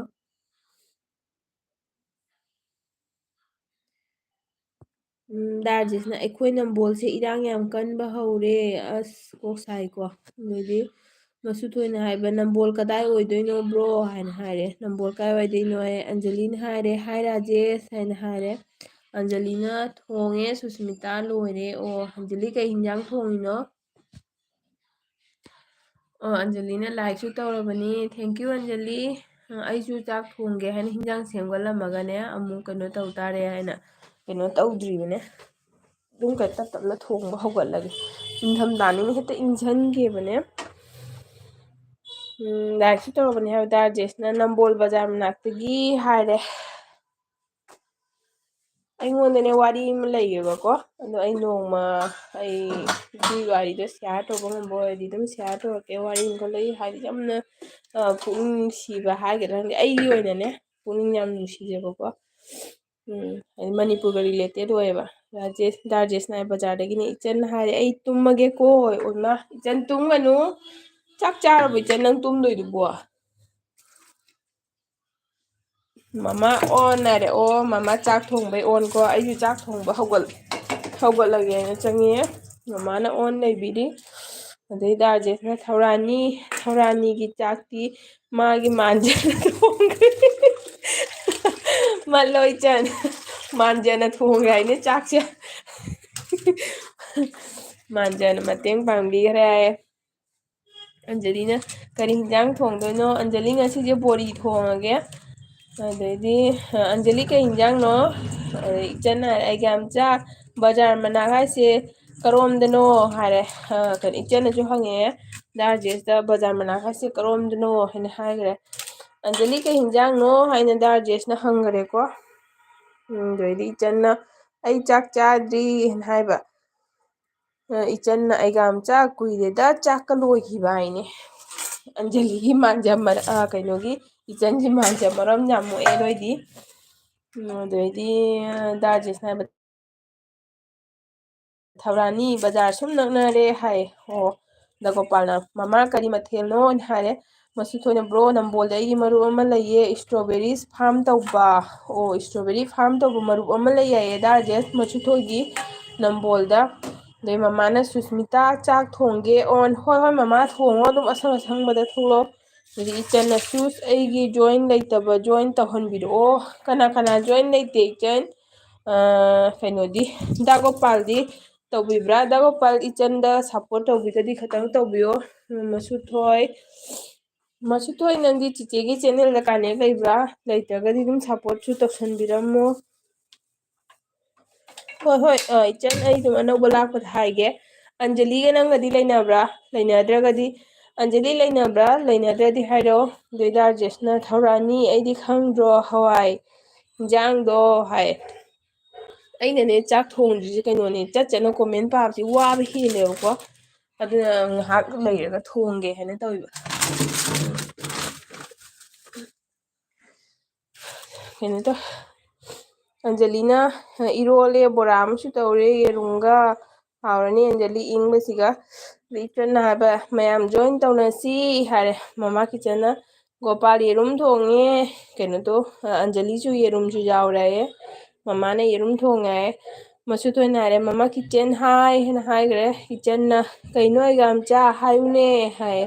ꯎꯝ, ꯗꯥ ꯔꯥꯖꯦꯁꯅ, "ꯑꯩꯈꯣꯏ ꯅꯝꯕꯣꯜꯁꯦ ꯏꯔꯥꯡ ꯌꯥꯝ ꯀꯟꯕ ꯍꯧꯔꯦ, ꯑꯁ, ꯀꯣꯛ ꯁꯥꯏꯀꯣ"꯫ ꯑꯗꯩꯗꯤ ꯃꯁꯨꯊꯣꯏꯅ ꯍꯥꯏꯕ, "ꯅꯝꯕꯣꯜ ꯀꯗꯥꯏ ꯑꯣꯏꯗꯣꯏꯅꯣ bro?" ꯍꯥꯏꯅ ꯍꯥꯏꯔꯦ꯫ "ꯅꯝꯕꯣꯜ ꯀꯥꯏꯋꯥꯏꯗꯩꯅꯣ?" ꯍꯥꯏ꯫ ꯑꯟꯖꯂꯤꯅ ꯍꯥꯏꯔꯦ, "Hi ꯔꯥꯖꯦꯁ" ꯍꯥꯏꯅ ꯍꯥꯏꯔꯦ꯫ ꯑꯟꯖꯂꯤꯅ ꯊꯣꯡꯉꯦ, ꯁꯨꯁꯃꯤꯇꯥ ꯂꯣꯏꯔꯦ꯫ ꯑꯣ, ꯑꯟꯖꯂꯤ ꯀꯩ ꯍꯤꯟꯖꯥꯡ ꯊꯣꯡꯉꯤꯅꯣ? ꯑꯣ, ꯑꯟꯖꯂꯤꯅ like ꯁꯨ ꯇꯧꯔꯕꯅꯤ꯫ Thank you, Anjali. ꯑ, ꯑꯩꯁꯨ ꯆꯥꯛ ꯊꯣꯡꯒꯦ ꯍꯥꯏꯅ ꯍꯤꯟꯖꯥꯡ ꯁꯦꯝꯒꯠꯂꯝꯃꯒꯅꯦ, ꯑꯃꯨꯛ ꯀꯩꯅꯣ ꯇꯧ ꯇꯥꯔꯦ ꯍꯥꯏꯅ ꯀꯩꯅꯣ ꯇꯧꯗ꯭ꯔꯤꯕꯅꯦ꯫ ꯑꯗꯨꯝ ꯀꯩ ꯇꯞ ꯇꯞꯅ ꯊꯣꯡꯕ ꯍꯧꯒꯠꯂꯒꯦ꯫ ꯏꯪꯊꯝꯊꯥꯅꯤꯅ ꯍꯦꯛꯇ ꯏꯪꯁꯟꯒꯤꯕꯅꯦ꯫ ꯎꯝ, like ꯁꯨ ꯇꯧꯔꯕꯅꯤ ꯍꯥꯏꯕ ꯇꯥꯔꯦ꯫ ꯖꯦꯁꯅ ꯅꯝꯕꯣꯜ ꯕꯖꯥꯔ ꯃꯅꯥꯛꯇꯒꯤ ꯍꯥꯏꯔꯦ꯫ ꯑꯩꯉꯣꯟꯗꯅꯦ ꯋꯥꯔꯤ ꯑꯃ ꯂꯩꯌꯦꯕꯀꯣ, ꯑꯗꯣ ꯑꯩ ꯅꯣꯡꯃ ꯑꯩ ꯑꯗꯨꯒꯤ ꯋꯥꯔꯤꯗꯣ share ꯇꯧꯕ ꯉꯝꯕ ꯑꯣꯏꯔꯗꯤ ꯑꯗꯨꯝ share ꯇꯧꯔꯛꯀꯦ꯫ ꯋꯥꯔꯤ ꯑꯃꯈꯛ ꯂꯩ, ꯍꯥꯏꯗꯤ ꯌꯥꯝꯅ, ꯑ, ꯄꯨꯛꯅꯤꯡ ꯅꯨꯡꯁꯤꯕ ꯍꯥꯏꯒꯗ꯭ꯔꯥ ꯈꯪꯗꯦ, ꯑꯩꯒꯤ ꯑꯣꯏꯅꯅꯦ ꯄꯨꯛꯅꯤꯡ ꯌꯥꯝ ꯅꯨꯡꯁꯤꯖꯕꯀꯣ꯫ ꯎꯝ, ꯍꯥꯏꯗꯤ ꯃꯅꯤꯄꯨꯔꯒ related ꯑꯣꯏꯌꯦꯕ꯫ ꯔꯥꯖꯦꯁ, ꯗꯥ ꯔꯥꯖꯦꯁꯅ ꯍꯥꯏ ꯕꯖꯥꯔꯗꯒꯤꯅꯦ, "ꯏꯆꯟ" ꯍꯥꯏꯔꯦ, "ꯑꯩ ꯇꯨꯝꯃꯒꯦꯀꯣ"꯫ ꯑꯣꯏꯃꯥ, "ꯏꯆꯟ ꯇꯨꯝꯒꯅꯨ, ꯆꯥꯛ ꯆꯥꯔꯕꯣ ꯏꯆꯟ ꯅꯪ ꯇꯨꯝꯗꯣꯏꯗꯨꯕꯣ?" ꯃꯃꯥ on ꯍꯥꯏꯔꯦ꯫ ꯑꯣ, ꯃꯃꯥ ꯆꯥꯛ ꯊꯣꯡꯕꯩ on ꯀꯣ꯫ ꯑꯩꯁꯨ ꯆꯥꯛ ꯊꯣꯡꯕ ꯍꯧꯒꯠ-, ꯍꯧꯒꯠꯂꯒꯦꯅ ꯆꯪꯉꯦ꯫ ꯃꯃꯥꯅ on ꯂꯩꯕꯤꯔꯤ꯫ ꯑꯗꯩ ꯗꯥ ꯔꯥꯖꯦꯁꯅ ꯊꯧꯔꯥꯅꯤ, ꯊꯧꯔꯥꯅꯤꯒꯤ ꯆꯥꯛꯇꯤ ꯃꯥꯒꯤ ꯃꯥꯟꯖꯅ ꯊꯣꯡꯈ꯭ꯔꯦ꯫ ꯃꯜꯂꯣ ꯏꯆꯟ, ꯃꯥꯟꯖꯅ ꯊꯣꯡꯈ꯭ꯔꯦ ꯍꯥꯏꯅꯦ ꯆꯥꯛꯁꯦ꯫ ꯃꯥꯟꯖꯅ ꯃꯇꯦꯡ ꯄꯥꯡꯕꯤꯈ꯭ꯔꯦ ꯍꯥꯏꯌꯦ꯫ ꯑꯟꯖꯂꯤꯅ ꯀꯔꯤ ꯍꯤꯟꯖꯥꯡ ꯊꯣꯡꯗꯣꯏꯅꯣ? ꯑꯟꯖꯂꯤ ꯉꯁꯤꯁꯦ ꯕꯣꯔꯤ ꯊꯣꯡꯉꯒꯦ꯫ ꯑꯗꯩꯗꯤ, ꯑ, "ꯑꯟꯖꯂꯤ ꯀꯩ ꯍꯤꯟꯖꯥꯡꯅꯣ?" ꯑꯗꯩ ꯏꯆꯟꯅ ꯍꯥꯏꯔꯦ, "ꯑꯩꯒꯤ ꯌꯥꯝꯆꯥ, ꯕꯖꯥꯔ ꯃꯅꯥꯛ ꯍꯥꯏꯁꯦ ꯀꯔꯣꯝꯗꯅꯣ?" ꯍꯥꯏꯔꯦ꯫ ꯑ, ꯀꯩꯅꯣ, ꯏꯆꯟꯅꯁꯨ ꯍꯪꯉꯛꯑꯦ, "ꯗꯥ ꯔꯥꯖꯦꯁꯇ ꯕꯖꯥꯔ ꯃꯅꯥꯛ ꯍꯥꯏꯁꯦ ꯀꯔꯣꯝꯗꯅꯣ?" ꯍꯥꯏꯅ ꯍꯥꯏꯈ꯭ꯔꯦ꯫ "ꯑꯟꯖꯂꯤ ꯀꯩ ꯍꯤꯟꯖꯥꯡꯅꯣ?" ꯍꯥꯏꯅ ꯗꯥ ꯔꯥꯖꯦꯁꯅ ꯍꯪꯈ꯭ꯔꯦꯀꯣ꯫ ꯎꯝ, ꯑꯗꯩꯗꯤ ꯏꯆꯟꯅ, "ꯑꯩ ꯆꯥꯛ ꯆꯥꯗ꯭ꯔꯤ" ꯍꯥꯏꯅ ꯍꯥꯏꯕ꯫ ꯑ, ꯏꯆꯟꯅ, "ꯑꯩꯒ ꯌꯥꯝ ꯆꯥꯛ ꯀꯨꯏꯔꯦꯗ, ꯆꯥꯛꯀ ꯂꯣꯏꯈꯤꯕ" ꯍꯥꯏꯅꯦ꯫ ꯑꯟꯖꯂꯤꯒꯤ ꯃꯥꯟꯖ ꯃꯔ-, ꯑ, ꯀꯩꯅꯣꯒꯤ, ꯏꯆꯟꯒꯤ ꯃꯥꯟꯖ ꯃꯔꯝ ꯌꯥꯝ ꯃꯣꯛꯑꯦ ꯅꯣꯏꯗꯤ꯫ ꯎꯝ, ꯑꯗꯩꯗꯤ, ꯑ, ꯗꯥ ꯔꯥꯖꯦꯁꯅ ꯍꯥꯏꯕ, "ꯊꯧꯔꯥꯅꯤ, ꯕꯖꯥꯔ ꯁꯨꯝ ꯅꯛꯅꯔꯦ" ꯍꯥꯏ꯫ ꯑꯣ, ꯗꯥ ꯒꯣꯄꯥꯜꯅ, "ꯃꯃꯥ, ꯀꯔꯤ ꯃꯊꯦꯜꯅꯣ?" ꯍꯥꯏꯅ ꯍꯥꯏꯔꯦ꯫ ꯃꯁꯨꯊꯣꯏꯅ, "ꯕ꯭ꯔꯣ, ꯅꯝꯕꯣꯜꯗ ꯑꯩꯒꯤ ꯃꯔꯨꯞ ꯑꯃ ꯂꯩꯌꯦ, strawberries farm ꯇꯧꯕ"꯫ ꯑꯣ, strawberry farm ꯇꯧꯕ ꯃꯔꯨꯞ ꯑꯃ ꯂꯩ ꯍꯥꯏꯌꯦ ꯗꯥ ꯔꯥꯖꯦꯁ ꯃꯁꯨꯊꯣꯏꯒꯤ ꯅꯝꯕꯣꯜꯗ꯫ ꯑꯗꯩ ꯃꯃꯥꯅ, "ꯁꯨꯁꯃꯤꯇꯥ, ꯆꯥꯛ ꯊꯣꯡꯒꯦ on"꯫ "ꯍꯣꯏ, ꯍꯣꯏ, ꯃꯃꯥ, ꯊꯣꯡꯉꯣ, ꯑꯗꯨꯝ ꯑꯁꯪ ꯑꯁꯪꯕꯗ ꯊꯣꯛꯂꯛꯑꯣ"꯫ ꯑꯗꯒꯤ ꯏꯆꯟꯅ, "ꯁꯨꯁ, ꯑꯩꯒꯤ join ꯂꯩꯇꯕ join ꯇꯧꯍꯟꯕꯤꯔꯛꯑꯣ"꯫ ꯀꯅꯥ ꯀꯅꯥ join ꯂꯩꯇꯦ, ꯏꯆꯟ? ꯑ, ꯀꯩꯅꯣꯗꯤ, ꯗꯥ ꯒꯣꯄꯥꯜꯗꯤ ꯇꯧꯕꯤꯕ꯭ꯔꯥ? ꯗꯥ ꯒꯣꯄꯥꯜ ꯏꯆꯟꯗ support ꯇꯧꯕꯤꯒꯗꯤ ꯈꯇꯪ ꯇꯧꯕꯤꯌꯣ꯫ ꯎꯝ, ꯃꯁꯨꯊꯣꯏ, ꯃꯁꯨꯊꯣꯏ, ꯅꯪꯗꯤ ꯆꯤꯆꯦꯒꯤ channelꯗ connect ꯂꯩꯕ꯭ꯔꯥ? ꯂꯩꯇ꯭ꯔꯒꯗꯤ ꯑꯗꯨꯝ supportꯁꯨ ꯇꯧꯁꯟꯕꯤꯔꯝꯃꯣ꯫ ꯍꯣꯏ, ꯍꯣꯏ, ꯑ, ꯏꯆꯟ, ꯑꯩ ꯑꯗꯨꯝ ꯑꯅꯧꯕ ꯂꯥꯛꯄꯗ ꯍꯥꯏꯒꯦ꯫ ꯑꯟꯖꯂꯤꯒ ꯅꯪꯒꯗꯤ ꯂꯩꯅꯕ꯭ꯔꯥ? ꯂꯩꯅꯗ꯭ꯔꯒꯗꯤ, ꯑꯟꯖꯂꯤ ꯂꯩꯅꯕ꯭ꯔꯥ? ꯂꯩꯅꯗ꯭ꯔꯗꯤ ꯍꯥꯏꯔꯛꯑꯣ꯫ ꯑꯗꯨ ꯑꯣꯏꯇꯥꯔꯗꯤ ꯖꯦꯁꯅ, "ꯊꯧꯔꯥꯅꯤ, ꯑꯩꯗꯤ ꯈꯪꯗ꯭ꯔꯣ ꯍꯋꯥꯏ ꯏꯟꯖꯥꯡꯗꯣ?" ꯍꯥꯏ꯫ ꯑꯩꯅꯅꯦ, ꯆꯥꯛ ꯊꯣꯡꯗ꯭ꯔꯤꯁꯦ ꯀꯩꯅꯣꯅꯦ, ꯆꯠ ꯆꯠꯅ comment ꯄꯥꯕꯁꯤ ꯋꯥꯕ ꯍꯦꯜꯂꯦꯕꯀꯣ꯫ ꯑꯗꯨꯅ ꯉꯥꯏꯍꯥꯛ ꯂꯩꯔꯒ ꯊꯣꯡꯒꯦ ꯍꯥꯏꯅ ꯇꯧꯔꯤꯕ꯫ ꯀꯩꯅꯣ ꯇꯧ-, ꯑꯟꯖꯂꯤꯅ ꯏꯔꯣꯜꯂꯦ, ꯕꯣꯔꯥ ꯑꯃꯁꯨ ꯇꯧꯔꯦ, ꯌꯦꯔꯨꯝꯒ꯫ ꯍꯥꯎꯔꯅꯤ ꯑꯟꯖꯂꯤ ꯏꯪꯕꯁꯤꯒ꯫ ꯑꯗꯩ ꯏꯆꯟꯅ ꯍꯥꯏꯕ, "ꯃꯌꯥꯝ join ꯇꯧꯅꯁꯤ" ꯍꯥꯏꯔꯦ꯫ ꯃꯃꯥ ꯀꯤꯆꯟꯅ, "ꯒꯣꯄꯥꯜ ꯌꯦꯔꯨꯝ ꯊꯣꯡꯉꯦ, ꯀꯩꯅꯣꯗꯣ, ꯑ, ꯑꯟꯖꯂꯤꯁꯨ ꯌꯦꯔꯨꯝꯁꯨ ꯌꯥꯎꯔꯦ ꯍꯥꯏꯌꯦ꯫ ꯃꯃꯥꯅ ꯌꯦꯔꯨꯝ ꯊꯣꯡꯉꯦ" ꯍꯥꯏꯌꯦ꯫ ꯃꯁꯨꯊꯣꯏꯅ ꯍꯥꯏꯔꯦ, "ꯃꯃꯥ ꯀꯤꯆꯟ ꯍꯥꯏ" ꯍꯥꯏꯅ ꯍꯥꯏꯈ꯭ꯔꯦ꯫ ꯏꯆꯟꯅ, "ꯀꯩꯅꯣ ꯑꯩꯒ ꯌꯥꯝ ꯆꯥ ꯍꯥꯏꯌꯨꯅꯦ" ꯍꯥꯏꯌꯦ꯫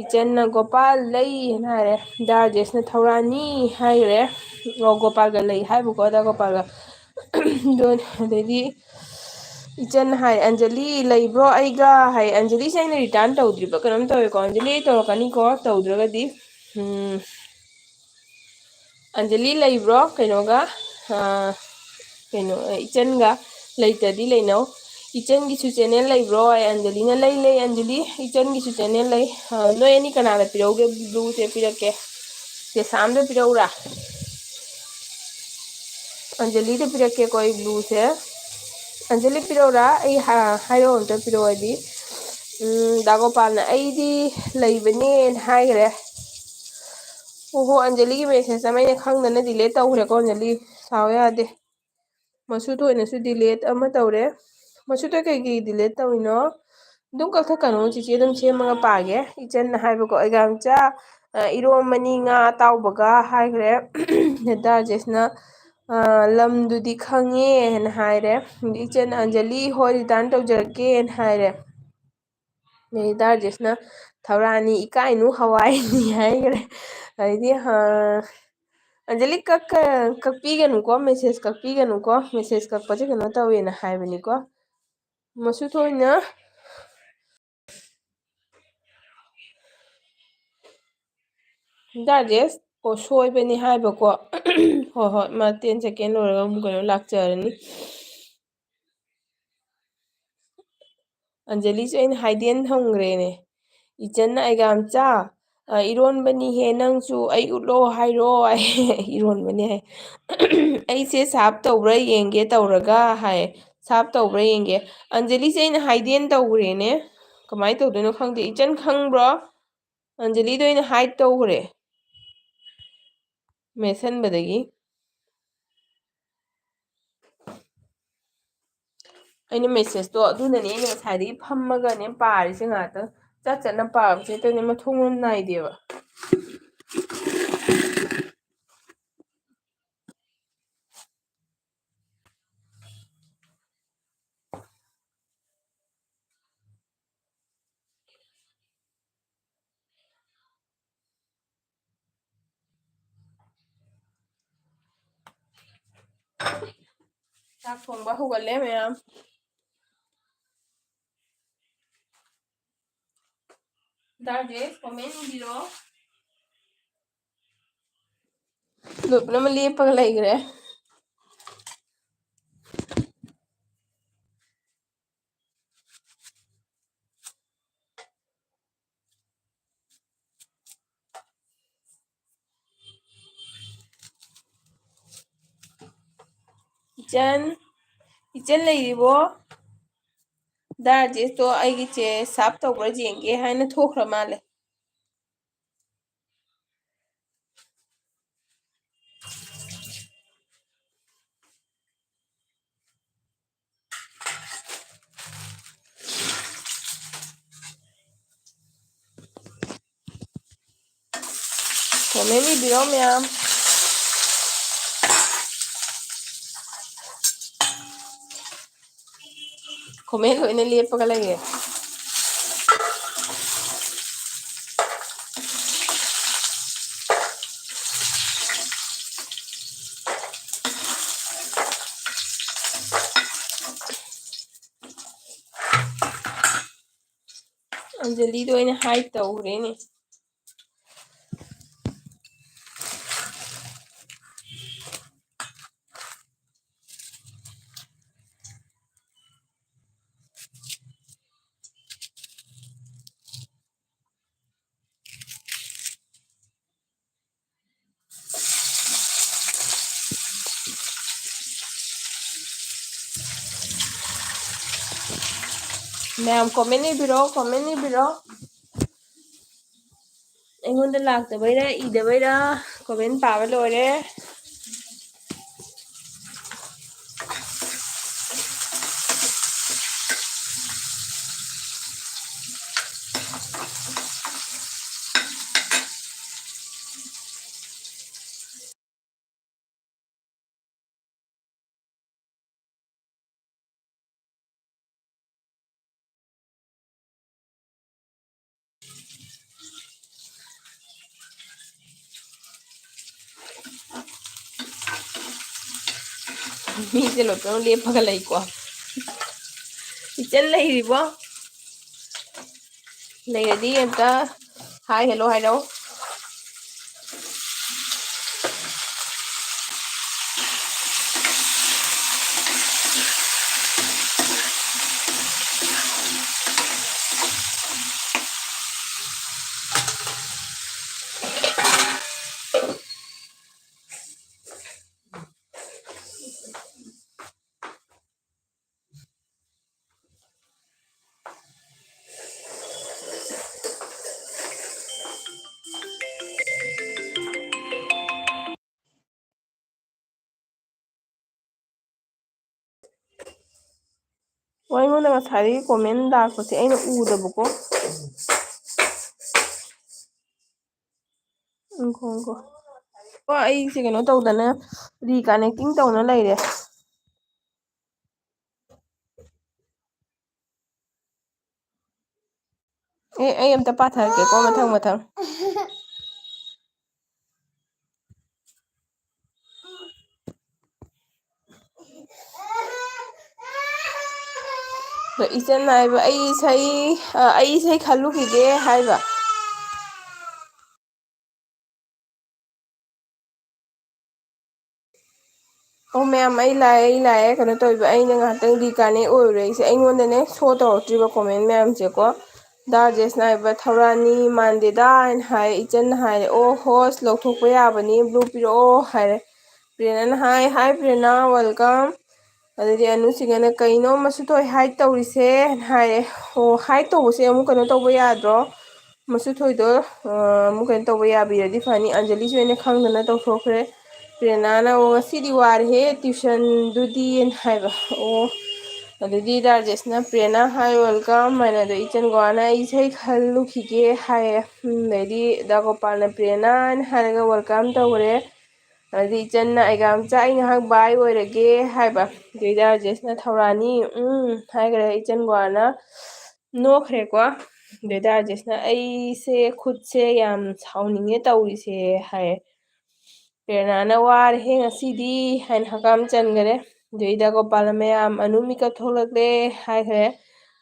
ꯏꯆꯟꯅ, "ꯒꯣꯄꯥꯜ ꯂꯩ" ꯍꯥꯏꯅ ꯍꯥꯏꯔꯦ꯫ ꯗꯥ ꯔꯥꯖꯦꯁꯅ, "ꯊꯧꯔꯥꯅꯤ" ꯍꯥꯏꯈ꯭ꯔꯦ꯫ ꯑꯣ, ꯒꯣꯄꯥꯜꯒ ꯂꯩ ꯍꯥꯏꯕꯀꯣ, ꯗꯥ ꯒꯣꯄꯥꯜꯒ꯫ ꯑꯗꯣ ꯑꯗꯩꯗꯤ ꯏꯆꯟ ꯍꯥꯏ, "ꯑꯟꯖꯂꯤ ꯂꯩꯕ꯭ꯔꯣ ꯑꯩꯒ?" ꯍꯥꯏ꯫ ꯑꯟꯖꯂꯤꯁꯦ ꯑꯩꯅ return ꯇꯧꯗ꯭ꯔꯤꯕ ꯀꯩꯅꯣꯝ ꯇꯧꯋꯦꯀꯣ꯫ ꯑꯟꯖꯂꯤ, ꯑꯩ ꯇꯧꯔꯛꯀꯅꯤꯀꯣ, ꯇꯧꯗ꯭ꯔꯒꯗꯤ꯫ ꯎꯝ, ꯑꯟꯖꯂꯤ ꯂꯩꯕ꯭ꯔꯣ ꯀꯩꯅꯣꯒ? ꯑ, ꯀꯩꯅꯣ, ꯑ, ꯏꯆꯟꯒ꯫ ꯂꯩꯇ꯭ꯔꯗꯤ ꯂꯩꯅꯧ꯫ "ꯏꯆꯟꯒꯤꯁꯨ channel ꯂꯩꯕ꯭ꯔꯣ?" ꯍꯥꯏ꯫ ꯑꯟꯖꯂꯤꯅ, "ꯂꯩ, ꯂꯩ, ꯑꯟꯖꯂꯤ, ꯏꯆꯟꯒꯤꯁꯨ channel ꯂꯩ꯫ ꯑ, ꯅꯣꯏ ꯑꯅꯤ ꯀꯅꯥꯗ ꯄꯤꯔꯛꯎꯒꯦ? Blueꯁꯦ ꯄꯤꯔꯛꯀꯦ꯫ ꯆꯦꯁꯥꯝꯗ ꯄꯤꯔꯛꯎꯔꯥ?" ꯑꯟꯖꯂꯤꯗ ꯄꯤꯔꯛꯀꯦꯀꯣ ꯑꯩ blueꯁꯦ꯫ ꯑꯟꯖꯂꯤ, ꯄꯤꯔꯛꯎꯔꯥ? ꯑꯩ ꯍꯥ-, ꯍꯥꯏꯔꯛꯑꯣ ꯑꯝꯇ, ꯄꯤꯔꯛꯑꯣ ꯍꯥꯏꯗꯤ꯫ ꯎꯝ, ꯗꯥ ꯒꯣꯄꯥꯜꯅ, "ꯑꯩꯗꯤ ꯂꯩꯕꯅꯦꯅ" ꯍꯥꯏꯈ꯭ꯔꯦ꯫ ꯑꯣꯍꯣ, ꯑꯟꯖꯂꯤꯒꯤ message ꯑꯃ ꯑꯩꯅ ꯈꯪꯗꯅ delete ꯇꯧꯈ꯭ꯔꯦꯀꯣ, ꯑꯟꯖꯂꯤ꯫ ꯁꯥꯎ ꯌꯥꯗꯦ꯫ ꯃꯁꯨꯊꯣꯏꯅꯁꯨ delete ꯑꯃ ꯇꯧꯔꯦ꯫ ꯃꯁꯨꯊꯣꯏ, ꯀꯩꯒꯤ delete ꯇꯧꯔꯤꯅꯣ? ꯑꯗꯨꯝ ꯀꯛꯊꯠꯀꯅꯨ, ꯆꯤꯆꯦ ꯑꯗꯨꯝ ꯁꯦꯝꯃꯒ ꯄꯥꯒꯦ꯫ ꯏꯆꯟꯅ ꯍꯥꯏꯕꯀꯣ, "ꯑꯩꯒꯥꯝꯆꯥ, ꯑ, ꯏꯔꯣꯝꯕꯅꯤ ꯉꯥ ꯑꯇꯥꯎꯕꯒ" ꯍꯥꯏꯈ꯭ꯔꯦ꯫ ꯗꯥ ꯔꯥꯖꯦꯁꯅ, ꯑ, "ꯂꯝꯗꯨꯗꯤ ꯈꯪꯉꯦ" ꯍꯥꯏꯅ ꯍꯥꯏꯔꯦ꯫ ꯏꯆꯟꯅ, "ꯑꯟꯖꯂꯤ, ꯍꯣꯏ, return ꯇꯧꯖꯔꯛꯀꯦꯅ" ꯍꯥꯏꯔꯦ꯫ ꯑꯗꯩ ꯗꯥ ꯔꯥꯖꯦꯁꯅ, "ꯊꯧꯔꯥꯅꯤ, ꯏꯀꯥꯏꯅꯨ, ꯍꯋꯥꯏꯅꯤ" ꯍꯥꯏꯈ꯭ꯔꯦ꯫ ꯑꯗꯩꯗꯤ, ꯑ, ꯑꯟꯖꯂꯤ, ꯀꯛ-, ꯀꯛꯄꯤꯒꯅꯨꯀꯣ, ꯃꯦꯁꯦꯖ ꯀꯛꯄꯤꯒꯅꯨꯀꯣ, ꯃꯦꯁꯦꯖ ꯀꯛꯄꯁꯦ ꯀꯩꯅꯣ ꯇꯧꯋꯦꯅ ꯍꯥꯏꯕꯅꯤꯀꯣ꯫ ꯃꯁꯨ ꯊꯣꯏꯅ ꯗꯥꯏꯖꯦꯁ, ꯑꯣ, ꯁꯣꯏꯕꯅꯤ ꯍꯥꯏꯕꯀꯣ꯫ ꯍꯣꯏ, ꯍꯣꯏ, ꯃꯥ ꯇꯦꯟ ꯁꯦꯀꯦꯟ ꯂꯣꯏꯔꯒ ꯑꯃꯨꯛ ꯀꯩꯅꯣ ꯂꯥꯛꯆꯔꯅꯤ꯫ ꯑꯟꯖꯂꯤꯁꯨ ꯑꯩꯅ ꯍꯥꯏꯗꯦꯅ ꯊꯝꯈ꯭ꯔꯦꯅꯦ꯫ ꯏꯆꯟꯅ ꯑꯩꯒꯥꯝꯆꯥ, ꯑ, ꯏꯔꯣꯟꯕꯅꯤꯍꯦ, ꯅꯪꯁꯨ ꯑꯩ ꯎꯠꯂꯣ ꯍꯥꯏꯔꯣ ꯍꯥꯏ꯫ ꯏꯔꯣꯟꯕꯅꯤ ꯍꯥꯏ꯫ ꯑꯩꯁꯦ ꯁꯥꯞ ꯇꯧꯕ꯭ꯔꯥ ꯌꯦꯡꯒꯦ ꯇꯧꯔꯒ ꯍꯥꯏ꯫ ꯁꯥꯞ ꯇꯧꯕ꯭ꯔꯥ ꯌꯦꯡꯒꯦ꯫ ꯑꯟꯖꯂꯤꯁꯦ ꯑꯩꯅ ꯍꯥꯏꯗꯦꯅ ꯇꯧꯈ꯭ꯔꯦꯅꯦ꯫ ꯀꯃꯥꯏꯅ ꯇꯧꯗꯣꯏꯅꯣ ꯈꯪꯗꯦ꯫ ꯏꯆꯟ ꯈꯪꯕ꯭ꯔꯣ? ꯑꯟꯖꯂꯤꯗ ꯑꯣꯏꯅ ꯍꯥꯏꯠ ꯇꯧꯈ꯭ꯔꯦ ꯃꯦꯠꯁꯟꯕꯗꯒꯤ꯫ ꯑꯩꯅ ꯃꯦꯁꯦꯖꯇꯣ ꯑꯗꯨꯅꯅꯦ ꯑꯩꯅ ꯉꯁꯥꯏꯗꯒꯤ ꯐꯝꯃꯒꯅꯦ ꯄꯥꯔꯤꯁꯦ ꯉꯥꯛꯇꯪ꯫ ꯆꯠ ꯆꯠꯅ ꯄꯥꯕꯁꯦ ꯍꯦꯛꯇꯅꯦ ꯃꯊꯣꯡ ꯃꯔꯝ ꯅꯥꯏꯗꯦꯕ꯫ ꯆꯥꯛ ꯊꯣꯡꯕ ꯍꯧꯒꯠꯂꯦ ꯃꯌꯥꯝ꯫ ꯗꯥꯔꯖꯦꯁ, ꯀꯣꯃꯦꯟ ꯏꯕꯤꯔꯣ꯫ ꯂꯣꯏ ꯄꯨꯝꯅꯃꯛ ꯂꯦꯞꯄꯒ ꯂꯩꯈ꯭ꯔꯦ꯫ ꯏꯆꯟ, ꯏꯆꯟ ꯂꯩꯔꯤꯕꯣ? ꯗꯥꯔꯖꯦꯁꯇꯣ ꯑꯩꯒꯤ ꯆꯦ ꯁꯥꯞ ꯇꯧꯕ꯭ꯔꯥ ꯌꯦꯡꯒꯦ ꯍꯥꯏꯅ ꯊꯣꯛꯈ꯭ꯔ ꯃꯥꯜꯂꯦ꯫ ꯀꯣꯃꯦꯟ ꯏꯕꯤꯔꯣ ꯃꯌꯥꯝ꯫ ꯀꯣꯃꯦꯟ ꯂꯣꯏꯅ ꯂꯦꯞꯄꯒ ꯂꯩꯌꯦ꯫ ꯑꯟꯖꯂꯤꯗ ꯑꯣꯏꯅ hide ꯇꯧꯈ꯭ꯔꯦꯅꯦ꯫ ꯃꯌꯥꯝ comment ꯏꯕꯤꯔꯣ, comment ꯏꯕꯤꯔꯣ꯫ ꯑꯩꯉꯣꯟꯗ ꯂꯥꯛꯇꯕꯩꯔꯥ ꯏꯗꯕꯩꯔꯥ comment ꯄꯥꯕ ꯂꯣꯏꯔꯦ꯫ ꯃꯤꯁꯦ ꯂꯣꯏꯄꯨꯡ ꯂꯦꯞꯄꯒ ꯂꯩꯀꯣ꯫ ꯏꯆꯟ ꯂꯩꯔꯤꯕꯣ? ꯂꯩꯔꯗꯤ ꯑꯝꯇ hi hello ꯍꯥꯏꯔꯛꯑꯣ꯫ ꯑꯣ, ꯑꯩꯉꯣꯟꯗ ꯉꯁꯥꯏꯗꯒꯤ comment ꯂꯥꯛꯄꯁꯦ ꯑꯩꯅ ꯎꯗꯕꯀꯣ꯫ ꯎꯪꯈꯣ, ꯎꯪꯈꯣ꯫ ꯑꯣ, ꯑꯩꯁꯦ ꯀꯩꯅꯣ ꯇꯧꯗꯅ, reconnecting ꯇꯧꯅ ꯂꯩꯔꯦ꯫ ꯑꯦ, ꯑꯩ ꯑꯝꯇ ꯄꯥꯊꯔꯛꯀꯦꯀꯣ, ꯃꯊꯪ ꯃꯊꯪ꯫ ꯑꯗꯣ ꯏꯆꯟ ꯍꯥꯏꯕ, "ꯑꯩ ꯏꯁꯩ, ꯑ, ꯑꯩ ꯏꯁꯩ ꯈꯜꯂꯨꯈꯤꯒꯦ" ꯍꯥꯏꯕ꯫ "ꯑꯣ ꯃꯦꯝ, ꯑꯩ ꯂꯥꯛꯑꯦ, ꯑꯩ ꯂꯥꯛꯑꯦ, ꯀꯩꯅꯣ ꯇꯧꯔꯤꯕ, ꯑꯩꯅ ꯉꯥꯏꯍꯥꯛꯇꯪ ꯗꯤꯀꯥꯅꯦ ꯑꯣꯏꯔꯨꯔꯦ ꯑꯩꯁꯦ, ꯑꯩꯉꯣꯟꯗꯅꯦ ꯁꯣ ꯇꯧꯔꯛꯇ꯭ꯔꯤꯕ ꯀꯣꯃꯦꯟ ꯃꯌꯥꯝꯁꯦꯀꯣ꯫ ꯗꯥ ꯔꯥꯖꯦꯁꯅ ꯍꯥꯏꯕ, 'ꯊꯧꯔꯥꯅꯤ ꯃꯥꯟꯗꯦꯗ' ꯍꯥꯏꯅ ꯍꯥꯏ, ꯏꯆꯟꯅ ꯍꯥꯏꯔꯦ, 'ꯑꯣ ꯍꯣꯁ, ꯂꯧꯊꯣꯛꯄ ꯌꯥꯕꯅꯤ, ꯕ꯭ꯂꯨ ꯄꯤꯔꯛꯑꯣ' ꯍꯥꯏꯔꯦ꯫ ꯄ꯭ꯔꯦꯔꯅꯥꯅ ꯍꯥꯏ, 'ꯍꯥꯏ ꯄ꯭ꯔꯦꯔꯅꯥ, ꯋꯦꯜꯀꯝ.' ꯑꯗꯨꯗꯤ ꯑꯅꯨꯁꯤꯡꯒꯅ, "ꯀꯩꯅꯣ ꯃꯁꯨ ꯊꯣꯏ ꯍꯥꯏꯠ ꯇꯧꯔꯤꯁꯦ?" ꯍꯥꯏꯔꯦ꯫ "ꯑꯣ, ꯍꯥꯏꯠ ꯇꯧꯕꯁꯦ ꯑꯃꯨꯛ ꯀꯩꯅꯣ ꯇꯧꯕ ꯌꯥꯗ꯭ꯔꯣ? ꯃꯁꯨ ꯊꯣꯏꯗꯣ, ꯑ, ꯑꯃꯨꯛ ꯀꯩꯅꯣ ꯇꯧꯕ ꯌꯥꯕꯤꯔꯗꯤ ꯐꯅꯤ꯫" ꯑꯟꯖꯂꯤꯁꯨ ꯑꯩꯅ ꯈꯪꯗꯅ ꯇꯧꯊꯣꯛꯈ꯭ꯔꯦ꯫ ꯄ꯭ꯔꯦꯔꯅꯥꯅ, "ꯑꯣ, ꯉꯁꯤꯗꯤ ꯋꯥꯔꯦꯍꯦ ꯇ꯭ꯌꯨꯁꯟꯗꯨꯗꯤꯅ" ꯍꯥꯏꯕ꯫ ꯑꯣ, ꯑꯗꯨꯗꯤ ꯗꯥ ꯔꯥꯖꯦꯁꯅ, "ꯄ꯭ꯔꯦꯔꯅꯥ ꯍꯥꯏ, ꯋꯦꯜꯀꯝ" ꯍꯥꯏꯅ, ꯑꯗꯣ ꯏꯆꯟ ꯒꯣꯋꯥꯅ, "ꯑꯩ ꯏꯁꯩ ꯈꯜꯂꯨꯈꯤꯒꯦ" ꯍꯥꯏꯌꯦ꯫ ꯎꯝ, ꯑꯗꯩꯗꯤ ꯗꯥ ꯒꯣꯄꯥꯜꯅ "ꯄ꯭ꯔꯦꯔꯅꯥ" ꯍꯥꯏꯅ ꯍꯥꯏꯔꯒ ꯋꯦꯜꯀꯝ ꯇꯧꯈ꯭ꯔꯦ꯫ ꯑꯗꯩꯗꯤ ꯏꯆꯟꯅ, "ꯑꯩꯒꯥꯝꯆꯥ, ꯑꯩ ꯉꯥꯏꯍꯥꯛ ꯕꯥꯏ ꯑꯣꯏꯔꯒꯦ" ꯍꯥꯏꯕ꯫ ꯑꯗꯩꯗꯤ ꯗꯥ ꯔꯥꯖꯦꯁꯅ, "ꯊꯧꯔꯥꯅꯤ, ꯎꯝ" ꯍꯥꯏꯈ꯭ꯔꯦ꯫ ꯏꯆꯟ ꯒꯣꯋꯥꯅ ꯅꯣꯛꯈ꯭ꯔꯦꯀꯣ꯫ ꯑꯗꯩꯗꯤ ꯗꯥ ꯔꯥꯖꯦꯁꯅ, "ꯑꯩꯁꯦ ꯈꯨꯠꯁꯦ ꯌꯥꯝ ꯁꯥꯎꯅꯤꯡꯉꯦ ꯇꯧꯔꯤꯁꯦ" ꯍꯥꯏꯌꯦ꯫ ꯄ꯭ꯔꯦꯔꯅꯥꯅ, "ꯋꯥꯔꯦꯍꯦ ꯉꯁꯤꯗꯤ" ꯍꯥꯏꯅ ꯍꯀꯥꯝ ꯆꯟꯈꯔꯦ꯫ ꯑꯗꯩꯗ ꯒꯣꯄꯥꯂ, "ꯃꯌꯥꯝ ꯑꯅꯨ ꯃꯤꯀꯞ ꯊꯣꯛꯂꯛꯂꯦ" ꯍꯥꯏꯈ꯭ꯔꯦ꯫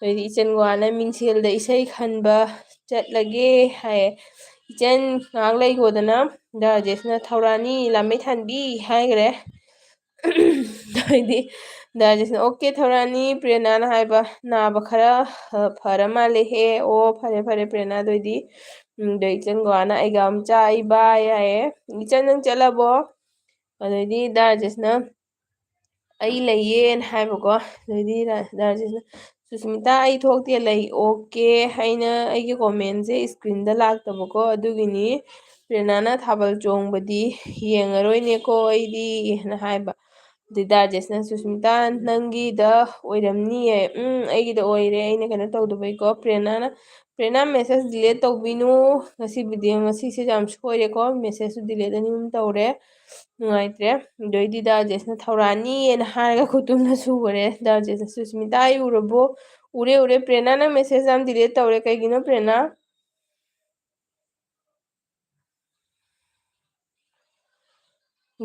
ꯑꯗꯩꯗꯤ ꯏꯆꯟ ꯒꯣꯋꯥꯅ, "ꯃꯤꯡꯁꯦꯜꯗ ꯏꯁꯩ ꯈꯟꯕ ꯆꯠꯂꯒꯦ" ꯍꯥꯏꯌꯦ꯫ "ꯏꯆꯟ ꯉꯥꯏꯍꯥꯛ ꯂꯩꯈꯣꯗꯅ"꯫ ꯗꯥ ꯔꯥꯖꯦꯁꯅ, "ꯊꯧꯔꯥꯅꯤ, ꯂꯥꯃꯩ ꯊꯥꯟꯕꯤ" ꯍꯥꯏꯈ꯭ꯔꯦ꯫ ꯑꯗꯩꯗꯤ ꯗꯥ ꯔꯥꯖꯦꯁꯅ, "ꯑꯣꯀꯦ ꯊꯧꯔꯥꯅꯤ", ꯄ꯭ꯔꯦꯔꯅꯥꯅ ꯍꯥꯏꯕ, "ꯅꯥꯕ ꯈꯔ, ꯑ, ꯐꯔ ꯃꯥꯜꯂꯦꯍꯦ꯫ ꯑꯣ, ꯐꯔꯦ, ꯐꯔꯦ, ꯄ꯭ꯔꯦꯔꯅꯥ, ꯑꯗꯨ ꯑꯣꯏꯗꯤ", ꯎꯝ, ꯑꯗꯩ ꯏꯆꯟ ꯒꯣꯋꯥꯅ, "ꯑꯩꯒꯥꯝꯆꯥ, ꯑꯩ ꯕꯥꯏ" ꯍꯥꯏꯌꯦ꯫ "ꯏꯆꯟ, ꯅꯪ ꯆꯠꯂꯕꯣ?" ꯑꯗꯩꯗꯤ ꯗꯥ ꯔꯥꯖꯦꯁꯅ, "ꯑꯩ ꯂꯩꯌꯦꯅ" ꯍꯥꯏꯕꯀꯣ꯫ ꯑꯗꯩꯗꯤ ꯔꯥ-, ꯗꯥ ꯔꯥꯖꯦꯁꯅ, "ꯁꯨꯁꯃꯤꯇꯥ, ꯑꯩ ꯊꯣꯛꯇꯦ, ꯂꯩ, ꯑꯣꯀꯦ, ꯑꯩꯅ ꯑꯩꯒꯤ ꯀꯣꯃꯦꯟꯁꯦ ꯁ꯭ꯀ꯭ꯔꯤꯟꯗ ꯂꯥꯛꯇꯕꯀꯣ, ꯑꯗꯨꯒꯤꯅꯤ꯫ ꯄ꯭ꯔꯦꯔꯅꯥꯅ ꯊꯥꯕꯜ ꯆꯣꯡꯕꯗꯤ ꯌꯦꯡꯉꯔꯣꯏꯅꯦꯀꯣ ꯑꯩꯗꯤ" ꯍꯥꯏꯅ ꯍꯥꯏꯕ꯫ ꯑꯗꯩ ꯗꯥ ꯔꯥꯖꯦꯁꯅ, "ꯁꯨꯁꯃꯤꯇꯥ, ꯅꯪꯒꯤꯗ ꯑꯣꯏꯔꯝꯅꯤꯌꯦ꯫ ꯎꯝ, ꯑꯩꯒꯤꯗ ꯑꯣꯏꯔꯦ, ꯑꯩꯅ ꯀꯩꯅꯣ ꯇꯧꯗꯕꯩꯀꯣ꯫" ꯄ꯭ꯔꯦꯔꯅꯥꯅ, "ꯄ꯭ꯔꯦꯔꯅꯥ, ꯃꯦꯁꯦꯖ ꯗꯤꯂꯦꯠ ꯇꯧꯕꯤꯅꯨ꯫ ꯉꯁꯤ ꯚꯤꯗꯤꯑꯣ, ꯉꯁꯤꯁꯦ ꯌꯥꯝ ꯁꯣꯏꯔꯦꯀꯣ, ꯃꯦꯁꯦꯖꯁꯨ ꯗꯤꯂꯦꯠ ꯑꯅꯤ ꯑꯍꯨꯝ ꯇꯧꯔꯦ, ꯅꯨꯡꯉꯥꯏꯇ꯭ꯔꯦ꯫" ꯑꯗꯩꯗꯤ ꯗꯥ ꯔꯥꯖꯦꯁꯅ, "ꯊꯧꯔꯥꯅꯤꯅ" ꯍꯥꯏꯔꯒ ꯈꯨꯇꯨꯝꯅ ꯁꯨꯈꯔꯦ꯫ ꯗꯥ ꯔꯥꯖꯦꯁꯅ, "ꯁꯨꯁꯃꯤꯇꯥ, ꯑꯩ ꯎꯔꯕꯣ?" "ꯎꯔꯦ, ꯎꯔꯦ꯫ ꯄ꯭ꯔꯦꯔꯅꯥ, ꯅꯪ ꯃꯦꯁꯦꯖ ꯌꯥꯝ ꯗꯤꯂꯦꯠ ꯇꯧꯔꯦ, ꯀꯩꯒꯤꯅꯣ ꯄ꯭ꯔꯦꯔꯅꯥ?"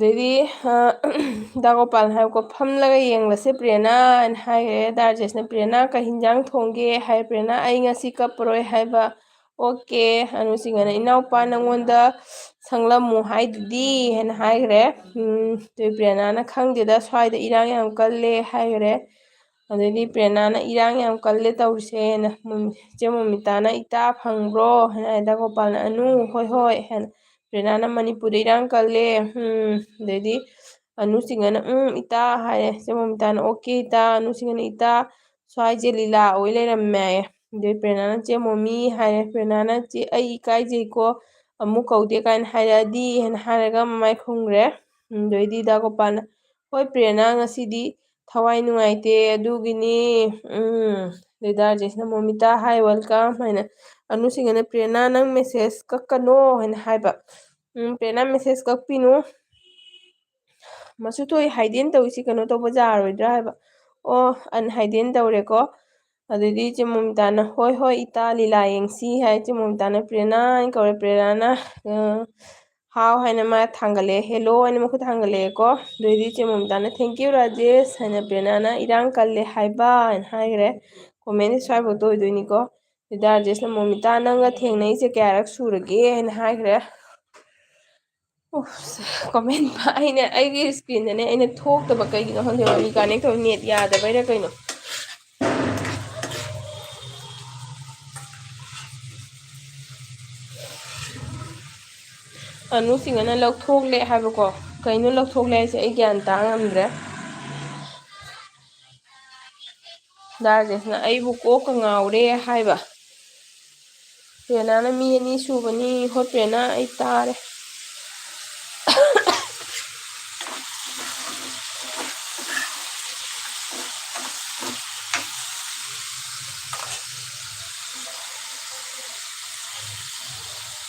ꯑꯗꯩꯗꯤ ꯗꯥ ꯒꯣꯄꯥꯜꯅ ꯍꯥꯏꯕꯀꯣ, "ꯐꯝꯂꯒ ꯌꯦꯡꯂꯁꯦ ꯄ꯭ꯔꯦꯔꯅꯥ" ꯍꯥꯏꯅ ꯍꯥꯏꯈ꯭ꯔꯦ꯫ ꯗꯥ ꯔꯥꯖꯦꯁꯅ, "ꯄ꯭ꯔꯦꯔꯅꯥ, ꯀꯩ ꯍꯤꯟꯖꯥꯡ ꯊꯣꯡꯒꯦ?" ꯍꯥꯏ꯫ ꯄ꯭ꯔꯦꯔꯅꯥ, "ꯑꯩ ꯉꯁꯤ ꯀꯞꯄꯔꯣꯏ" ꯍꯥꯏꯕ꯫ "ꯑꯣꯀꯦ"꯫ ꯑꯅꯨꯁꯤꯡꯅ, "ꯏꯅꯥꯎꯄꯥ ꯅꯪꯉꯣꯟꯗ ꯁꯪꯂꯝꯃꯨ ꯍꯥꯏꯗꯨꯗꯤ" ꯍꯥꯏꯅ ꯍꯥꯏꯈ꯭ꯔꯦ꯫ ꯑꯗꯩ ꯄ꯭ꯔꯦꯔꯅꯥꯅ, "ꯈꯪꯗꯦꯗ, ꯁ꯭ꯋꯥꯏꯗ ꯏꯔꯥꯡ ꯌꯥꯝ ꯀꯜꯂꯦ" ꯍꯥꯏꯈ꯭ꯔꯦ꯫ ꯑꯗꯩꯗꯤ ꯄ꯭ꯔꯦꯔꯅꯥꯅ, "ꯏꯔꯥꯡ ꯌꯥꯝ ꯀꯜꯂꯦ ꯇꯧꯔꯤꯁꯦꯅ"꯫ ꯏꯆꯦ ꯃꯣꯃꯤꯇꯥꯅ, "ꯏꯇꯥ ꯐꯪꯕ꯭ꯔꯣ?" ꯍꯥꯏꯅ ꯍꯥꯏ꯫ ꯗꯥ ꯒꯣꯄꯥꯜꯅ, "ꯑꯅꯨ, ꯍꯣꯏ ꯍꯣꯏ" ꯍꯥꯏꯅ꯫ ꯄ꯭ꯔꯦꯔꯅꯥꯅ, "ꯃꯅꯤꯄꯨꯔꯗ ꯏꯔꯥꯡ ꯀꯜꯂꯦ꯫ ꯎꯝ"꯫ ꯑꯗꯩꯗꯤ ꯑꯅꯨꯁꯤꯡꯅ, "ꯎꯝ ꯏꯇꯥ" ꯍꯥꯏꯔꯦ꯫ ꯏꯆꯦ ꯃꯣꯃꯤꯇꯥꯅ, "ꯑꯣꯀꯦ ꯏꯇꯥ"꯫ ꯑꯅꯨꯁꯤꯡꯅ, "ꯏꯇꯥ, ꯁ꯭ꯋꯥꯏꯁꯦ ꯂꯤꯂꯥ ꯑꯣꯏ ꯂꯩꯔꯝꯃꯦ" ꯍꯥꯏꯌꯦ꯫ ꯑꯗꯩ ꯄ꯭ꯔꯦꯔꯅꯥꯅ, "ꯆꯦ ꯃꯣꯃꯤ" ꯍꯥꯏꯔꯦ꯫ ꯄ꯭ꯔꯦꯔꯅꯥꯅ, "ꯆꯦ, ꯑꯩ ꯏꯀꯥꯏꯖꯩꯀꯣ, ꯑꯃꯨꯛ ꯀꯧꯗꯦ ꯀꯥꯏꯅ ꯍꯥꯏꯔꯛꯑꯗꯤ" ꯍꯥꯏꯅ ꯍꯥꯏꯔꯒ ꯃꯃꯥꯏ ꯈꯨꯝꯈ꯭ꯔꯦ꯫ ꯑꯗꯩꯗꯤ ꯗꯥ ꯒꯣꯄꯥꯜꯅ, "ꯍꯣꯏ ꯄ꯭ꯔꯦꯔꯅꯥ, ꯉꯁꯤꯗꯤ ꯊꯋꯥꯏ ꯅꯨꯡꯉꯥꯏꯇꯦ, ꯑꯗꯨꯒꯤꯅꯤ꯫ ꯎꯝ"꯫ ꯑꯗꯩ ꯗꯥ ꯔꯥꯖꯦꯁꯅ, "ꯃꯣꯃꯤꯇꯥ, ꯍꯥꯏ, ꯋꯦꯜꯀꯝ" ꯍꯥꯏꯅ꯫ ꯑꯅꯨꯁꯤꯡꯅ, "ꯄ꯭ꯔꯦꯔꯅꯥ, ꯅꯪ ꯃꯦꯁꯦꯖ ꯀꯛꯀꯅꯣ" ꯍꯥꯏꯅ ꯍꯥꯏꯕ꯫ "ꯎꯝ, ꯄ꯭ꯔꯦꯔꯅꯥ, ꯃꯦꯁꯦꯖ ꯀꯛꯄꯤꯅꯨ꯫ ꯃꯆꯨ ꯊꯣꯛꯏ ꯍꯥꯏꯗꯦꯅ ꯇꯧꯔꯤꯁꯤ ꯀꯩꯅꯣ ꯇꯧꯕ ꯌꯥꯔꯣꯏꯗ꯭ꯔꯥ?" ꯍꯥꯏꯕ꯫ "ꯑꯣ" ꯑꯅ ꯍꯥꯏꯗꯦꯅ ꯇꯧꯔꯦꯀꯣ꯫ ꯑꯗꯩꯗꯤ ꯏꯆꯦ ꯃꯣꯃꯤꯇꯥꯅ, "ꯍꯣꯏ ꯍꯣꯏ ꯏꯇꯥ, ꯂꯤꯂꯥ ꯌꯦꯡꯁꯤ" ꯍꯥꯏ꯫ ꯏꯆꯦ ꯃꯣꯃꯤꯇꯥꯅ "ꯄ꯭ꯔꯦꯔꯅꯥ" ꯍꯥꯏꯅ ꯀꯧꯔꯦ꯫ ꯄ꯭ꯔꯦꯔꯅꯥꯅ, ꯑ, "ꯍꯥꯎ" ꯍꯥꯏꯅ ꯃꯥ ꯊꯥꯡꯒꯠꯂꯛꯑꯦ, "ꯍꯦꯜꯂꯣ" ꯍꯥꯏꯅ ꯃꯈꯨꯠ ꯊꯥꯡꯒꯠꯂꯛꯑꯦꯀꯣ꯫ ꯑꯗꯩꯗꯤ ꯏꯆꯦ ꯃꯣꯃꯤꯇꯥꯅ "Thank you ꯔꯥꯖꯦꯁ" ꯍꯥꯏꯅ ꯄ꯭ꯔꯦꯔꯅꯥꯅ "ꯏꯔꯥꯡ ꯀꯜꯂꯦ" ꯍꯥꯏꯕ ꯍꯥꯏꯅ ꯍꯥꯏꯈ꯭ꯔꯦ꯫ ꯀꯣꯃꯦꯟꯁꯦ ꯁ꯭ꯋꯥꯏꯐꯥꯎꯗ ꯑꯣꯏꯗꯣꯏꯅꯤꯀꯣ꯫ ꯑꯗꯩ ꯗꯥ ꯔꯥꯖꯦꯁꯅ "ꯃꯣꯃꯤꯇꯥ, ꯅꯪꯒ ꯊꯦꯡꯅꯩꯁꯦ ꯀꯌꯥꯔꯛ ꯁꯨꯔꯒꯦ?" ꯍꯥꯏꯅ ꯍꯥꯏꯈ꯭ꯔꯦ꯫ ꯎꯐ, ꯀꯣꯃꯦꯟ ꯑꯩꯅ, ꯑꯩꯒꯤ ꯁ꯭ꯀ꯭ꯔꯤꯟꯗꯅꯦ ꯑꯩꯅ ꯊꯣꯛꯇꯕ ꯀꯩꯒꯤꯅꯣ ꯈꯪꯗꯦ, ꯋꯥꯔꯤ ꯀꯅꯦꯛ ꯇꯧꯕ ꯅꯦꯠ ꯌꯥꯗꯕꯩꯔꯥ ꯀꯩꯅꯣ꯫ ꯑꯅꯨꯁꯤꯡꯅ ꯂꯧꯊꯣꯛꯂꯦ ꯍꯥꯏꯕꯀꯣ꯫ ꯀꯩꯅꯣ ꯂꯧꯊꯣꯛꯂꯦ ꯍꯥꯏꯁꯦ? ꯑꯩ ꯒ꯭ꯌꯥꯟ ꯇꯥ ꯉꯝꯗ꯭ꯔꯦ꯫ ꯗꯥ ꯔꯥꯖꯦꯁꯅ "ꯑꯩꯕꯨ ꯀꯣꯛꯀ ꯉꯥꯎꯔꯦ" ꯍꯥꯏꯕ꯫ ꯄ꯭ꯔꯦꯔꯅꯥꯅ "ꯃꯤ ꯑꯅꯤ ꯁꯨꯕꯅꯤ"꯫ ꯍꯣꯏ ꯄ꯭ꯔꯦꯔꯅꯥ, ꯑꯩ ꯇꯥꯔꯦ꯫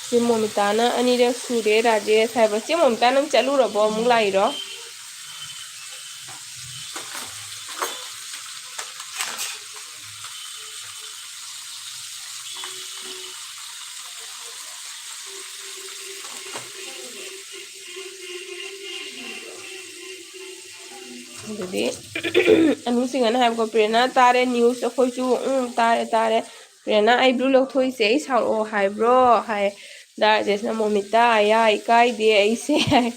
ꯆꯦ ꯃꯣꯃꯤꯇꯥꯅ "ꯑꯅꯤꯔꯛ ꯁꯨꯔꯦ ꯔꯥꯖꯦꯁ" ꯍꯥꯏꯕ꯫ ꯆꯦ ꯃꯣꯃꯤꯇꯥ, ꯅꯪ ꯆꯠꯂꯨꯔꯕꯣ? ꯑꯃꯨꯛ ꯂꯥꯛꯏꯔꯣ? ꯑꯗꯨꯗꯤ ꯑꯅꯨꯁꯤꯡꯅ ꯍꯥꯏꯕꯀꯣ, "ꯄ꯭ꯔꯦꯔꯅꯥ, ꯇꯥꯔꯦ ꯅ꯭ꯌꯨꯁ ꯑꯩꯈꯣꯏꯁꯨ꯫ ꯎꯝ, ꯇꯥꯔꯦ, ꯇꯥꯔꯦ꯫ ꯄ꯭ꯔꯦꯔꯅꯥ, ꯑꯩ ꯕ꯭ꯂꯨ ꯂꯧꯊꯣꯛꯏꯁꯦ ꯑꯩ ꯁꯥꯎꯔꯛꯑꯣ ꯍꯥꯏꯕ꯭ꯔꯣ?" ꯍꯥꯏ꯫ ꯗꯥ ꯔꯥꯖꯦꯁꯅ, "ꯃꯣꯃꯤꯇꯥ, ꯑꯌꯥ, ꯏꯀꯥꯏꯗꯦ ꯑꯩꯁꯦ", ꯍꯥꯏ꯫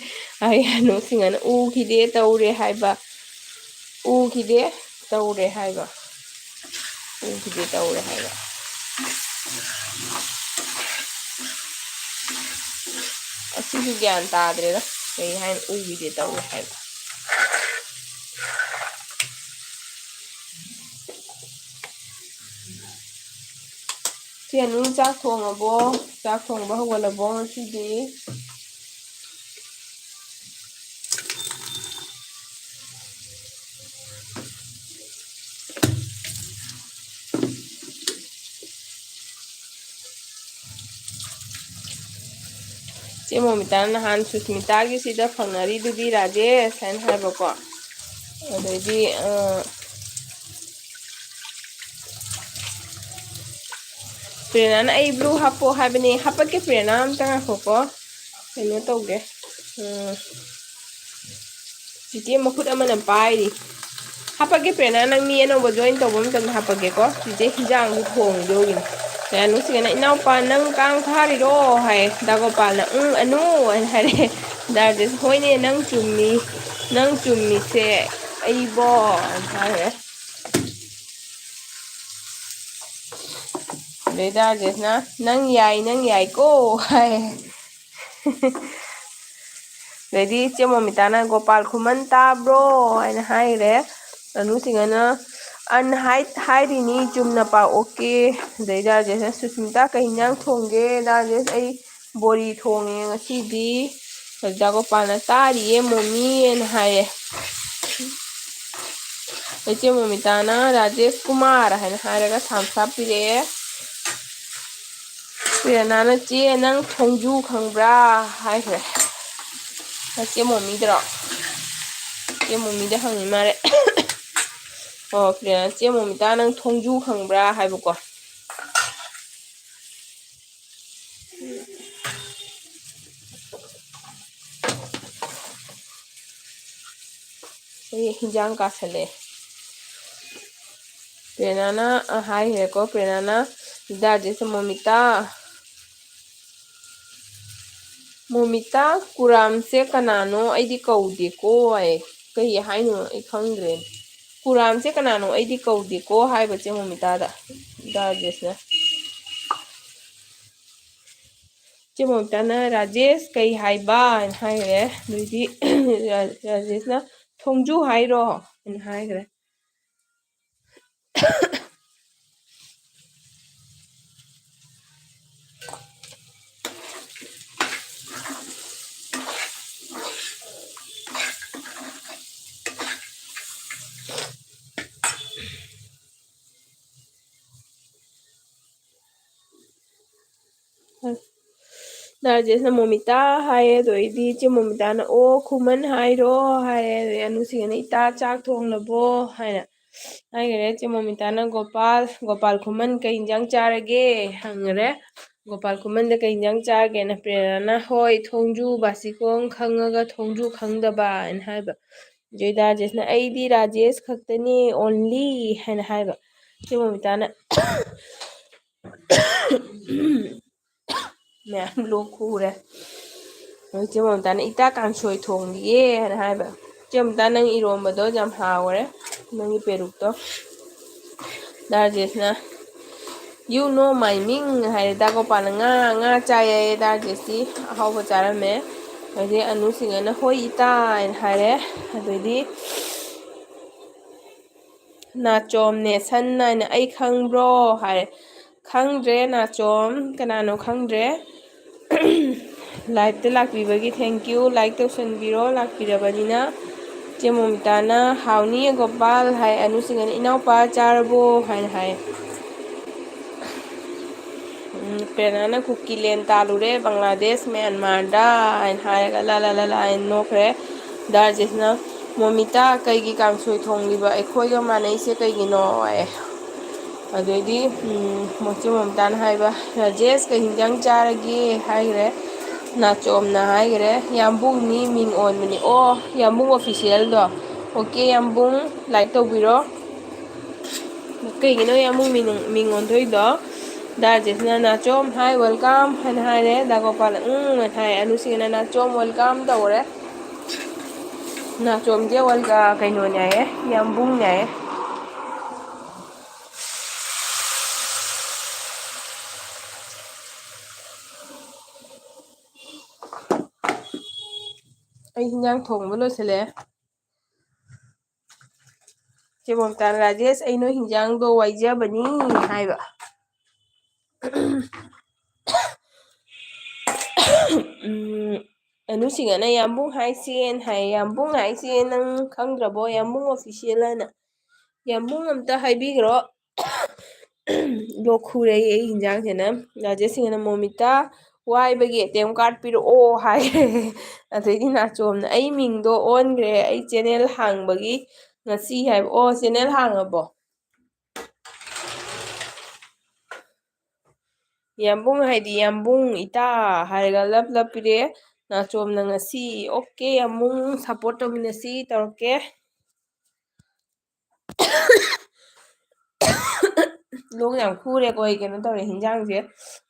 ꯑꯩ ꯑꯅꯨꯁꯤꯡꯅ, "ꯎꯈꯤꯗꯦ ꯇꯧꯔꯦ ꯍꯥꯏꯕ, ꯎꯈꯤꯗꯦ ꯇꯧꯔꯦ ꯍꯥꯏꯕ, ꯎꯈꯤꯗꯦ ꯇꯧꯔꯦ ꯍꯥꯏꯕ"꯫ ꯑꯁꯤꯁꯨ ꯒ꯭ꯌꯥꯟ ꯇꯥꯗ꯭ꯔꯦꯗ, ꯀꯩ ꯍꯥꯏꯅ "ꯎꯈꯤꯗꯦ ꯇꯧꯔꯦ" ꯍꯥꯏꯕ꯫ ꯆꯦ ꯑꯅꯨ, ꯆꯥꯛ ꯊꯣꯡꯉꯕꯣ? ꯆꯥꯛ ꯊꯣꯡꯕ ꯍꯧꯒꯠꯂꯕꯣ ꯉꯁꯤꯗꯤ? ꯆꯦ ꯃꯣꯃꯤꯇꯥꯅ ꯅꯍꯥꯟ ꯁꯨꯁꯃꯤꯇꯥꯒꯤꯁꯤꯗ ꯐꯪꯅꯔꯤꯗꯨꯗꯤ ꯔꯥꯖꯦꯁ ꯍꯥꯏꯅ ꯍꯥꯏꯕꯀꯣ꯫ ꯑꯗꯩꯗꯤ, ꯑ, ꯄ꯭ꯔꯦꯔꯅꯥꯅ "ꯑꯩ ꯕ꯭ꯂꯨ ꯍꯥꯞꯄꯣ" ꯍꯥꯏꯕꯅꯦ꯫ ꯍꯥꯞꯄꯛꯀꯦ ꯄ꯭ꯔꯦꯔꯅꯥ, ꯑꯝꯇ ꯉꯥꯏꯈꯣꯀꯣ꯫ ꯀꯩꯅꯣ ꯇꯧꯒꯦ꯫ ꯎꯝ꯫ ꯆꯤꯆꯦ ꯃꯈꯨꯠ ꯑꯃꯅ ꯄꯥꯏꯔꯤ꯫ ꯍꯥꯞꯄꯛꯀꯦ ꯄ꯭ꯔꯦꯔꯅꯥ, ꯅꯪ ꯃꯤ ꯑꯅꯧꯕ ꯖꯣꯏꯟ ꯇꯧꯕ ꯃꯇꯝꯗ ꯍꯥꯞꯄꯛꯀꯦꯀꯣ꯫ ꯆꯤꯆꯦ ꯍꯤꯟꯖꯥꯡꯁꯨ ꯊꯣꯡꯉꯤꯗꯨꯒꯤꯅꯤ꯫ ꯀꯌꯥꯅꯣ ꯁꯤꯒꯅ, "ꯏꯅꯥꯎꯄꯥ, ꯅꯪ ꯀꯥꯡ ꯊꯥꯔꯤꯔꯣ?" ꯍꯥꯏ꯫ ꯗꯥ ꯒꯣꯄꯥꯜꯅ, "ꯎꯝ, ꯑꯅꯨ" ꯍꯥꯏꯅ ꯍꯥꯏꯔꯦ꯫ ꯗꯥ ꯔꯥꯖꯦꯁ, "ꯍꯣꯏꯅꯦ, ꯅꯪ ꯆꯨꯝꯃꯤ, ꯅꯪ ꯆꯨꯝꯃꯤꯁꯦ ꯑꯩꯕꯣ" ꯍꯥꯏꯅ ꯍꯥꯏꯔꯦ꯫ ꯑꯗꯩ ꯗꯥ ꯔꯥꯖꯦꯁꯅ, "ꯅꯪ ꯌꯥꯏ, ꯅꯪ ꯌꯥꯏꯀꯣ" ꯍꯥꯏ꯫ ꯑꯗꯩꯗꯤ ꯏꯆꯦ ꯃꯣꯃꯤꯇꯥꯅ, "ꯒꯣꯄꯥꯜ ꯈꯨꯃꯟ ꯇꯥꯕ꯭ꯔꯣ?" ꯍꯥꯏꯅ ꯍꯥꯏꯔꯦ꯫ ꯑꯅꯨꯁꯤꯡꯅ, "ꯑꯟ ꯍꯥꯏ-, ꯍꯥꯏꯔꯤꯅꯤ, ꯆꯨꯝꯅ ꯄꯥꯎ, ꯑꯣꯀꯦ"꯫ ꯑꯗꯩ ꯗꯥ ꯔꯥꯖꯦꯁꯅ, "ꯁꯨꯁꯃꯤꯇꯥ, ꯀꯩ ꯍꯤꯟꯖꯥꯡ ꯊꯣꯡꯒꯦ?" ꯗꯥ ꯔꯥꯖꯦꯁ, "ꯑꯩ ꯕꯣꯔꯤ ꯊꯣꯡꯉꯦ ꯉꯁꯤꯗꯤ"꯫ ꯑꯗꯨꯗ ꯒꯣꯄꯥꯜꯅ, "ꯇꯥꯔꯤꯌꯦ ꯃꯣꯃꯤ" ꯍꯥꯏꯅ ꯍꯥꯏꯌꯦ꯫ ꯏꯆꯦ ꯃꯣꯃꯤꯇꯥꯅ ꯔꯥꯖꯦꯁ ꯀꯨꯃꯥꯔ ꯍꯥꯏꯅ ꯍꯥꯏꯔꯒ ꯁꯥꯝꯁꯥ ꯄꯤꯔꯛꯑꯦ꯫ ꯄ꯭ꯔꯦꯔꯅꯥꯅ, "ꯆꯦ, ꯅꯪ ꯊꯣꯡꯖꯨ ꯈꯪꯕ꯭ꯔꯥ?" ꯍꯥꯏꯈ꯭ꯔꯦ꯫ ꯆꯦ ꯃꯣꯃꯤꯗꯔꯣ? ꯆꯦ ꯃꯣꯃꯤꯗ ꯍꯪꯉꯤ ꯃꯥꯜꯂꯦ꯫ ꯑꯣ, ꯄ꯭ꯔꯦꯔꯅꯥ, "ꯆꯦ ꯃꯣꯃꯤꯇꯥ, ꯅꯪ ꯊꯣꯡꯖꯨ ꯈꯪꯕ꯭ꯔꯥ?" ꯍꯥꯏꯕꯀꯣ꯫ ꯑꯩ ꯍꯤꯟꯖꯥꯡ ꯀꯥꯁꯜꯂꯛꯑꯦ꯫ ꯄ꯭ꯔꯦꯔꯅꯥꯅ, ꯑ, ꯍꯥꯏꯈ꯭ꯔꯦꯀꯣ, ꯄ꯭ꯔꯦꯔꯅꯥꯅ ꯗꯥ ꯔꯥꯖꯦꯁꯇ, "ꯃꯣꯃꯤꯇꯥ, ꯃꯣꯃꯤꯇꯥ, ꯀꯨꯔꯥꯝꯁꯦ ꯀꯅꯥꯅꯣ? ꯑꯩꯗꯤ ꯀꯧꯗꯦꯀꯣ" ꯍꯥꯏ꯫ ꯀꯩ ꯍꯥꯏꯅꯣ ꯑꯩ ꯈꯪꯗ꯭ꯔꯦ꯫ "ꯀꯨꯔꯥꯝꯁꯦ ꯀꯅꯥꯅꯣ? ꯑꯩꯗꯤ ꯀꯧꯗꯦꯀꯣ" ꯍꯥꯏꯕ ꯆꯦ ꯃꯣꯃꯤꯇꯥꯗ, ꯗꯥ ꯔꯥꯖꯦꯁꯅ꯫ ꯆꯦ ꯃꯣꯃꯤꯇꯥꯅ, "ꯔꯥꯖꯦꯁ ꯀꯩ ꯍꯥꯏꯕ?" ꯍꯥꯏꯅ ꯍꯥꯏꯈ꯭ꯔꯦ꯫ ꯑꯗꯨꯗꯤ ꯔꯥ-, ꯔꯥꯖꯦꯁꯅ, "ꯊꯣꯡꯖꯨ ꯍꯥꯏꯔꯣ?" ꯍꯥꯏꯅ ꯍꯥꯏꯈ꯭ꯔꯦ꯫ ꯗꯥ ꯔꯥꯖꯦꯁꯅ "ꯃꯣꯃꯤꯇꯥ" ꯍꯥꯏꯌꯦ꯫ ꯑꯗꯨꯗꯩꯗꯤ ꯆꯦ ꯃꯣꯃꯤꯇꯥꯅ, "ꯑꯣ, ꯈꯨꯃꯟ ꯍꯥꯏꯔꯣ?" ꯍꯥꯏꯌꯦ꯫ ꯑꯗꯨꯗꯩ ꯑꯅꯨꯁꯤꯡꯒꯅ, "ꯏꯇꯥ, ꯆꯥꯛ ꯊꯣꯡꯂꯕꯣ?" ꯍꯥꯏꯅ ꯍꯥꯏꯈꯔꯦ꯫ ꯆꯦ ꯃꯣꯃꯤꯇꯥꯅ, "ꯒꯣꯄꯥꯜ, ꯒꯣꯄꯥꯜ ꯈꯨꯃꯟ ꯀꯩ ꯏꯟꯖꯥꯡ ꯆꯥꯔꯒꯦ?" ꯍꯪꯉꯔꯦ꯫ ꯒꯣꯄꯥꯜ ꯈꯨꯃꯟꯗ ꯀꯩ ꯏꯟꯖꯥꯡ ꯆꯥꯒꯦꯅ ꯄ꯭ꯔꯦꯔꯅꯥꯅ, "ꯍꯣꯏ, ꯊꯣꯡꯖꯨ ꯕꯥꯁꯤꯈꯣꯡ ꯈꯪꯉꯒ ꯊꯣꯡꯖꯨ ꯈꯪꯗꯕ" ꯍꯥꯏꯅ ꯍꯥꯏꯕ꯫ ꯑꯗꯨꯗꯩ ꯗꯥ ꯔꯥꯖꯦꯁꯅ, "ꯑꯩꯗꯤ ꯔꯥꯖꯦꯁ ꯈꯛꯇꯅꯤ, only" ꯍꯥꯏꯅ ꯍꯥꯏꯕ꯫ ꯆꯦ ꯃꯣꯃꯤꯇꯥꯅ ꯃꯌꯥꯝ ꯂꯣꯛ ꯈꯨꯔꯦ꯫ ꯑꯗꯨ ꯆꯦ ꯃꯣꯃꯤꯇꯥꯅ, "ꯏꯇꯥ, ꯀꯥꯡꯁꯣꯏ ꯊꯣꯡꯉꯤꯌꯦ" ꯍꯥꯏꯅ ꯍꯥꯏꯕ꯫ "ꯆꯦ ꯃꯣꯃꯤꯇꯥ, ꯅꯪ ꯏꯔꯣꯝꯕꯗꯣ ꯌꯥꯝ ꯍꯥꯎꯔꯦ, ꯅꯪꯒꯤ ꯄꯦꯔꯨꯛꯇꯣ"꯫ ꯗꯥ ꯔꯥꯖꯦꯁꯅ, "You know my ꯃꯤꯡ" ꯍꯥꯏꯔꯦ꯫ ꯗꯥ ꯒꯣꯄꯥꯜꯅ, "ꯉꯥ, ꯉꯥ ꯆꯥꯏ" ꯍꯥꯏꯌꯦ꯫ ꯗꯥ ꯔꯥꯖꯦꯁꯇꯤ ꯑꯍꯥꯎꯕ ꯆꯥꯔꯝꯃꯦ꯫ ꯑꯗꯩ ꯑꯅꯨꯁꯤꯡꯒꯅ, "ꯍꯣꯏ ꯏꯇꯥ" ꯍꯥꯏꯅ ꯍꯥꯏꯔꯦ꯫ ꯑꯗꯩꯗꯤ ꯅꯥꯆꯣꯝꯅꯦ ꯁꯟ ꯍꯥꯏꯅ, "ꯑꯩ ꯈꯪꯕ꯭ꯔꯣ?" ꯍꯥꯏꯔꯦ꯫ "ꯈꯪꯗ꯭ꯔꯦ ꯅꯥꯆꯣꯝ, ꯀꯅꯥꯅꯣ ꯈꯪꯗ꯭ꯔꯦ꯫" Live ꯇ ꯂꯥꯛꯄꯤꯕꯒꯤ thank you꯫ Like ꯇꯧꯁꯟꯕꯤꯔꯣ ꯂꯥꯛꯄꯤꯔꯕꯅꯤꯅ꯫ ꯆꯦ ꯃꯣꯃꯤꯇꯥꯅ, "ꯍꯥꯎꯅꯤꯌꯦ ꯒꯣꯄꯥꯜ" ꯍꯥꯏ꯫ ꯑꯅꯨꯁꯤꯡꯒꯅ, "ꯏꯅꯥꯎꯄꯥ ꯆꯥꯔꯕꯣ?" ꯍꯥꯏꯅ ꯍꯥꯏ꯫ ꯎꯝ, ꯄ꯭ꯔꯦꯔꯅꯥꯅ, "ꯀꯨꯀꯤꯂꯦꯟ ꯇꯥꯜꯂꯨꯔꯦ, ꯕꯪꯒ꯭ꯂꯥꯗꯦꯁ, ꯃ꯭ꯌꯥꯟꯃꯥꯔꯗ" ꯍꯥꯏꯅ ꯍꯥꯏꯔꯒ ꯂꯥ ꯂꯥ ꯂꯥ ꯂꯥ ꯍꯥꯏꯅ ꯅꯣꯛꯈ꯭ꯔꯦ꯫ ꯗꯥ ꯔꯥꯖꯦꯁꯅ, "ꯃꯣꯃꯤꯇꯥ, ꯀꯩꯒꯤ ꯀꯥꯡꯁꯣꯏ ꯊꯣꯡꯂꯤꯕ? ꯑꯩꯈꯣꯏꯒ ꯃꯥꯟꯅꯩꯁꯦ ꯀꯩꯒꯤꯅꯣ?" ꯍꯥꯏ꯫ ꯑꯗꯩꯗꯤ, ꯎꯝ, ꯃꯣꯆꯤ ꯃꯣꯃꯤꯇꯥꯅ ꯍꯥꯏꯕ, "ꯔꯥꯖꯦꯁ, ꯀꯩ ꯍꯤꯟꯖꯥꯡ ꯆꯥꯔꯒꯦ?" ꯍꯥꯏꯈ꯭ꯔꯦ꯫ ꯅꯥꯆꯣꯝꯅ ꯍꯥꯏꯈ꯭ꯔꯦ, "ꯌꯥꯝꯕꯨꯡꯅꯤ ꯃꯤꯡ ꯑꯣꯟꯕꯅꯤ"꯫ ꯑꯣ, ꯌꯥꯝꯕꯨꯡ official ꯗꯣ꯫ ꯑꯣꯀꯦ, ꯌꯥꯝꯕꯨꯡ, ꯂꯥꯏꯛ ꯇꯧꯕꯤꯔꯣ꯫ ꯀꯩꯒꯤꯅꯣ ꯌꯥꯝꯕꯨꯡ ꯃꯤꯡ, ꯃꯤꯡ ꯑꯣꯟꯊꯣꯛꯏꯗꯣ? ꯗꯥ ꯔꯥꯖꯦꯁꯅ "ꯅꯥꯆꯣꯝ, ꯍꯥꯏ, ꯋꯦꯜꯀꯝ" ꯍꯥꯏꯅ ꯍꯥꯏꯔꯦ꯫ ꯗꯥ ꯒꯣꯄꯥꯜꯅ "ꯎꯝ" ꯍꯥꯏ꯫ ꯑꯅꯨꯁꯤꯡꯅ "ꯅꯥꯆꯣꯝ, ꯋꯦꯜꯀꯝ" ꯇꯧꯔꯦ꯫ ꯅꯥꯆꯣꯝꯁꯦ ꯋꯦꯜ-, ꯑ, ꯀꯩꯅꯣꯅꯦ ꯍꯥꯏꯌꯦ, ꯌꯥꯝꯕꯨꯡꯅꯦ ꯍꯥꯏꯌꯦ꯫ ꯑꯩ ꯍꯤꯟꯖꯥꯡ ꯊꯣꯡꯕ ꯂꯣꯏꯁꯤꯜꯂꯦ꯫ ꯆꯦ ꯃꯝꯇꯥꯅ "ꯔꯥꯖꯦꯁ, ꯑꯩ ꯅꯣꯏ ꯍꯤꯟꯖꯥꯡꯗꯣ ꯋꯥꯏꯖꯕꯅꯤ" ꯍꯥꯏꯕ꯫ ꯎꯝ, ꯑꯅꯨꯁꯤꯡꯅ "ꯌꯥꯝꯕꯨꯡ ꯍꯥꯏꯁꯦ" ꯍꯥꯏ꯫ "ꯌꯥꯝꯕꯨꯡ ꯍꯥꯏꯁꯦ ꯅꯪ ꯈꯪꯗ꯭ꯔꯕꯣ? ꯌꯥꯝꯕꯨꯡ ꯑꯣꯐꯤꯁꯦꯜ" ꯍꯥꯏꯅ꯫ ꯌꯥꯝꯕꯨꯡ ꯑꯝꯇ ꯍꯥꯏꯕꯤꯈ꯭ꯔꯣ꯫ ꯂꯣꯛ ꯈꯨꯔꯦ ꯑꯩ ꯍꯤꯟꯖꯥꯡꯁꯤꯅ꯫ ꯔꯥꯖꯦꯁ ꯁꯤꯡꯍꯅ "ꯃꯣꯃꯤꯇꯥ, ꯋꯥꯏꯕꯒꯤ ꯑꯦ ꯇꯤ ꯑꯦꯝ ꯀꯥꯔꯗ ꯄꯤꯔꯛꯑꯣ" ꯍꯥꯏ꯫ ꯑꯗꯩꯗꯤ ꯅꯥꯆꯣꯝꯅ "ꯑꯩ ꯃꯤꯡꯗꯣ ꯑꯣꯟꯈ꯭ꯔꯦ, ꯑꯩ ꯆꯦꯅꯦꯜ ꯍꯥꯡꯕꯒꯤ ꯉꯁꯤ" ꯍꯥꯏꯕ꯫ ꯑꯣ, ꯆꯦꯅꯦꯜ ꯍꯥꯡꯉꯕꯣ? ꯌꯥꯝꯕꯨꯡ ꯍꯥꯏꯗꯤ ꯌꯥꯝꯕꯨꯡ, ꯏꯇꯥ ꯍꯥꯏꯔꯒ ꯂꯞ ꯂꯞ ꯄꯤꯔꯛꯑꯦ꯫ ꯅꯥꯆꯣꯝꯅ "ꯉꯁꯤ ꯑꯣꯀꯦ ꯌꯥꯝꯕꯨꯡ, ꯁꯞꯄꯣꯔꯠ ꯇꯧꯃꯤꯟꯅꯁꯤ", ꯇꯧꯔꯛꯀꯦ꯫ ꯂꯣꯛ ꯌꯥꯝ ꯈꯨꯔꯦꯀꯣ ꯑꯩ꯫ ꯀꯩꯅꯣ ꯇꯧꯔꯦ, ꯍꯤꯟꯖꯥꯡꯁꯦ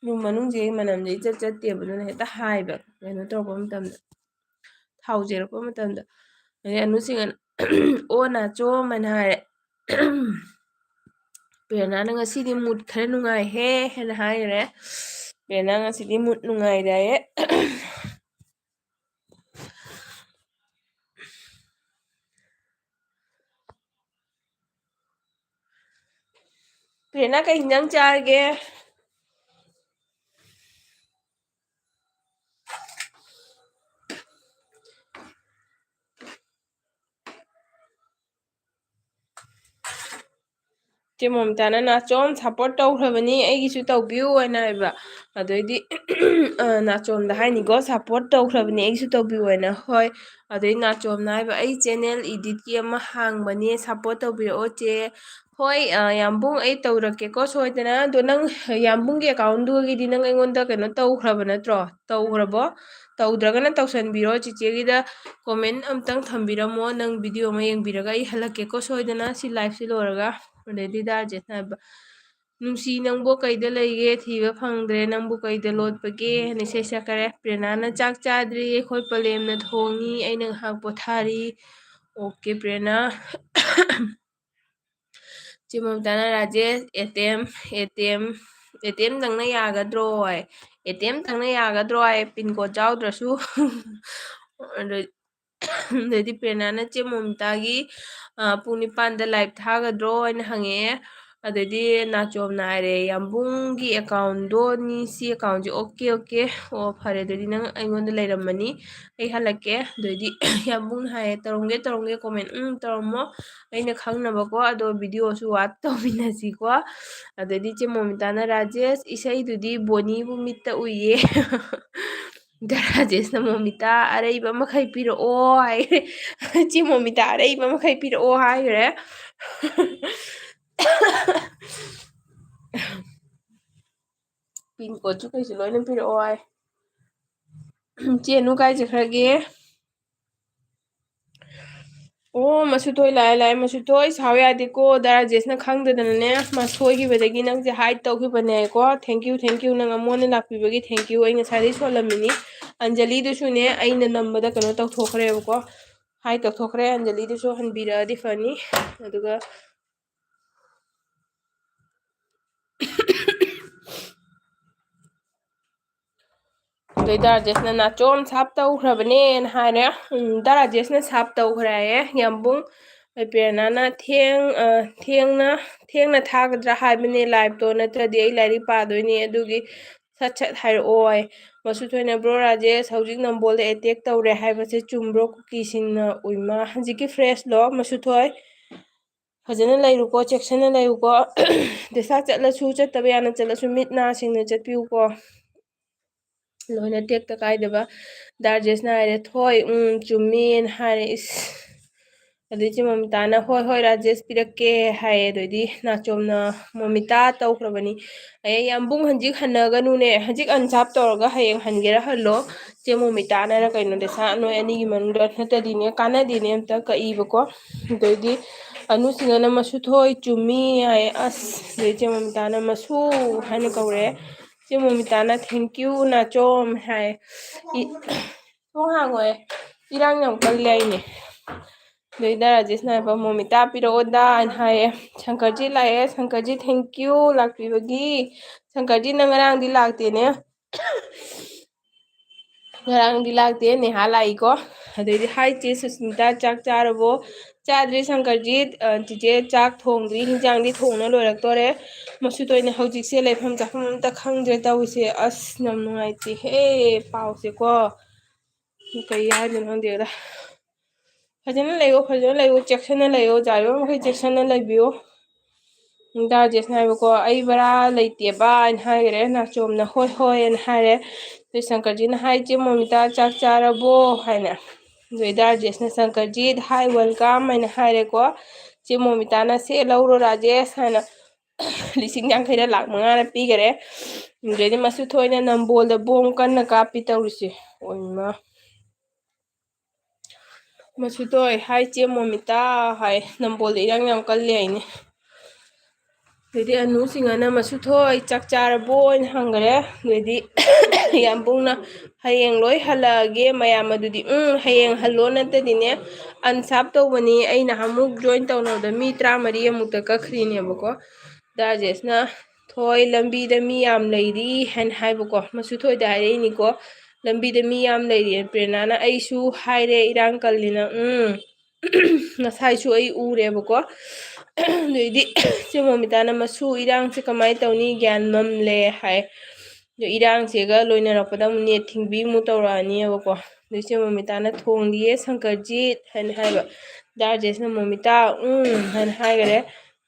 ꯔꯨꯝ ꯃꯅꯨꯡꯁꯦ ꯃꯅꯝꯁꯦ ꯏꯆꯠ ꯆꯠꯇꯦꯕ, ꯑꯗꯨꯅ ꯍꯦꯛꯇ ꯍꯥꯏꯕ ꯀꯩꯅꯣ ꯇꯧꯔꯛꯄ ꯃꯇꯝꯗ, ꯊꯥꯎꯁꯦ ꯍꯩꯔꯛꯄ ꯃꯇꯝꯗ꯫ ꯑꯗꯩ ꯑꯅꯨꯁꯤꯡꯅ "ꯑꯣ ꯅꯥꯆꯣꯝ" ꯍꯥꯏꯅ ꯍꯥꯏꯔꯦ꯫ ꯄ꯭ꯔꯦꯔꯅꯥꯅ "ꯉꯁꯤꯗꯤ ꯃꯨꯠ ꯈꯔ ꯅꯨꯡꯉꯥꯏꯍꯦ" ꯍꯥꯏꯅ ꯍꯥꯏꯈ꯭ꯔꯦ꯫ ꯄ꯭ꯔꯦꯔꯅꯥ ꯉꯁꯤꯗꯤ ꯃꯨꯠ ꯅꯨꯡꯉꯥꯏꯔꯦ꯫ ꯄ꯭ꯔꯦꯔꯅꯥ, ꯀꯩ ꯍꯤꯟꯖꯥꯡ ꯆꯥꯔꯒꯦ? ꯆꯦ ꯃꯣꯃꯤꯇꯥꯅ ꯅꯥꯆꯣꯝ ꯁꯞꯄꯣꯔꯠ ꯇꯧꯈ꯭ꯔꯕꯅꯤ, ꯑꯩꯒꯤꯁꯨ ꯇꯧꯕꯤꯌꯨ ꯍꯥꯏꯅ ꯍꯥꯏꯕ꯫ ꯑꯗꯩꯗꯤ ꯅꯥꯆꯣꯝꯗ ꯍꯥꯏꯅꯤꯀꯣ, ꯁꯞꯄꯣꯔꯠ ꯇꯧꯈ꯭ꯔꯕꯅꯤ, ꯑꯩꯒꯤꯁꯨ ꯇꯧꯕꯤꯌꯨ ꯍꯥꯏꯅ꯫ ꯍꯣꯏ꯫ ꯑꯗꯩ ꯅꯥꯆꯣꯝꯅ ꯍꯥꯏꯕ, ꯑꯩ ꯆꯦꯅꯦꯜ ꯏꯗꯤꯠꯀꯤ ꯑꯃ ꯍꯥꯡꯕꯅꯦ, ꯁꯞꯄꯣꯔꯠ ꯇꯧꯕꯤꯔꯛꯑꯣ ꯆꯦ꯫ ꯍꯣꯏ, ꯑ, ꯌꯥꯝꯕꯨꯡ, ꯑꯩ ꯇꯧꯔꯛꯀꯦꯀꯣ ꯁꯣꯏꯗꯅ꯫ ꯑꯗꯣ ꯅꯪ ꯌꯥꯝꯕꯨꯡꯒꯤ ꯑꯦꯀꯥꯎꯟꯗꯨꯒꯤꯗꯤ ꯅꯪ ꯑꯩꯉꯣꯟꯗ ꯀꯩꯅꯣ ꯇꯧꯈ꯭ꯔꯕ ꯅꯠꯇ꯭ꯔꯣ? ꯇꯧꯈ꯭ꯔꯕꯣ? ꯇꯧꯗ꯭ꯔꯒꯅ ꯇꯧꯁꯟꯕꯤꯔꯣ꯫ ꯆꯤꯆꯦꯒꯤꯗ ꯀꯣꯃꯦꯟ ꯑꯝꯇꯪ ꯊꯝꯕꯤꯔꯝꯃꯣ꯫ ꯅꯪ ꯚꯤꯗꯤꯑꯣ ꯑꯃ ꯌꯦꯡꯕꯤꯔꯒ ꯑꯩ ꯍꯜꯂꯛꯀꯦꯀꯣ ꯁꯣꯏꯗꯅ, ꯁꯤ ꯂꯥꯏꯐꯁꯤ ꯂꯣꯏꯔꯒ꯫ ꯑꯗꯩꯗꯤ ꯗꯥ ꯔꯥꯖꯦꯁꯅ ꯍꯥꯏꯕ, "ꯅꯨꯡꯁꯤ ꯅꯪꯕꯨ ꯀꯩꯗ ꯂꯩꯒꯦ? ꯊꯤꯕ ꯐꯪꯗ꯭ꯔꯦ, ꯅꯪꯕꯨ ꯀꯩꯗ ꯂꯣꯠꯄꯒꯦ?" ꯍꯥꯏꯅ ꯏꯁꯩ ꯁꯛꯈꯔꯦ꯫ ꯄ꯭ꯔꯦꯔꯅꯥꯅ, "ꯆꯥꯛ ꯆꯥꯗ꯭ꯔꯤ, ꯑꯩꯈꯣꯏ ꯄꯂꯦꯝꯅ ꯊꯣꯡꯉꯤ, ꯑꯩꯅ ꯉꯥꯏꯍꯥꯛ ꯄꯣꯊꯥꯔꯤ"꯫ ꯑꯣꯀꯦ, ꯄ꯭ꯔꯦꯔꯅꯥ꯫ ꯆꯦ ꯃꯣꯃꯤꯇꯥꯅ, "Rajesh, A T M, A T M, A T ꯑꯦꯝꯗꯪꯅ ꯌꯥꯒꯗ꯭ꯔꯣ?" ꯍꯥꯏ꯫ "ꯑꯦ ꯇꯤ ꯑꯦꯝꯗꯪꯅ ꯌꯥꯒꯗ꯭ꯔꯣ?" ꯍꯥꯏ, ꯄꯤꯟ ꯀꯣꯗ ꯌꯥꯎꯗ꯭ꯔꯁꯨ꯫ ꯑꯗꯩ-, ꯑꯗꯩꯗꯤ ꯄ꯭ꯔꯦꯔꯅꯥꯅ, "ꯆꯦ ꯃꯣꯃꯤꯇꯥꯒꯤ, ꯑ, ꯄꯨꯡ ꯅꯤꯄꯥꯟꯗ ꯂꯥꯏꯚ ꯊꯥꯒꯗ꯭ꯔꯣ?" ꯍꯥꯏꯅ ꯍꯪꯉꯛꯑꯦ꯫ ꯑꯗꯩꯗꯤ ꯅꯥꯆꯣꯝꯅ ꯍꯥꯏꯔꯦ, "ꯌꯥꯝꯕꯨꯡꯒꯤ ꯑꯦꯀꯥꯎꯟꯗꯣ ꯅꯤ, ꯁꯤ ꯑꯦꯀꯥꯎꯟꯁꯦ ꯑꯣꯀꯦ, ꯑꯣꯀꯦ꯫ ꯑꯣ, ꯐꯔꯦ, ꯑꯗꯨꯗꯤ ꯅꯪ ꯑꯩꯉꯣꯟꯗ ꯂꯩꯔꯝꯃꯅꯤ, ꯑꯩ ꯍꯜꯂꯛꯀꯦ"꯫ ꯑꯗꯩꯗꯤ ꯌꯥꯝꯕꯨꯡꯅ ꯍꯥꯏꯌꯦ, "ꯇꯧꯔꯝꯒꯦ, ꯇꯧꯔꯝꯒꯦ, ꯀꯣꯃꯦꯟ, ꯎꯝ, ꯇꯧꯔꯝꯃꯣ, ꯑꯩꯅ ꯈꯪꯅꯕꯀꯣ, ꯑꯗꯣ ꯚꯤꯗꯤꯑꯣꯁꯨ ꯋꯥꯠꯆ ꯇꯧꯃꯤꯟꯅꯁꯤꯀꯣ"꯫ ꯑꯗꯩꯗꯤ ꯆꯦ ꯃꯣꯃꯤꯇꯥꯅ, "ꯔꯥꯖꯦꯁ, ꯏꯁꯩꯗꯨꯗꯤ ꯕꯣꯅꯤꯕꯨ ꯃꯤꯠꯇ ꯎꯏꯌꯦ"꯫ ꯗꯥ ꯔꯥꯖꯦꯁꯅ, "ꯃꯣꯃꯤꯇꯥ, ꯑꯔꯩꯕ ꯃꯈꯩ ꯄꯤꯔꯛꯑꯣ" ꯍꯥꯏꯈ꯭ꯔꯦ꯫ "ꯆꯦ ꯃꯣꯃꯤꯇꯥ, ꯑꯔꯩꯕ ꯃꯈꯩ ꯄꯤꯔꯛꯑꯣ" ꯍꯥꯏꯈ꯭ꯔꯦ꯫ ꯄꯤꯟ ꯀꯣꯗꯁꯨ ꯀꯩꯁꯨ ꯂꯣꯏꯅ ꯄꯤꯔꯛꯑꯣ ꯍꯥꯏ꯫ ꯆꯦ, ꯅꯨ ꯀꯥꯏ ꯆꯠꯈ꯭ꯔꯒꯦ? ꯑꯣ, ꯃꯁꯨꯊꯣꯏ ꯂꯥꯛꯑꯦ, ꯂꯥꯛꯑꯦ꯫ ꯃꯁꯨꯊꯣꯏ, ꯁꯥꯎ ꯌꯥꯗꯦꯀꯣ, ꯗꯥ ꯔꯥꯖꯦꯁꯅ ꯈꯪꯗꯗꯅꯅꯦ, ꯃꯥ ꯁꯣꯏꯈꯤꯕꯗꯒꯤ ꯅꯪꯁꯦ ꯍꯥꯏꯠ ꯇꯧꯈꯤꯕꯅꯦꯀꯣ꯫ Thank you, thank you, ꯅꯪ ꯑꯃꯨꯛ ꯍꯟꯅ ꯂꯥꯛꯄꯤꯕꯒꯤ thank you꯫ ꯑꯩ ꯉꯁꯥꯏꯗꯩ ꯁꯣꯜꯂꯝꯃꯤꯅꯤ꯫ ꯑꯟꯖꯂꯤꯗꯨꯁꯨꯅꯦ, ꯑꯩꯅ ꯅꯝꯕꯗ ꯀꯩꯅꯣ ꯇꯧꯊꯣꯛꯈ꯭ꯔꯦꯕꯀꯣ, ꯍꯥꯏꯠ ꯇꯧꯊꯣꯛꯈ꯭ꯔꯦ꯫ ꯑꯟꯖꯂꯤꯗꯨꯁꯨ ꯍꯟꯕꯤꯔꯛꯑꯗꯤ ꯐꯅꯤ꯫ ꯑꯗꯨꯒ ꯑꯗꯩ ꯗꯥ ꯔꯥꯖꯦꯁꯅ, "ꯅꯥꯆꯣꯝ ꯁꯥꯞ ꯇꯧꯈ꯭ꯔꯕꯅꯦꯅ" ꯍꯥꯏꯔꯦ꯫ ꯎꯝ, ꯗꯥ ꯔꯥꯖꯦꯁꯅ ꯁꯥꯞ ꯇꯧꯈ꯭ꯔꯦ ꯍꯥꯏꯌꯦ꯫ ꯌꯥꯝꯕꯨꯡ, ꯑꯩ ꯄ꯭ꯔꯦꯔꯅꯥꯅ ꯊꯦꯡ-, ꯑ, ꯊꯦꯡꯅ, ꯊꯦꯡꯅ ꯊꯥꯒꯗ꯭ꯔꯥ ꯍꯥꯏꯕꯅꯦ ꯂꯥꯏꯚꯇꯣ, ꯅꯠꯇ꯭ꯔꯗꯤ ꯑꯩ ꯂꯥꯏꯔꯤꯛ ꯄꯥꯗꯣꯏꯅꯦ, ꯑꯗꯨꯒꯤ ꯁꯠ ꯁꯠ ꯍꯥꯏꯔꯛꯑꯣ ꯍꯥꯏ꯫ ꯃꯁꯨꯊꯣꯏꯅ, "ꯕ꯭ꯔꯣ ꯔꯥꯖꯦꯁ, ꯍꯧꯖꯤꯛ ꯅꯝꯕꯣꯜꯗ ꯑꯦꯇꯦꯛ ꯇꯧꯔꯦ ꯍꯥꯏꯕꯁꯦ ꯆꯨꯝꯕ꯭ꯔꯣ ꯀꯨꯀꯤꯁꯤꯡꯅ?" ꯎꯏꯃꯥ, ꯍꯧꯖꯤꯛꯀꯤ ꯐ꯭ꯔꯦꯁꯂꯣ, ꯃꯁꯨꯊꯣꯏ? ꯐꯖꯅ ꯂꯩꯔꯨꯀꯣ, ꯆꯦꯛꯁꯤꯟꯅ ꯂꯩꯔꯨꯀꯣ꯫ ꯗꯦꯁꯥ ꯆꯠꯂꯁꯨ, ꯆꯠꯇꯕ ꯌꯥꯅ ꯆꯠꯂꯁꯨ, ꯃꯤꯠ ꯅꯥ ꯁꯤꯡꯅ ꯆꯠꯄꯤꯌꯨꯀꯣ꯫ ꯂꯣꯏꯅ ꯇꯦꯛꯇ ꯀꯥꯏꯗꯕ꯫ ꯗꯥ ꯔꯥꯖꯦꯁꯅ ꯍꯥꯏꯔꯦ, "ꯊꯣꯏ, ꯎꯝ, ꯆꯨꯝꯃꯦꯅ" ꯍꯥꯏꯔꯦ꯫ ꯏꯁ꯫ ꯑꯗꯨꯏ ꯏꯆꯦ ꯃꯣꯃꯤꯇꯥꯅ, "ꯍꯣꯏ, ꯍꯣꯏ, ꯔꯥꯖꯦꯁ ꯄꯤꯔꯛꯀꯦ" ꯍꯥꯏꯌꯦ꯫ ꯑꯗꯨꯏꯗꯤ ꯅꯥꯆꯣꯝꯅ ꯃꯣꯃꯤꯇꯥ ꯇꯧꯈ꯭ꯔꯕꯅꯤ꯫ ꯑꯩ ꯌꯥꯝꯕꯨꯡ ꯍꯧꯖꯤꯛ ꯍꯟꯅꯒꯅꯨꯅꯦ, ꯍꯧꯖꯤꯛ ꯑꯟꯁꯥꯞ ꯇꯧꯔꯒ ꯍꯌꯦꯡ ꯍꯟꯒꯦꯔꯥ ꯍꯜꯂꯣ꯫ ꯆꯦ ꯃꯣꯃꯤꯇꯥꯅꯔ ꯀꯩꯅꯣ ꯗꯦꯁꯥ ꯅꯣꯏ ꯑꯅꯤꯒꯤ ꯃꯅꯨꯡꯗ ꯅꯠꯇꯗꯤꯅꯦ ꯀꯥꯟꯅꯗꯦꯅꯦ ꯑꯝꯇ ꯀꯛꯏꯕꯀꯣ꯫ ꯑꯗꯩꯗꯤ ꯑꯅꯨꯁꯤꯡꯅꯅ, "ꯃꯁꯨ ꯊꯣꯏ ꯆꯨꯝꯃꯤ" ꯍꯥꯏꯌꯦ꯫ ꯑꯁ, ꯑꯗꯩ ꯆꯦ ꯃꯣꯃꯤꯇꯥꯅ "ꯃꯁꯨ" ꯍꯥꯏꯅ ꯀꯧꯔꯦ꯫ ꯆꯦ ꯃꯣꯃꯤꯇꯥꯅ "Thank you Nachom" high. E-, ꯊꯣꯡ ꯍꯥꯡꯉꯣꯏ꯫ ꯏꯔꯥꯡ ꯌꯥꯝ ꯀꯜꯂꯦ ꯍꯥꯏꯅꯦ꯫ ꯑꯗꯩꯗ ꯔꯥꯖꯦꯁꯅ ꯍꯥꯏꯕ, "ꯃꯣꯃꯤꯇꯥ ꯄꯤꯔꯛꯑꯣꯗꯥ" ꯍꯥꯏꯅ ꯍꯥꯏꯌꯦ꯫ ꯁꯪꯀꯔꯖꯤꯠ ꯂꯥꯛꯑꯦ꯫ "ꯁꯪꯀꯔꯖꯤꯠ, thank you ꯂꯥꯛꯄꯤꯕꯒꯤ꯫ ꯁꯪꯀꯔꯖꯤꯠ, ꯅꯪ ꯉꯔꯥꯡꯗꯤ ꯂꯥꯛꯇꯦꯅꯦ?" "ꯉꯔꯥꯡꯗꯤ ꯂꯥꯛꯇꯦ, ꯅꯦꯍꯥ ꯂꯥꯛꯏꯀꯣ?" ꯑꯗꯩꯗꯤ, "ꯍꯥꯏ ꯆꯦ ꯁꯨꯁꯃꯤꯇꯥ, ꯆꯥꯛ ꯆꯥꯔꯕꯣ?" "ꯆꯥꯗ꯭ꯔꯤ ꯁꯪꯀꯔꯖꯤꯠ, ꯑ, ꯆꯤꯆꯦ ꯆꯥꯛ ꯊꯣꯡꯗ꯭ꯔꯤ, ꯍꯤꯟꯖꯥꯡꯗꯤ ꯊꯣꯡꯅ ꯂꯣꯏꯔꯛꯇꯣꯔꯦ꯫ ꯃꯁꯨ ꯊꯣꯏꯅ ꯍꯧꯖꯤꯛꯁꯦ ꯂꯩꯐꯝ ꯆꯥꯐꯝ ꯑꯝꯇ ꯈꯪꯗ꯭ꯔꯦ ꯇꯧꯔꯤꯁꯦ꯫ ꯑꯁ, ꯌꯥꯝ ꯅꯨꯡꯉꯥꯏꯇꯦꯍꯦ ꯄꯥꯎꯁꯦꯀꯣ꯫ ꯀꯩ ꯍꯥꯏꯗꯣꯏꯅꯣ ꯈꯪꯗꯦꯗ꯫ ꯐꯖꯅ ꯂꯩꯌꯣ, ꯐꯖꯅ ꯂꯩꯌꯣ, ꯆꯦꯛꯁꯤꯟꯅ ꯂꯩꯌꯣ, ꯌꯥꯔꯤꯕ ꯃꯈꯩ ꯆꯦꯛꯁꯤꯟꯅ ꯂꯩꯕꯤꯌꯣ"꯫ ꯗꯥ ꯔꯥꯖꯦꯁꯅ ꯍꯥꯏꯕꯀꯣ, "ꯑꯩ ꯚꯔꯥ ꯂꯩꯇꯦꯕ" ꯍꯥꯏꯅ ꯍꯥꯏꯈ꯭ꯔꯦ꯫ ꯅꯥꯆꯣꯝꯅ "ꯍꯣꯏ, ꯍꯣꯏ" ꯍꯥꯏꯅ ꯍꯥꯏꯔꯦ꯫ ꯑꯗꯩ ꯁꯪꯀꯔꯖꯤꯠꯅ, "ꯍꯥꯏ ꯆꯦ ꯃꯣꯃꯤꯇꯥ, ꯆꯥꯛ ꯆꯥꯔꯕꯣ?" ꯍꯥꯏꯅ꯫ ꯑꯗꯩ ꯗꯥ ꯔꯥꯖꯦꯁꯅ, "ꯁꯪꯀꯔꯖꯤꯠ, ꯍꯥꯏ, welcome" ꯍꯥꯏꯅ ꯍꯥꯏꯔꯦꯀꯣ꯫ ꯆꯦ ꯃꯣꯃꯤꯇꯥꯅ, "ꯁꯦ ꯂꯧꯔꯣ ꯔꯥꯖꯦꯁ" ꯍꯥꯏꯅ ꯂꯤꯁꯤꯡ ꯌꯥꯡꯈꯩꯔ ꯂꯥꯛ ꯃꯉꯥꯔ ꯄꯤꯈꯔꯦ꯫ ꯑꯗꯩꯗꯤ ꯃꯁꯨ ꯊꯣꯏꯅ ꯅꯝꯕꯣꯜꯗ ꯕꯣꯝ ꯀꯟꯅ ꯀꯥꯞꯄꯤ ꯇꯧꯔꯤꯁꯦ꯫ ꯑꯣꯏꯃ꯫ ꯃꯁꯨ ꯊꯣꯏ, "ꯍꯥꯏ ꯆꯦ ꯃꯣꯃꯤꯇꯥ" ꯍꯥꯏ, "ꯅꯝꯕꯣꯜꯗ ꯏꯔꯥꯡ ꯌꯥꯝ ꯀꯜꯂꯦ" ꯍꯥꯏꯅꯦ꯫ ꯑꯗꯩꯗꯤ ꯑꯅꯨꯁꯤꯡꯅꯅ, "ꯃꯁꯨ ꯊꯣꯏ, ꯆꯥꯛ ꯆꯥꯔꯕꯣ?" ꯍꯥꯏꯅ ꯍꯪꯈꯔꯦ꯫ ꯑꯗꯩꯗꯤ ꯌꯥꯝꯕꯨꯡꯅ, "ꯍꯌꯦꯡ ꯂꯣꯏ ꯍꯜꯂꯛꯑꯒꯦ ꯃꯌꯥꯝ ꯑꯗꯨꯗꯤ, ꯎꯝ, ꯍꯌꯦꯡ ꯍꯜꯂꯣ, ꯅꯠꯇꯗꯤꯅꯦ, ꯑꯟꯁꯥꯞ ꯇꯧꯕꯅꯤ, ꯑꯩ ꯅꯍꯥꯟꯃꯨꯛ join ꯇꯧꯅꯕꯗ ꯃꯤ ꯇꯔꯥꯃꯔꯤ ꯑꯃꯨꯛꯇ ꯀꯛꯈ꯭ꯔꯤꯅꯦꯕꯀꯣ"꯫ ꯗꯥ ꯔꯥꯖꯦꯁꯅ, "ꯊꯣꯏ, ꯂꯝꯕꯤꯗ ꯃꯤ ꯌꯥꯝ ꯂꯩꯔꯤ" ꯍꯥꯏꯅ ꯍꯥꯏꯕꯀꯣ, ꯃꯁꯨ ꯊꯣꯏꯗ ꯍꯥꯏꯔꯛꯏꯅꯤꯀꯣ꯫ "ꯂꯝꯕꯤꯗ ꯃꯤ ꯌꯥꯝ ꯂꯩꯔꯤ"꯫ ꯄ꯭ꯔꯦꯔꯅꯥꯅ, "ꯑꯩꯁꯨ ꯍꯥꯏꯔꯦ ꯏꯔꯥꯡ ꯀꯜꯂꯤꯅ, ꯎꯝ, ꯉꯁꯥꯏꯁꯨ ꯑꯩ ꯎꯔꯦꯕꯀꯣ"꯫ ꯑꯗꯩꯗꯤ ꯆꯦ ꯃꯣꯃꯤꯇꯥꯅ, "ꯃꯁꯨ ꯏꯔꯥꯡꯁꯦ ꯀꯃꯥꯏꯅ ꯇꯧꯅꯤ, ꯒ꯭ꯌꯥꯟ ꯃꯝꯂꯦ" ꯍꯥꯏ꯫ ꯑꯗꯣ ꯏꯔꯥꯡꯁꯤꯒ ꯂꯣꯏꯅꯔꯛꯄꯗ ꯑꯃꯨꯛ net ꯊꯤꯡꯕꯤ ꯑꯃꯨꯛ ꯇꯧꯔꯛꯑꯅꯤꯕꯀꯣ꯫ ꯑꯗꯩ ꯆꯦ ꯃꯣꯃꯤꯇꯥꯅ, "ꯊꯣꯡꯗꯤꯌꯦ ꯁꯪꯀꯔꯖꯤꯠ" ꯍꯥꯏꯅ ꯍꯥꯏꯕ꯫ ꯗꯥ ꯔꯥꯖꯦꯁꯅ "ꯃꯣꯃꯤꯇꯥ, ꯎꯝ" ꯍꯥꯏꯅ ꯍꯥꯏꯈꯔꯦ꯫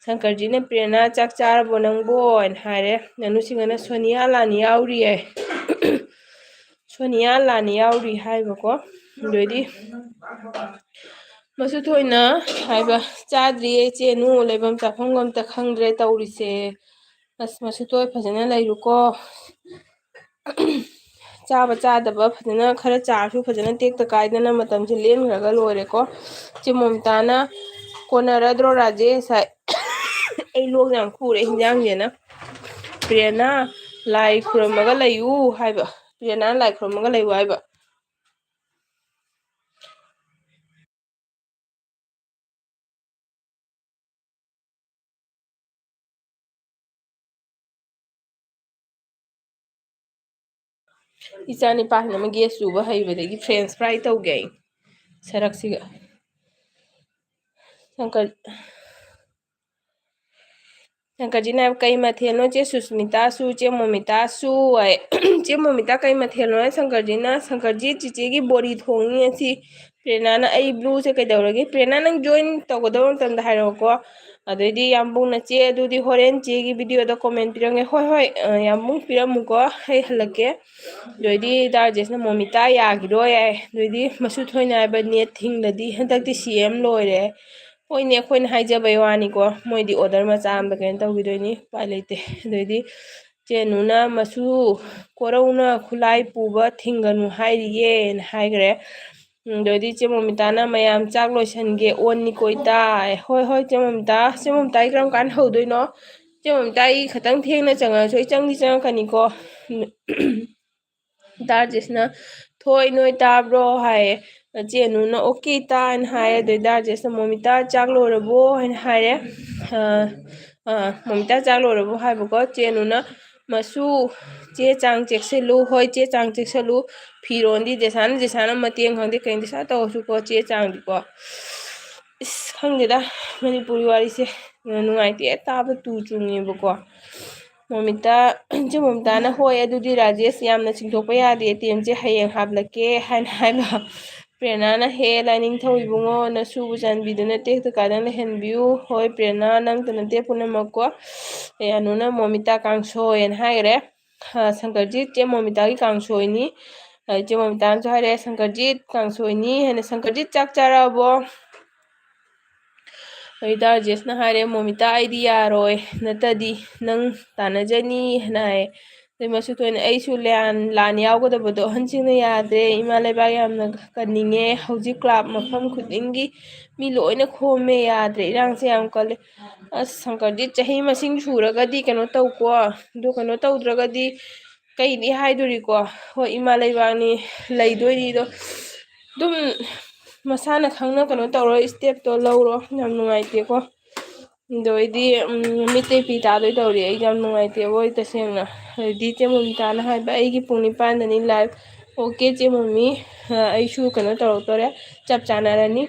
ꯁꯪꯀꯔꯖꯤꯅ "ꯄ꯭ꯔꯦꯔꯅꯥ, ꯆꯥꯛ ꯆꯥꯔꯕꯣ ꯅꯪꯕꯣ?" ꯍꯥꯏꯅ ꯍꯥꯏꯔꯦ꯫ ꯅꯅꯨꯁꯤꯡꯍꯅ "ꯁꯣꯅꯤꯌꯥ ꯂꯥꯟ ꯌꯥꯎꯔꯤꯌꯦ꯫ ꯁꯣꯅꯤꯌꯥ ꯂꯥꯟ ꯌꯥꯎꯔꯤ" ꯍꯥꯏꯕꯀꯣ꯫ ꯑꯗꯨꯗꯩꯗꯤ ꯃꯁꯨ ꯊꯣꯏꯅ ꯍꯥꯏꯕ, "ꯆꯥꯗ꯭ꯔꯤꯌꯦ ꯏꯆꯦ ꯅꯨ, ꯂꯩꯐꯝ ꯆꯥꯐꯝꯒ ꯑꯝꯇ ꯈꯪꯗ꯭ꯔꯦ ꯇꯧꯔꯤꯁꯦ꯫ ꯑꯁ, ꯃꯁꯨ ꯊꯣꯏ ꯐꯖꯅ ꯂꯩꯔꯨꯀꯣ꯫ ꯆꯥꯕ ꯆꯥꯗꯕ ꯐꯖꯅ ꯈꯔ ꯆꯥꯔꯁꯨ ꯐꯖꯅ ꯇꯦꯛꯇ ꯀꯥꯏꯗꯅ ꯃꯇꯝꯁꯦ ꯂꯦꯟꯈ꯭ꯔꯒ ꯂꯣꯏꯔꯦꯀꯣ꯫ ꯏꯆꯦ ꯃꯣꯃꯤꯇꯥꯅ ꯀꯣꯟꯅꯔꯗ꯭ꯔꯣ ꯔꯥꯖꯦꯁ ꯍꯥꯏ꯫ ꯑꯩ ꯂꯣꯛ ꯌꯥꯝ ꯈꯨꯔꯦ ꯍꯤꯟꯖꯥꯡꯁꯦꯅ꯫ ꯄ꯭ꯔꯦꯔꯅꯥ ꯂꯥꯏ ꯈꯨꯔꯨꯝꯃꯒ ꯂꯩꯌꯨ ꯍꯥꯏꯕ꯫ ꯄ꯭ꯔꯦꯔꯅꯥ ꯂꯥꯏ ꯈꯨꯔꯨꯝꯃꯒ ꯂꯩꯌꯨ ꯍꯥꯏꯕ꯫ ꯏꯆꯥ ꯅꯤꯄꯥꯁꯤꯅ ꯑꯃ ꯒꯦꯁ ꯆꯨꯕ ꯍꯩꯕꯗꯒꯤ ꯐ꯭ꯔꯦꯟꯁ ꯐ꯭ꯔꯥꯏ ꯇꯧꯒꯦ ꯑꯩ ꯁꯔꯛꯁꯤꯒ꯫ ꯁꯪꯀꯔ-, ꯁꯪꯀꯔꯖꯤꯅ ꯍꯥꯏꯕ, "ꯀꯩ ꯃꯊꯦꯜꯅꯣ ꯆꯦ ꯁꯨꯁꯃꯤꯇꯥꯁꯨ, ꯆꯦ ꯃꯣꯃꯤꯇꯥꯁꯨ?" ꯍꯥꯏ꯫ "ꯆꯦ ꯃꯣꯃꯤꯇꯥ ꯀꯩ ꯃꯊꯦꯜꯅꯣ?" ꯍꯥꯏ ꯁꯪꯀꯔꯖꯤꯅ, "ꯁꯪꯀꯔꯖꯤ, ꯆꯤꯆꯦꯒꯤ ꯕꯣꯔꯤ ꯊꯣꯡꯉꯤ ꯉꯁꯤ꯫" ꯄ꯭ꯔꯦꯔꯅꯥꯅ, "ꯑꯩ ꯕ꯭ꯂꯨꯁꯦ ꯀꯩꯗꯧꯔꯒꯦ?" ꯄ꯭ꯔꯦꯔꯅꯥ, ꯅꯪ ꯖꯣꯏꯟ ꯇꯧꯒꯗꯕ ꯃꯇꯝꯗ ꯍꯥꯏꯔꯛꯑꯣꯀꯣ꯫ ꯑꯗꯩꯗꯤ ꯌꯥꯝꯕꯨꯡꯅ, "ꯆꯦ, ꯑꯗꯨꯗꯤ ꯍꯣꯔꯦꯟ ꯆꯦꯒꯤ ꯚꯤꯗꯤꯑꯣꯗ ꯀꯣꯃꯦꯟ ꯄꯤꯔꯝꯒꯦ꯫" "ꯍꯣꯏ, ꯍꯣꯏ, ꯑ, ꯌꯥꯝꯕꯨꯡ ꯄꯤꯔꯝꯃꯨꯀꯣ, ꯑꯩ ꯍꯜꯂꯛꯀꯦ꯫" ꯑꯗꯩꯗꯤ ꯗꯥ ꯔꯥꯖꯦꯁꯅ, "ꯃꯣꯃꯤꯇꯥ ꯌꯥꯈꯤꯔꯣꯏ" ꯍꯥꯏ꯫ ꯑꯗꯩꯗꯤ ꯃꯁꯨ ꯊꯣꯏꯅ ꯍꯥꯏꯕ, "ꯅꯦꯠ ꯊꯤꯡꯂꯗꯤ ꯍꯟꯗꯛꯇꯤ ꯁꯤ ꯑꯦꯝ ꯂꯣꯏꯔꯦ꯫" ꯍꯣꯏꯅꯦ, ꯑꯩꯈꯣꯏꯅ ꯍꯥꯏꯖꯕꯩ ꯋꯥꯅꯤꯀꯣ, ꯃꯣꯏꯗꯤ ꯑꯣꯔꯗꯔ ꯃꯆꯥ ꯑꯃꯗ ꯀꯩꯅꯣ ꯇꯧꯈꯤꯗꯣꯏꯅꯤ, ꯎꯄꯥꯏ ꯂꯩꯇꯦ꯫ ꯑꯗꯩꯗꯤ ꯆꯦ ꯅꯨꯅ, "ꯃꯁꯨ ꯀꯣꯔꯧꯅ ꯈꯨꯠꯂꯥꯏ ꯄꯨꯕ ꯊꯤꯡꯒꯅꯨ ꯍꯥꯏꯔꯤꯌꯦꯅ" ꯍꯥꯏꯈ꯭ꯔꯦ꯫ ꯎꯝ, ꯑꯗꯩꯗꯤ ꯆꯦ ꯃꯣꯃꯤꯇꯥꯅ, "ꯃꯌꯥꯝ ꯆꯥꯛ ꯂꯣꯏꯁꯟꯒꯦ, ꯑꯣꯟꯅꯤꯀꯣ ꯏꯇꯥ꯫" ꯍꯣꯏ, ꯍꯣꯏ, ꯆꯦ ꯃꯣꯃꯤꯇꯥ, ꯆꯦ ꯃꯣꯃꯤꯇꯥ, ꯑꯩ ꯀꯔꯝ ꯀꯥꯟꯗ ꯍꯧꯗꯣꯏꯅꯣ? ꯆꯦ ꯃꯣꯃꯤꯇꯥ, ꯑꯩ ꯈꯤꯇꯪ ꯊꯦꯡꯅ ꯆꯪꯉꯛꯑꯁꯨ ꯑꯩ ꯆꯪꯗꯤ ꯆꯪꯉꯛꯀꯅꯤꯀꯣ꯫ ꯗꯥ ꯔꯥꯖꯦꯁꯅ, "ꯊꯣꯏ, ꯅꯣꯏ ꯇꯥꯕ꯭ꯔꯣ?" ꯍꯥꯏꯌꯦ꯫ ꯆꯦ ꯅꯨꯅ, "ꯑꯣꯀꯦ ꯏꯇꯥ" ꯍꯥꯏꯅ ꯍꯥꯏꯌꯦ꯫ ꯑꯗꯩ ꯗꯥ ꯔꯥꯖꯦꯁꯅ, "ꯃꯣꯃꯤꯇꯥ, ꯆꯥꯛ ꯂꯣꯏꯔꯕꯣ?" ꯍꯥꯏꯅ ꯍꯥꯏꯔꯦ꯫ ꯑ, ꯑ, "ꯃꯣꯃꯤꯇꯥ, ꯆꯥꯛ ꯂꯣꯏꯔꯕꯣ?" ꯍꯥꯏꯕꯀꯣ꯫ ꯆꯦ ꯅꯨꯅ, "ꯃꯁꯨ, ꯆꯦ ꯆꯥꯡ ꯆꯦꯛꯁꯤꯜꯂꯨ꯫" "ꯍꯣꯏ, ꯆꯦ ꯆꯥꯡ ꯆꯦꯛꯁꯤꯜꯂꯨ꯫" ꯐꯤꯔꯣꯟꯗꯤ ꯖꯦꯁꯥꯅ, ꯖꯦꯁꯥꯅ ꯃꯇꯦꯡ ꯈꯪꯗꯦ, ꯀꯩ ꯖꯦꯁꯥ ꯇꯧꯔꯁꯨꯀꯣ, ꯆꯦ ꯆꯥꯡꯗꯤꯀꯣ꯫ ꯏꯁ, ꯈꯪꯗꯦꯗ, ꯃꯅꯤꯄꯨꯔꯤ ꯋꯥꯔꯤꯁꯦ ꯅꯨꯡꯉꯥꯏꯇꯦ, ꯇꯥꯕ ꯇꯨ ꯆꯨꯡꯉꯦꯕꯀꯣ꯫ ꯃꯣꯃꯤꯇꯥ, ꯆꯦ ꯃꯣꯃꯤꯇꯥꯅ, "ꯍꯣꯏ, ꯑꯗꯨꯗꯤ ꯔꯥꯖꯦꯁ, ꯌꯥꯝꯅ ꯆꯤꯡꯊꯣꯛꯄ ꯌꯥꯗꯦ, ꯑꯦ ꯇꯤ ꯑꯦꯝꯁꯦ ꯍꯌꯦꯡ ꯍꯥꯞꯂꯛꯀꯦ" ꯍꯥꯏꯅ ꯍꯥꯏꯕ꯫ ꯄ꯭ꯔꯦꯔꯅꯥꯅ, "ꯍꯦ ꯂꯥꯏꯅꯤꯡꯊꯧ ꯏꯕꯨꯡꯉꯣ, ꯅꯁꯨꯕꯨ ꯆꯥꯟꯕꯤꯗꯨꯅ ꯇꯦꯛꯇ ꯀꯥꯏꯗꯅ ꯂꯩꯍꯟꯕꯤꯌꯨ꯫ ꯍꯣꯏ ꯄ꯭ꯔꯦꯔꯅꯥ, ꯅꯪꯇ ꯅꯠꯇꯦ ꯄꯨꯝꯅꯃꯛꯀꯣ"꯫ ꯑꯦ, ꯑꯅꯨꯅ "ꯃꯣꯃꯤꯇꯥ ꯀꯥꯡꯁꯣꯏ" ꯍꯥꯏꯅ ꯍꯥꯏꯈ꯭ꯔꯦ꯫ ꯑ, ꯁꯪꯀꯔꯖꯤꯠ, "ꯆꯦ ꯃꯣꯃꯤꯇꯥꯒꯤ ꯀꯥꯡꯁꯣꯏꯅꯤ"꯫ ꯑ, ꯏꯆꯦ ꯃꯣꯃꯤꯇꯥꯅꯁꯨ ꯍꯥꯏꯔꯦ, "ꯁꯪꯀꯔꯖꯤꯠ ꯀꯥꯡꯁꯣꯏꯅꯤ" ꯍꯥꯏꯅ꯫ "ꯁꯪꯀꯔꯖꯤꯠ, ꯆꯥꯛ ꯆꯥꯔꯛꯑꯕꯣ?" ꯑꯗꯩ ꯗꯥ ꯔꯥꯖꯦꯁꯅ ꯍꯥꯏꯔꯦ, "ꯃꯣꯃꯤꯇꯥ, ꯑꯩꯗꯤ ꯌꯥꯔꯣꯏ, ꯅꯠꯇ꯭ꯔꯗꯤ ꯅꯪ ꯇꯥꯟꯅꯖꯅꯤ" ꯍꯥꯏꯅ ꯍꯥꯏꯌꯦ꯫ ꯑꯗꯩ ꯃꯁꯨ ꯊꯣꯏꯅ, "ꯑꯩꯁꯨ ꯂꯥꯟ, ꯂꯥꯟ ꯌꯥꯎꯒꯗꯕꯗꯣ ꯑꯍꯟꯁꯤꯡꯅ ꯌꯥꯗ꯭ꯔꯦ, ꯏꯃꯥ ꯂꯩꯕꯥꯛ ꯌꯥꯝꯅ ꯀꯟꯅꯤꯡꯉꯦ, ꯍꯧꯖꯤꯛ ꯀ꯭ꯂꯕ ꯃꯐꯝ ꯈꯨꯗꯤꯡꯒꯤ ꯃꯤ ꯂꯣꯏꯅ ꯈꯣꯝꯃꯦ, ꯌꯥꯗ꯭ꯔꯦ, ꯏꯔꯥꯡꯁꯦ ꯌꯥꯝ ꯀꯜꯂꯦ꯫ ꯑꯁ, ꯁꯪꯀꯔꯖꯤꯠ, ꯆꯍꯤ ꯃꯁꯤꯡ ꯁꯨꯔꯒꯗꯤ ꯀꯩꯅꯣ ꯇꯧꯀꯣ, ꯑꯗꯨ ꯀꯩꯅꯣ ꯇꯧꯗ꯭ꯔꯒꯗꯤ ꯀꯩꯗꯤ ꯍꯥꯏꯗꯣꯔꯤꯀꯣ꯫ ꯍꯣꯏ, ꯏꯃꯥ ꯂꯩꯕꯥꯛꯅꯤ, ꯂꯩꯗꯣꯏꯅꯤꯗꯣ, ꯑꯗꯨꯝ ꯃꯁꯥꯅ ꯈꯪꯅ ꯀꯩꯅꯣ ꯇꯧꯔꯣ, ꯏꯁꯇꯦꯞꯇꯣ ꯂꯧꯔꯣ꯫ ꯌꯥꯝ ꯅꯨꯡꯉꯥꯏꯇꯦꯀꯣ꯫ ꯑꯗꯣ ꯑꯩꯗꯤ, ꯎꯝ, ꯃꯤꯠꯇꯩ ꯄꯤ ꯇꯥꯗꯣꯏ ꯇꯧꯔꯤ꯫ ꯑꯩ ꯌꯥꯝ ꯅꯨꯡꯉꯥꯏꯇꯦꯕ, ꯑꯩ ꯇꯁꯦꯡꯅ꯫ ꯑꯗꯩꯗꯤ ꯆꯦ ꯃꯣꯃꯤꯇꯥꯅ ꯍꯥꯏꯕ, "ꯑꯩꯒꯤ ꯄꯨꯡ ꯅꯤꯄꯥꯟꯗꯅꯤ ꯂꯥꯏꯚ"꯫ "ꯑꯣꯀꯦ ꯆꯦ ꯃꯣꯃꯤ, ꯑ, ꯑꯩꯁꯨ ꯀꯩꯅꯣ ꯇꯧꯔꯛꯇꯣꯔꯦ, ꯆꯞ ꯆꯥꯟꯅꯔꯅꯤ"꯫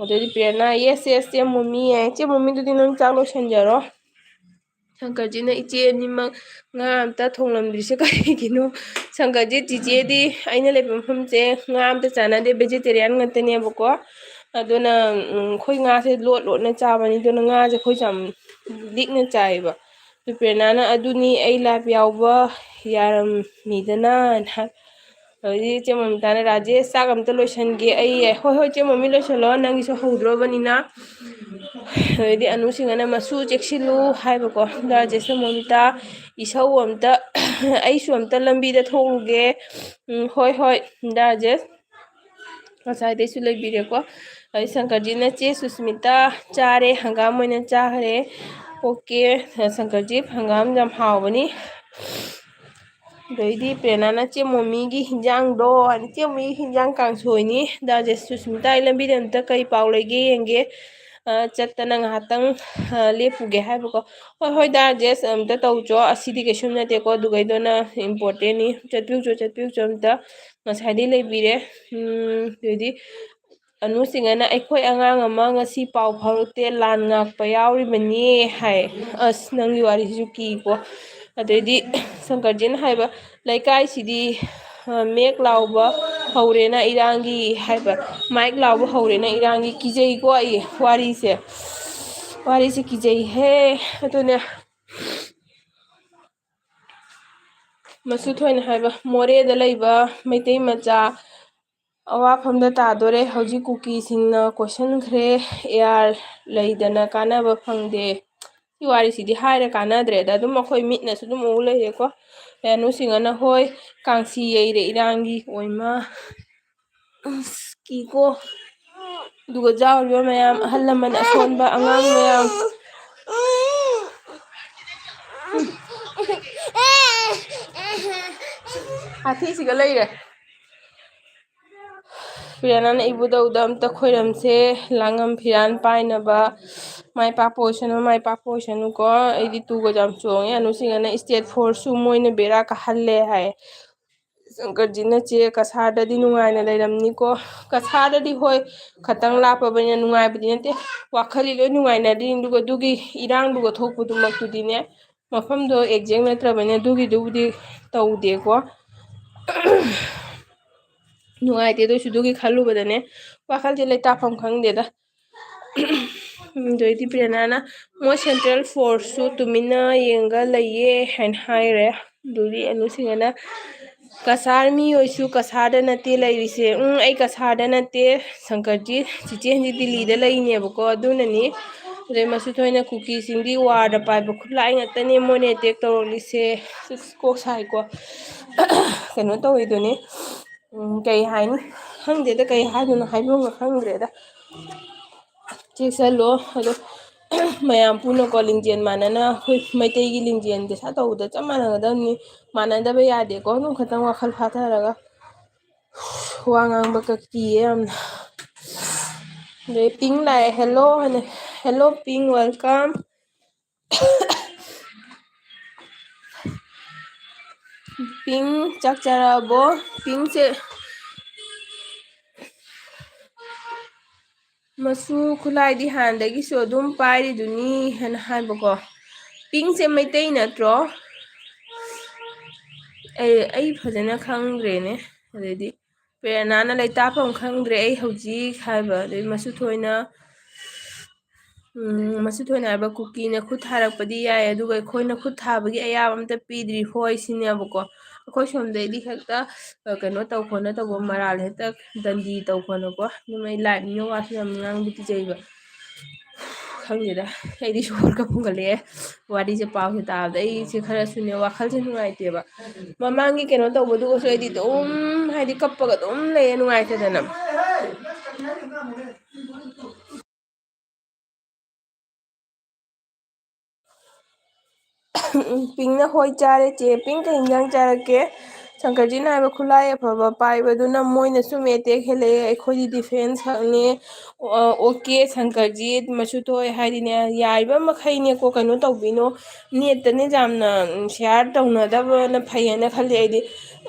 ꯑꯗꯩꯗꯤ ꯄ꯭ꯔꯦꯔꯅꯥ, "ꯌꯦꯁ, ꯌꯦꯁ, ꯆꯦ ꯃꯣꯃꯤ", ꯌꯥꯏ꯫ "ꯆꯦ ꯃꯣꯃꯤꯗꯨꯗꯤ ꯅꯪ ꯆꯥꯛ ꯂꯣꯏꯁꯟꯖꯔꯣ"꯫ ꯁꯪꯀꯔꯖꯤꯠꯅ, "ꯏꯆꯦ ꯑꯅꯤꯃꯛ ꯉꯥ ꯑꯝꯇ ꯊꯣꯡꯂꯝꯗ꯭ꯔꯤꯁꯦ ꯀꯔꯤꯒꯤꯅꯣ?" ꯁꯪꯀꯔꯖꯤꯠ, "ꯆꯤꯆꯦꯗꯤ ꯑꯩꯅ ꯂꯩꯕ ꯃꯐꯝꯁꯦ ꯉꯥ ꯑꯝꯇ ꯆꯥꯟꯅꯗꯦ, ꯚꯦꯖꯤꯇꯦꯔꯤꯌꯥꯟ ꯉꯥꯛꯇꯅꯦꯕꯀꯣ꯫ ꯑꯗꯨꯅ, ꯎꯝ, ꯑꯩꯈꯣꯏ ꯉꯥꯁꯦ ꯂꯣꯠ ꯂꯣꯠꯅ ꯆꯥꯕꯅꯤ, ꯑꯗꯨꯅ ꯉꯥꯁꯦ ꯑꯩꯈꯣꯏꯁꯨ ꯌꯥꯝ ꯂꯤꯛꯅ ꯆꯥꯏꯌꯦꯕ"꯫ ꯑꯗꯨ ꯄ꯭ꯔꯦꯔꯅꯥꯅ, "ꯑꯗꯨꯅꯤ ꯑꯩ ꯂꯥꯏꯚ ꯌꯥꯎꯕ ꯌꯥꯔꯝꯃꯤꯗꯅ" ꯍꯥꯏ꯫ ꯑꯗꯩꯗꯤ ꯆꯦ ꯃꯣꯃꯤꯇꯥꯅ, "ꯔꯥꯖꯦꯁ, ꯆꯥꯛ ꯑꯝꯇ ꯂꯣꯏꯁꯟꯒꯦ ꯑꯩ"꯫ "ꯍꯣꯏ, ꯍꯣꯏ, ꯆꯦ ꯃꯣꯃꯤ, ꯂꯣꯏꯁꯜꯂꯣ, ꯅꯪꯒꯤꯁꯨ ꯍꯧꯗ꯭ꯔꯣꯕꯅꯤꯅ"꯫ ꯑꯗꯩꯗꯤ ꯑꯅꯨꯁꯤꯡꯅ, "ꯃꯁꯨ ꯆꯦꯛꯁꯤꯜꯂꯨ" ꯍꯥꯏꯕꯀꯣ꯫ ꯔꯥꯖꯦꯁꯅ, "ꯃꯣꯃꯤꯇꯥ, ꯏꯁꯧ ꯑꯝꯇ, ꯑꯩꯁꯨ ꯑꯝꯇ ꯂꯝꯕꯤꯗ ꯊꯣꯛꯎꯒꯦ"꯫ "ꯎꯝ, ꯍꯣꯏ, ꯍꯣꯏ, ꯔꯥꯖꯦꯁ"꯫ ꯉꯁꯥꯏꯗꯩꯁꯨ ꯂꯩꯕꯤꯔꯦꯀꯣ꯫ ꯑꯗꯩ ꯁꯪꯀꯔꯖꯤꯠꯅ, "ꯆꯦ ꯁꯨꯁꯃꯤꯇꯥ, ꯆꯥꯔꯦ, ꯍꯪꯒꯥꯝ ꯑꯣꯏꯅ ꯆꯥꯈ꯭ꯔꯦ"꯫ "ꯑꯣꯀꯦ, ꯁꯪꯀꯔꯖꯤꯠ, ꯍꯪꯒꯥꯝ ꯌꯥꯝ ꯍꯥꯎꯕꯅꯤ"꯫ ꯑꯗꯩꯗꯤ ꯄ꯭ꯔꯦꯔꯅꯥꯅ, "ꯆꯦ ꯃꯣꯃꯤꯒꯤ ꯍꯤꯟꯖꯥꯡꯗꯣ" ꯍꯥꯏꯅ, "ꯆꯦ ꯃꯣꯃꯤꯒꯤ ꯍꯤꯟꯖꯥꯡ ꯀꯥꯡꯁꯣꯏꯅꯤ"꯫ ꯗꯥ ꯖꯦꯁ, "ꯁꯨꯁꯃꯤꯇꯥ, ꯑꯩ ꯂꯝꯕꯤꯗ ꯑꯝꯇ ꯀꯩ ꯄꯥꯎ ꯂꯩꯒꯦ ꯌꯦꯡꯒꯦ, ꯑ, ꯆꯠꯇꯅ ꯉꯥꯏꯍꯥꯛꯇꯪ, ꯑ, ꯂꯦꯞꯄꯨꯒꯦ" ꯍꯥꯏꯕꯀꯣ꯫ "ꯍꯣꯏ, ꯍꯣꯏ, ꯗꯥ ꯖꯦꯁ, ꯑꯝꯇ ꯇꯧꯆꯣ, ꯑꯁꯤꯗꯤ ꯀꯩꯁꯨꯝ ꯅꯠꯇꯦꯀꯣ, ꯑꯗꯨꯒꯩꯗꯣꯅ importantꯅꯤ, ꯆꯠꯄꯤꯌꯨꯆꯣ, ꯆꯠꯄꯤꯌꯨꯆꯣ ꯑꯝꯇ"꯫ ꯉꯁꯥꯏꯗꯩ ꯂꯩꯕꯤꯔꯦ꯫ ꯎꯝ, ꯑꯗꯩꯗꯤ ꯑꯅꯨꯁꯤꯡꯅ, "ꯑꯩꯈꯣꯏ ꯑꯉꯥꯡ ꯑꯃ ꯉꯁꯤ ꯄꯥꯎ ꯐꯥꯎꯔꯛꯇꯦ, ꯂꯥꯟ ꯉꯥꯛꯄ ꯌꯥꯎꯔꯤꯕꯅꯤ" ꯍꯥꯏ꯫ ꯑꯁ, ꯅꯪꯒꯤ ꯋꯥꯔꯤꯁꯤꯁꯨ ꯀꯤꯀꯣ꯫ ꯑꯗꯩꯗꯤ ꯁꯪꯀꯔꯖꯤꯠꯅ ꯍꯥꯏꯕ, "ꯂꯩꯀꯥꯏꯁꯤꯗꯤ ꯃꯦꯛ ꯂꯥꯎꯕ ꯍꯧꯔꯦꯅ ꯏꯔꯥꯡꯒꯤ ꯍꯥꯏꯕ, ꯃꯥꯏꯛ ꯂꯥꯎꯕ ꯍꯧꯔꯦꯅ ꯏꯔꯥꯡꯒꯤ꯫ ꯀꯤꯖꯩꯀꯣ ꯑꯩ ꯋꯥꯔꯤꯁꯦ, ꯋꯥꯔꯤꯁꯦ ꯀꯤꯖꯩꯍꯦ꯫ ꯑꯗꯨꯅꯦ ꯃꯁꯨ ꯊꯣꯏꯅ ꯍꯥꯏꯕ, ꯃꯣꯔꯦꯗ ꯂꯩꯕ ꯃꯩꯇꯩ ꯃꯆꯥ ꯑꯋꯥꯐꯝꯗ ꯇꯥꯗꯣꯔꯦ꯫ ꯍꯧꯖꯤꯛ ꯀꯨꯀꯤꯁꯤꯡꯅ ꯀꯣꯏꯁꯟꯈ꯭ꯔꯦ, ꯑꯦ ꯑꯥꯔ ꯂꯩꯗꯅ ꯀꯥꯟꯅꯕ ꯐꯪꯗꯦ꯫ ꯁꯤ ꯋꯥꯔꯤꯁꯤꯗꯤ ꯍꯥꯏꯔ ꯀꯥꯟꯅꯗ꯭ꯔꯦꯗ, ꯑꯗꯨꯝ ꯑꯩꯈꯣꯏ ꯃꯤꯠꯅꯁꯨ ꯑꯗꯨꯝ ꯎ ꯂꯩꯔꯦꯀꯣ꯫ ꯔꯦꯅꯨ ꯁꯤꯡꯍꯅ ꯍꯣꯏ ꯀꯥꯡꯁꯤ ꯌꯩꯔꯦ ꯏꯔꯥꯡꯒꯤ ꯑꯣꯏꯃ꯫ ꯑꯁ, ꯀꯤꯀꯣ꯫ ꯑꯗꯨꯒ ꯌꯥꯎꯔꯤꯕ ꯃꯌꯥꯝ, ꯑꯍꯜ ꯂꯃꯟ ꯑꯁꯣꯟꯕ, ꯑꯉꯥꯡ ꯃꯌꯥꯝ꯫ ꯍꯥꯊꯤꯁꯤꯒ ꯂꯩꯔꯦ꯫ ꯄ꯭ꯔꯤꯌꯥꯅꯥꯅ ꯏꯕꯨꯙꯧꯗ ꯑꯝꯇ ꯈꯣꯏꯔꯝꯁꯦ, ꯂꯥꯡꯉꯝ ꯐꯤꯔꯥꯟ ꯄꯥꯏꯅꯕ꯫ ꯃꯥꯏ ꯄꯥꯛꯄ ꯑꯣꯏꯁꯅꯨ, ꯃꯥꯏ ꯄꯥꯛꯄ ꯑꯣꯏꯁꯅꯨꯀꯣ꯫ ꯑꯩꯗꯤ ꯇꯨꯒꯁꯦ ꯌꯥꯝ ꯆꯣꯡꯉꯦ꯫ ꯑꯅꯨꯁꯤꯡꯅ state four ꯁꯨ ꯃꯣꯏꯅ ꯕꯦꯔꯥ ꯀꯥꯍꯜꯂꯦ ꯍꯥꯏ꯫ ꯁꯪꯀꯔꯖꯤꯠꯅ ꯆꯦ ꯀꯁꯥꯔꯗꯗꯤ ꯅꯨꯡꯉꯥꯏꯅ ꯂꯩꯔꯝꯅꯤꯀꯣ꯫ ꯀꯁꯥꯔꯗꯗꯤ ꯍꯣꯏ, ꯈꯇꯪ ꯂꯥꯞꯄꯕꯅꯤꯅ ꯅꯨꯡꯉꯥꯏꯕꯗꯤ ꯅꯠꯇꯦ꯫ ꯋꯥꯈꯜꯗꯤ ꯂꯣꯏ ꯅꯨꯡꯉꯥꯏꯅꯗ꯭ꯔꯤꯅꯤ꯫ ꯑꯗꯨꯒ ꯑꯗꯨꯒꯤ ꯏꯔꯥꯡꯗꯨꯒ ꯊꯣꯛꯄꯗꯨꯃꯛꯇꯨꯗꯤꯅꯦ, ꯃꯐꯝꯗꯣ exact ꯅꯠꯇ꯭ꯔꯕꯅꯤꯅ ꯑꯗꯨꯒꯤꯗꯨꯕꯨꯗꯤ ꯇꯧꯗꯦꯀꯣ꯫ ꯅꯨꯡꯉꯥꯏꯇꯦ꯫ ꯑꯗꯨ ꯑꯣꯏꯁꯨ ꯑꯗꯨꯒꯤ ꯈꯜꯂꯨꯕꯗꯅꯦ ꯋꯥꯈꯜꯁꯦ ꯂꯩꯇꯥꯐꯝ ꯈꯪꯗꯦꯗ꯫ ꯑꯗꯩꯗꯤ ꯄ꯭ꯔꯦꯔꯅꯥꯅ, "ꯃꯣꯏ central force ꯁꯨ ꯇꯨꯃꯤꯟꯅ ꯌꯦꯡꯉꯒ ꯂꯩꯌꯦ" ꯍꯥꯏꯅ ꯍꯥꯏꯔꯦ꯫ ꯑꯗꯨꯗꯤ ꯑꯅꯨꯁꯤꯡꯅ, "ꯀꯁꯥꯔ ꯃꯤ ꯑꯣꯏꯁꯨ ꯀꯁꯥꯔꯗ ꯅꯠꯇꯦ ꯂꯩꯔꯤꯁꯦ"꯫ ꯎꯝ, ꯑꯩ ꯀꯁꯥꯔꯗ ꯅꯠꯇꯦ, ꯁꯪꯀꯔꯖꯤꯠ꯫ ꯆꯤꯆꯦ ꯍꯧꯖꯤꯛ ꯗꯤꯜꯂꯤꯗ ꯂꯩꯅꯦꯕꯀꯣ, ꯑꯗꯨꯅꯅꯤ꯫ ꯑꯗꯩ ꯃꯁꯨ ꯊꯣꯏꯅ, "ꯀꯨꯀꯤꯁꯤꯡꯗꯤ war ꯗ ꯄꯥꯏꯕ ꯈꯨꯠꯂꯥꯏ ꯉꯥꯛꯇꯅꯦ ꯃꯣꯏꯅ attack ꯇꯧꯔꯛꯂꯤꯁꯦ"꯫ ꯀꯣꯛ ꯁꯥꯏꯀꯣ꯫ ꯀꯩꯅꯣ ꯇꯧꯋꯤꯗꯨꯅꯤ꯫ ꯎꯝ, ꯀꯩ ꯍꯥꯏꯅꯤ? ꯈꯪꯗꯦꯗ, ꯀꯩ ꯍꯥꯏꯗꯣꯏꯅꯣ, ꯍꯥꯏꯐꯝꯒ ꯈꯪꯗ꯭ꯔꯦꯗ꯫ ꯆꯦꯛꯁꯜꯂꯣ꯫ ꯑꯗꯣ ꯃꯌꯥꯝ ꯄꯨꯟꯅꯀꯣ, ꯂꯤꯡꯖꯦꯜ ꯃꯥꯟꯅꯅ, ꯑꯩꯈꯣꯏ ꯃꯩꯇꯩꯒꯤ ꯂꯤꯡꯖꯦꯜ ꯗꯁꯥ ꯇꯧꯕꯗ ꯆꯞ ꯃꯥꯟꯅꯒꯗꯕꯅꯤ꯫ ꯃꯥꯟꯅꯗꯕ ꯌꯥꯗꯦꯀꯣ꯫ ꯑꯗꯨꯝ ꯈꯇꯪ ꯋꯥꯈꯜ ꯐꯥꯊꯔꯒ꯫ ꯋꯥ ꯉꯥꯡꯕꯒ ꯀꯤꯌꯦ ꯌꯥꯝꯅ꯫ ꯑꯗꯩ ꯄꯤꯡ ꯂꯥꯛꯑꯦ, "Hello" ꯍꯥꯏꯅ꯫ "Hello ꯄꯤꯡ, welcome"꯫ ꯄꯤꯡ, ꯆꯥꯛ ꯆꯥꯔꯛꯑꯕꯣ? ꯄꯤꯡꯁꯦ ꯃꯁꯨ ꯈꯨꯠꯂꯥꯏꯗꯤ ꯍꯥꯟꯅꯗꯒꯤꯁꯨ ꯑꯗꯨꯝ ꯄꯥꯏꯔꯤꯗꯨꯅꯤ ꯍꯥꯏꯅ ꯍꯥꯏꯕꯀꯣ꯫ ꯄꯤꯡꯁꯦ ꯃꯩꯇꯩ ꯅꯠꯇ꯭ꯔꯣ? ꯑꯩ ꯑꯩ ꯐꯖꯅ ꯈꯪꯗ꯭ꯔꯦꯅꯦ꯫ ꯑꯗꯩꯗꯤ ꯄ꯭ꯔꯦꯔꯅꯥꯅ ꯂꯩꯇꯥꯐꯝ ꯈꯪꯗ꯭ꯔꯦ ꯑꯩ ꯍꯧꯖꯤꯛ ꯍꯥꯏꯕ, ꯑꯗꯩ ꯃꯁꯨ ꯊꯣꯏꯅ, ꯎꯝ, ꯃꯁꯨ ꯊꯣꯏꯅ ꯍꯥꯏꯕ, "ꯀꯨꯀꯤꯅ ꯈꯨꯠ ꯊꯥꯔꯛꯄꯗꯤ ꯌꯥꯏ, ꯑꯗꯨꯒ ꯑꯩꯈꯣꯏꯅ ꯈꯨꯠ ꯊꯥꯕꯒꯤ ꯑꯌꯥꯕ ꯑꯝꯇ ꯄꯤꯗ꯭ꯔꯤ", ꯍꯣꯏ ꯁꯤꯅꯦꯕꯀꯣ꯫ ꯑꯩꯈꯣꯏ ꯁꯣꯝꯗꯩꯗꯤ ꯍꯦꯛꯇ, ꯑ, ꯀꯩꯅꯣ ꯇꯧ ꯈꯣꯠꯅ ꯇꯧꯕ, ꯃꯔꯥꯜ ꯍꯦꯛꯇ ꯗꯟꯗꯤ ꯇꯧ ꯈꯣꯠꯅꯀꯣ꯫ ꯑꯗꯨꯝ ꯑꯩ ꯂꯥꯏꯞꯅꯤꯅ ꯋꯥꯁꯨ ꯌꯥꯝ ꯉꯥꯡꯕ ꯀꯤꯖꯩꯕ꯫ ꯈꯪꯗꯦꯗ, ꯑꯩꯗꯤ ꯁꯣꯔꯒ ꯐꯨꯟꯒꯠꯂꯛꯑꯦ ꯋꯥꯔꯤꯁꯦ, ꯄꯥꯎꯁꯦ ꯇꯥꯕꯗ꯫ ꯑꯩꯁꯦ ꯈꯔꯁꯨꯅꯦ ꯋꯥꯈꯜꯁꯦ ꯅꯨꯡꯉꯥꯏꯇꯦꯕ꯫ ꯃꯃꯥꯡꯒꯤ ꯀꯩꯅꯣ ꯇꯧꯕꯗꯨꯒꯁꯨ ꯑꯩꯗꯤ ꯑꯗꯨꯝ ꯍꯥꯏꯗꯤ ꯀꯞꯄꯒ ꯑꯗꯨꯝ ꯂꯩꯌꯦ, ꯅꯨꯡꯉꯥꯏꯇꯗꯅ꯫ ꯎꯝ, ꯄꯤꯡꯅ ꯍꯣꯏ ꯆꯥꯔꯦ ꯆꯦ꯫ ꯄꯤꯡ ꯀꯩ ꯏꯟꯖꯥꯡ ꯆꯥꯔꯛꯀꯦ? ꯁꯪꯀꯔꯖꯤꯠꯅ ꯍꯥꯏꯕ ꯈꯨꯠꯂꯥꯏ ꯑꯐꯕ ꯄꯥꯏꯕꯗꯨꯅ ꯃꯣꯏꯅ ꯁꯨꯝ ꯑꯦꯇꯦꯛ ꯍꯦꯜꯂꯛꯑꯦ, ꯑꯩꯈꯣꯏꯗꯤ ꯗꯤꯐꯦꯟꯁ ꯈꯛꯅꯦ꯫ ꯑꯣ, ꯑꯣꯀꯦ ꯁꯪꯀꯔꯖꯤꯠ, ꯃꯁꯨ ꯊꯣꯏ ꯍꯥꯏꯗꯤꯅꯦ, ꯌꯥꯔꯤꯕ ꯃꯈꯩꯅꯦꯀꯣ ꯀꯩꯅꯣ ꯇꯧꯕꯤꯅꯣ, ꯅꯦꯠꯇꯅꯦ ꯌꯥꯝꯅ, ꯎꯝ, ꯁꯤꯌꯥꯔ ꯇꯧꯅꯗꯕꯅ ꯐꯩꯌꯦꯅ ꯈꯜꯂꯦ ꯑꯩꯗꯤ꯫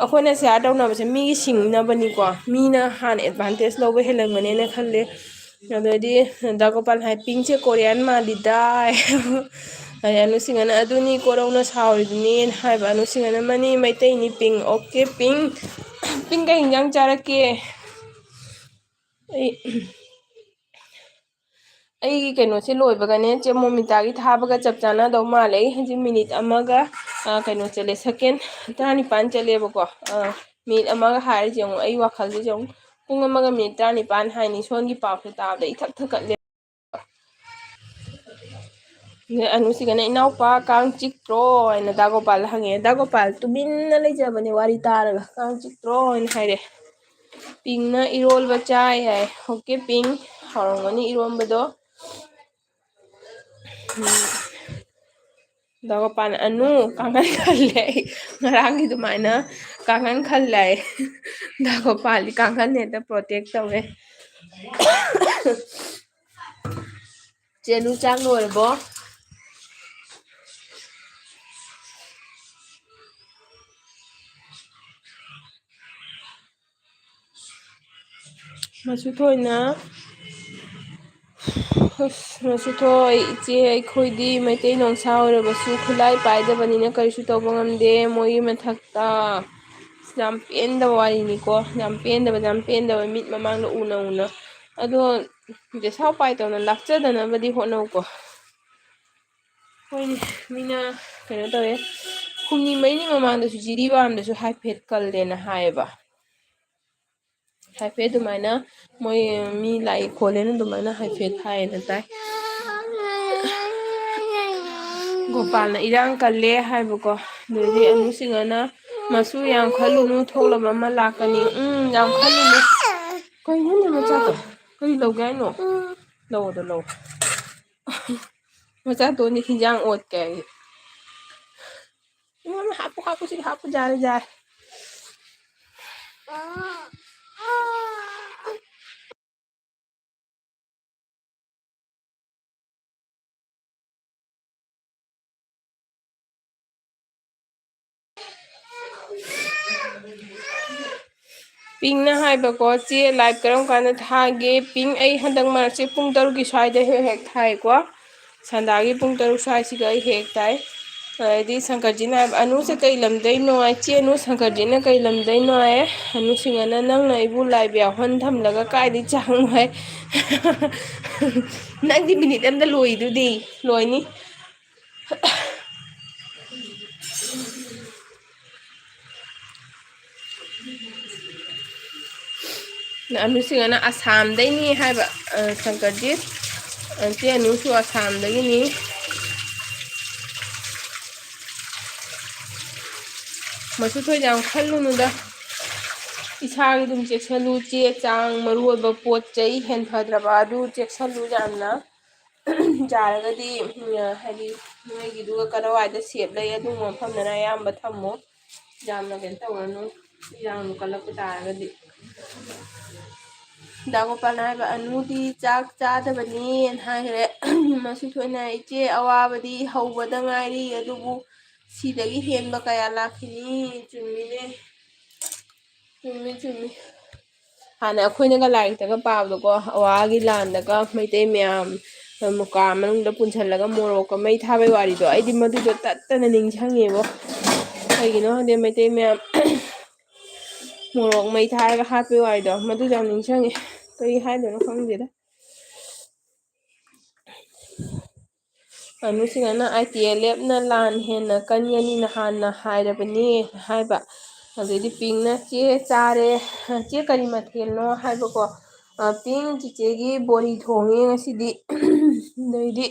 ꯑꯩꯈꯣꯏꯅ ꯁꯤꯌꯥꯔ ꯇꯧꯅꯕꯁꯦ ꯃꯤꯒꯤ ꯁꯤꯡꯅꯕꯅꯤꯀꯣ, ꯃꯤꯅ ꯍꯥꯟꯅ ꯑꯦꯗꯚꯥꯟꯇꯦꯖ ꯂꯧꯕ ꯍꯦꯜꯂꯝꯒꯅꯦꯅ ꯈꯜꯂꯦ꯫ ꯑꯗꯩꯗꯤ ꯗꯥ ꯒꯣꯄꯥꯜ ꯍꯥꯏ, "ꯄꯤꯡꯁꯦ ꯀꯣꯔꯤꯌꯥꯟ ꯃꯥꯜꯂꯤꯗ"꯫ ꯑꯗꯩ ꯑꯅꯨꯁꯤꯡꯅ, "ꯑꯗꯨꯅꯤ ꯀꯣꯔꯧꯅ ꯁꯥꯎꯔꯤꯗꯨꯅꯤ" ꯍꯥꯏꯕ, ꯑꯅꯨꯁꯤꯡꯅ, "ꯃꯅꯤ ꯃꯩꯇꯩꯅꯤ ꯄꯤꯡ"꯫ ꯑꯣꯀꯦ ꯄꯤꯡ꯫ ꯄꯤꯡ ꯀꯩ ꯏꯟꯖꯥꯡ ꯆꯥꯔꯛꯀꯦ? ꯑꯩ, ꯑꯩꯒꯤ ꯀꯩꯅꯣꯁꯦ ꯂꯣꯏꯕꯒꯅꯦ ꯆꯦ ꯃꯣꯃꯤꯇꯥꯒꯤ ꯊꯥꯕꯒ ꯆꯞ ꯆꯥꯅꯗꯧ ꯃꯥꯜꯂꯦ꯫ ꯑꯩ ꯍꯧꯖꯤꯛ ꯃꯤꯅꯤꯠ ꯑꯃꯒ, ꯑ, ꯀꯩꯅꯣ ꯆꯠꯂꯦ, ꯁꯦꯀꯦꯟ ꯇꯔꯥꯅꯤꯄꯥꯟ ꯆꯠꯂꯦꯕꯀꯣ꯫ ꯑ, ꯃꯤꯅꯤꯠ ꯑꯃꯒ ꯍꯥꯏꯔꯤꯁꯦ ꯌꯦꯡꯉꯨ, ꯑꯩ ꯋꯥꯈꯜꯁꯤꯁꯨ ꯌꯦꯡꯉꯨ꯫ ꯄꯨꯡ ꯑꯃꯒ ꯃꯤꯅꯤꯠ ꯇꯔꯥꯅꯤꯄꯥꯟ ꯍꯥꯏꯅꯤ, ꯁꯣꯝꯒꯤ ꯄꯥꯎꯁꯦ ꯇꯥꯕꯗ ꯏꯊꯛ ꯊꯛꯀꯠꯂꯦ꯫ ꯑꯗꯩ ꯑꯅꯨꯁꯤꯒꯅ, "ꯏꯅꯥꯎꯄꯥ, ꯀꯥꯡ ꯆꯤꯛꯇ꯭ꯔꯣ?" ꯍꯥꯏꯅ ꯗꯥ ꯒꯣꯄꯥꯜꯗ ꯍꯪꯉꯦ꯫ ꯗꯥ ꯒꯣꯄꯥꯜ ꯇꯨꯃꯤꯟꯅ ꯂꯩꯖꯕꯅꯦ ꯋꯥꯔꯤ ꯇꯥꯔꯒ꯫ "ꯀꯥꯡ ꯆꯤꯛꯇ꯭ꯔꯣ?" ꯍꯥꯏꯅ ꯍꯥꯏꯔꯦ꯫ "ꯄꯤꯡꯅ ꯏꯔꯣꯜꯕ ꯆꯥꯏ" ꯍꯥꯏ꯫ ꯑꯣꯀꯦ ꯄꯤꯡ, ꯍꯥꯎꯔꯝꯒꯅꯤ ꯏꯔꯣꯟꯕꯗꯣ꯫ ꯎꯝ꯫ ꯗꯥ ꯒꯣꯄꯥꯜ, "ꯑꯅꯨ, ꯀꯥꯡꯈꯟ ꯈꯜꯂꯦ ꯑꯩ꯫ ꯉꯔꯥꯡꯒꯤ ꯑꯗꯨꯃꯥꯏꯅ ꯀꯥꯡꯈꯟ ꯈꯜꯂꯦ ꯍꯥꯏ꯫" ꯗꯥ ꯒꯣꯄꯥꯜꯗꯤ ꯀꯥꯡꯈꯟ ꯍꯦꯛꯇ ꯄ꯭ꯔꯣꯇꯦꯛ ꯇꯧꯋꯦ꯫ ꯆꯦ ꯑꯅꯨ, ꯆꯥꯛ ꯂꯣꯏꯔꯕꯣ? ꯃꯁꯨ ꯊꯣꯏꯅ ꯑꯁ, ꯃꯁꯨꯊꯣꯏ, ꯏꯆꯦ, ꯑꯩꯈꯣꯏꯗꯤ ꯃꯩꯇꯩ ꯅꯣꯡꯁꯥ ꯑꯣꯏꯔꯕꯁꯨ ꯈꯨꯠꯂꯥꯏ ꯄꯥꯏꯗꯕꯅꯤꯅ ꯀꯔꯤꯁꯨ ꯇꯧꯕ ꯉꯝꯗꯦ꯫ ꯃꯣꯏꯒꯤ ꯃꯊꯛꯇ, ꯑꯁ, ꯌꯥꯝ ꯄꯦꯟꯗꯕ ꯋꯥꯔꯤꯅꯤꯀꯣ, ꯌꯥꯝ ꯄꯦꯟꯗꯕ, ꯌꯥꯝ ꯄꯦꯟꯗꯕ, ꯃꯤꯠ ꯃꯃꯥꯡꯗ ꯎꯅ ꯎꯅ꯫ ꯑꯗꯣ ꯗꯦꯁꯥꯎ ꯄꯥꯏ ꯇꯧꯅ ꯂꯥꯛꯆꯗꯅꯕꯗꯤ ꯍꯣꯠꯅꯧꯀꯣ꯫ ꯍꯣꯏꯅꯦ, ꯃꯤꯅ ꯀꯩꯅꯣ ꯇꯧꯋꯦ, ꯍꯨꯝꯅꯤ ꯃꯔꯤꯅꯤ ꯃꯃꯥꯡꯗꯁꯨ ꯖꯤꯔꯤꯕꯥꯝꯗꯁꯨ ꯍꯥꯏꯐꯦꯠ ꯀꯜꯂꯦꯅ ꯍꯥꯏꯌꯦꯕ꯫ ꯍꯥꯏꯐꯦꯠ ꯑꯗꯨꯃꯥꯏꯅ ꯃꯣꯏ ꯃꯤ ꯂꯥꯛꯏ ꯈꯣꯠꯂꯦꯅ ꯑꯗꯨꯃꯥꯏꯅ ꯍꯥꯏꯐꯦꯠ ꯍꯥꯏꯌꯦꯅ ꯇꯥꯏ꯫ ꯒꯣꯄꯥꯜꯅ ꯏꯔꯥꯡ ꯀꯜꯂꯦ ꯍꯥꯏꯕꯀꯣ, ꯑꯗꯨꯗꯤ ꯑꯅꯨꯁꯤꯡꯅ, "ꯃꯁꯨ ꯌꯥꯝ ꯈꯜꯂꯨꯅꯨ, ꯊꯣꯛꯂꯕ ꯑꯃ ꯂꯥꯛꯀꯅꯤ"꯫ ꯎꯝ, ꯌꯥꯝ ꯈꯜꯂꯨꯅꯨ꯫ ꯀꯩꯅꯣꯅꯦ ꯃꯆꯥꯗꯣ? ꯀꯔꯤ ꯂꯧꯒꯦ ꯍꯥꯏꯅꯣ? ꯂꯧꯑꯣꯗꯣ ꯂꯧ꯫ ꯃꯆꯥꯇꯣꯟꯗꯤ ꯍꯤꯟꯖꯥꯡ ꯑꯣꯠꯀꯦ ꯍꯥꯏꯌꯦ꯫ ꯏꯃꯥꯅ ꯍꯥꯞꯄꯨ, ꯍꯥꯞꯄꯨ, ꯁꯤꯗ ꯍꯥꯞꯄꯨ, ꯌꯥꯔꯦ, ꯌꯥꯔꯦ꯫ ꯄꯤꯡꯅ ꯍꯥꯏꯕꯀꯣ, "ꯆꯦ, live ꯀꯔꯝ ꯀꯥꯟꯗ ꯊꯥꯒꯦ?" ꯄꯤꯡ, ꯑꯩ ꯍꯟꯗꯛ ꯃꯔꯛꯁꯦ ꯄꯨꯡ ꯇꯔꯨꯛꯀꯤ ꯁ꯭ꯋꯥꯏꯗ ꯍꯦꯛ ꯍꯦꯛ ꯊꯥꯏꯀꯣ꯫ ꯁꯟꯗꯥꯒꯤ ꯄꯨꯡ ꯇꯔꯨꯛ ꯁ꯭ꯋꯥꯏꯁꯤꯒ ꯑꯩ ꯍꯦꯛ ꯇꯥꯏ꯫ ꯑꯗꯩꯗꯤ ꯁꯪꯀꯔꯖꯤꯠꯅ ꯍꯥꯏꯕ, "ꯑꯅꯨꯁꯦ ꯀꯩ ꯂꯝꯗꯩꯅꯣ?" ꯍꯥꯏ, "ꯆꯦ, ꯑꯅꯨ ꯁꯪꯀꯔꯖꯤꯠꯅ ꯀꯩ ꯂꯝꯗꯩꯅꯣ?" ꯍꯥꯏ꯫ ꯑꯅꯨꯁꯤꯡꯅ, "ꯅꯪꯅ ꯑꯩꯕꯨ live ꯌꯥꯎꯍꯟ ꯊꯝꯂꯒ ꯀꯥꯏꯗꯩ ꯆꯥꯡꯅꯣ?" ꯍꯥꯏ꯫ "ꯅꯪꯗꯤ ꯃꯤꯅꯤꯠ ꯑꯃꯗ ꯂꯣꯏꯗꯨꯗꯤ?" ꯂꯣꯏꯅꯤ꯫ ꯑꯅꯨꯁꯤꯡꯅ ꯑꯁꯥꯝꯗꯩꯅꯤ ꯍꯥꯏꯕ, ꯑ, ꯁꯪꯀꯔꯖꯤꯠ꯫ ꯑ, ꯆꯦ ꯑꯅꯨꯁꯨ ꯑꯁꯥꯝꯗꯒꯤꯅꯤ꯫ ꯃꯁꯨ ꯊꯣꯏꯅ ꯌꯥꯝ ꯈꯜꯂꯨꯅꯨꯗ꯫ ꯏꯁꯥꯒꯤ ꯑꯗꯨꯝ ꯆꯦꯛꯁꯜꯂꯨ꯫ ꯆꯦ ꯆꯥꯡ, ꯃꯔꯨ ꯑꯣꯏꯕ ꯄꯣꯠ ꯆꯩ ꯍꯦꯟꯐꯗ꯭ꯔꯕ ꯑꯗꯨ ꯆꯦꯛꯁꯜꯂꯨ ꯌꯥꯝꯅ꯫ ꯌꯥꯔꯒꯗꯤ, ꯎꯝ, ꯍꯥꯏꯗꯤ, ꯅꯣꯏꯒꯤꯗꯨꯒ ꯀꯗꯥꯏꯋꯥꯏꯗ safe ꯂꯩ, ꯑꯗꯨꯒꯨꯝꯕ ꯃꯐꯝꯗꯅ ꯑꯌꯥꯝꯕ ꯊꯝꯃꯣ꯫ ꯌꯥꯝꯅ ꯀꯩꯅꯣ ꯇꯧꯔꯅꯨ, ꯏꯔꯥꯡꯗꯣ ꯀꯜꯂꯛꯄ ꯇꯥꯔꯒꯗꯤ꯫ ꯗꯥ ꯒꯣꯄꯥꯜꯅ ꯍꯥꯏꯕ, "ꯑꯅꯨꯗꯤ ꯆꯥꯛ ꯆꯥꯗꯕꯅꯦꯅ" ꯍꯥꯏꯈ꯭ꯔꯦ꯫ ꯃꯁꯨ ꯊꯣꯏꯅ, "ꯏꯆꯦ, ꯑꯋꯥꯕꯗꯤ ꯍꯧꯕꯗ ꯉꯥꯏꯔꯤ, ꯑꯗꯨꯕꯨ ꯁꯤꯗꯒꯤ ꯍꯦꯟꯕ ꯀꯌꯥ ꯂꯥꯛꯈꯤꯅꯤ?" ꯆꯨꯝꯃꯤꯅꯦ, ꯆꯨꯝꯃꯤ, ꯆꯨꯝꯃꯤ꯫ ꯍꯥꯟꯅ ꯑꯩꯈꯣꯏꯅꯒ ꯂꯥꯏꯔꯤꯛꯇꯒ ꯄꯥꯕꯗꯣꯀꯣ, ꯑꯋꯥꯒꯤ ꯂꯥꯟꯗꯒ ꯃꯩꯇꯩ ꯃꯌꯥꯝ ꯃꯨꯀꯥ ꯃꯅꯨꯡꯗ ꯄꯨꯟꯁꯤꯜꯂꯒ ꯃꯣꯔꯣꯛꯀ ꯃꯩ ꯊꯥꯕꯩ ꯋꯥꯔꯤꯗꯣ, ꯑꯩꯗꯤ ꯃꯗꯨꯗꯣ ꯇꯠꯇꯅ ꯅꯤꯡꯁꯤꯡꯉꯦꯕꯣ꯫ ꯀꯩꯒꯤꯅꯣ ꯈꯪꯗꯦ, ꯃꯩꯇꯩ ꯃꯌꯥꯝ ꯃꯣꯔꯣꯛ ꯃꯩ ꯊꯥꯔꯒ ꯍꯥꯠꯄꯩ ꯋꯥꯔꯤꯗꯣ, ꯃꯗꯨꯁꯨ ꯌꯥꯝ ꯅꯤꯡꯁꯤꯡꯉꯦ꯫ ꯀꯔꯤ ꯍꯥꯏꯗꯣꯏꯅꯣ ꯈꯪꯗꯦꯗ꯫ ꯑꯅꯨꯁꯤꯡꯅ ꯑꯥꯏ ꯇꯤ ꯑꯦꯜ ꯑꯦꯐꯅ ꯂꯥꯟ ꯍꯦꯟꯅ ꯀꯟꯒꯅꯤꯅ ꯍꯥꯟꯅ ꯍꯥꯏꯔꯕꯅꯤ ꯍꯥꯏꯕ꯫ ꯑꯗꯩꯗꯤ ꯄꯤꯡꯅ, "ꯆꯦ ꯆꯥꯔꯦ, ꯆꯦ ꯀꯔꯤ ꯃꯊꯦꯜꯅꯣ?" ꯍꯥꯏꯕꯀꯣ꯫ "ꯑ, ꯄꯤꯡ, ꯆꯤꯆꯦꯒꯤ ꯕꯣꯔꯤ ꯊꯣꯡꯉꯦ ꯉꯁꯤꯗꯤ꯫" ꯑꯗꯩꯗꯤ,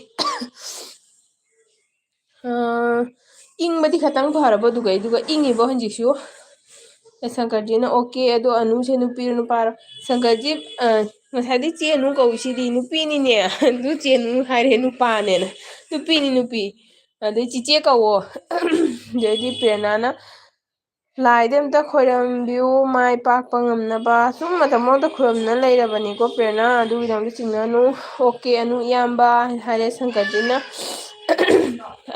ꯑ, ꯏꯪꯕꯗꯤ ꯈꯇꯪ ꯐꯔꯕ ꯑꯗꯨꯒ, ꯑꯗꯨꯒ ꯏꯪꯉꯤꯕ ꯍꯧꯖꯤꯛꯁꯨ꯫ ꯑꯦ, ꯁꯪꯀꯔꯖꯤꯅ, "ꯑꯣꯀꯦ, ꯑꯗꯣ ꯑꯅꯨꯁꯦ ꯅꯨꯄꯤꯔꯣ ꯅꯨꯄꯥꯔꯣ?" ꯁꯪꯀꯔꯖꯤ, ꯑ, "ꯉꯁꯥꯏꯗꯤ ꯆꯦ ꯑꯅꯨ ꯀꯧꯏꯁꯤꯗꯤ, ꯅꯨꯄꯤꯅꯤꯅꯦ꯫ ꯑꯗꯨ ꯆꯦ ꯑꯅꯨ ꯍꯥꯏꯔꯦ, ꯅꯨꯄꯥꯅꯦꯅ꯫ ꯅꯨꯄꯤꯅꯤ, ꯅꯨꯄꯤ꯫ ꯑꯗꯩ ꯆꯤꯆꯦ ꯀꯧꯋꯣ꯫" ꯑꯗꯩꯗꯤ ꯄ꯭ꯔꯦꯔꯅꯥꯅ, "ꯂꯥꯏꯗ ꯑꯝꯇ ꯈꯣꯏꯔꯝꯕꯤꯌꯨ, ꯃꯥꯏ ꯄꯥꯛꯄ ꯉꯝꯅꯕ꯫" ꯁꯨꯝ ꯃꯇꯝ ꯑꯃꯗ ꯈꯣꯏꯔꯝꯅ ꯂꯩꯔꯕꯅꯤꯀꯣ ꯄ꯭ꯔꯦꯔꯅꯥ, ꯑꯗꯨꯒꯤꯗꯃꯛꯇ ꯆꯤꯡꯅꯅꯨ꯫ "ꯑꯣꯀꯦ, ꯑꯅꯨ ꯏꯌꯥꯝꯕ" ꯍꯥꯏꯔꯦ ꯁꯪꯀꯔꯖꯤꯠꯅ꯫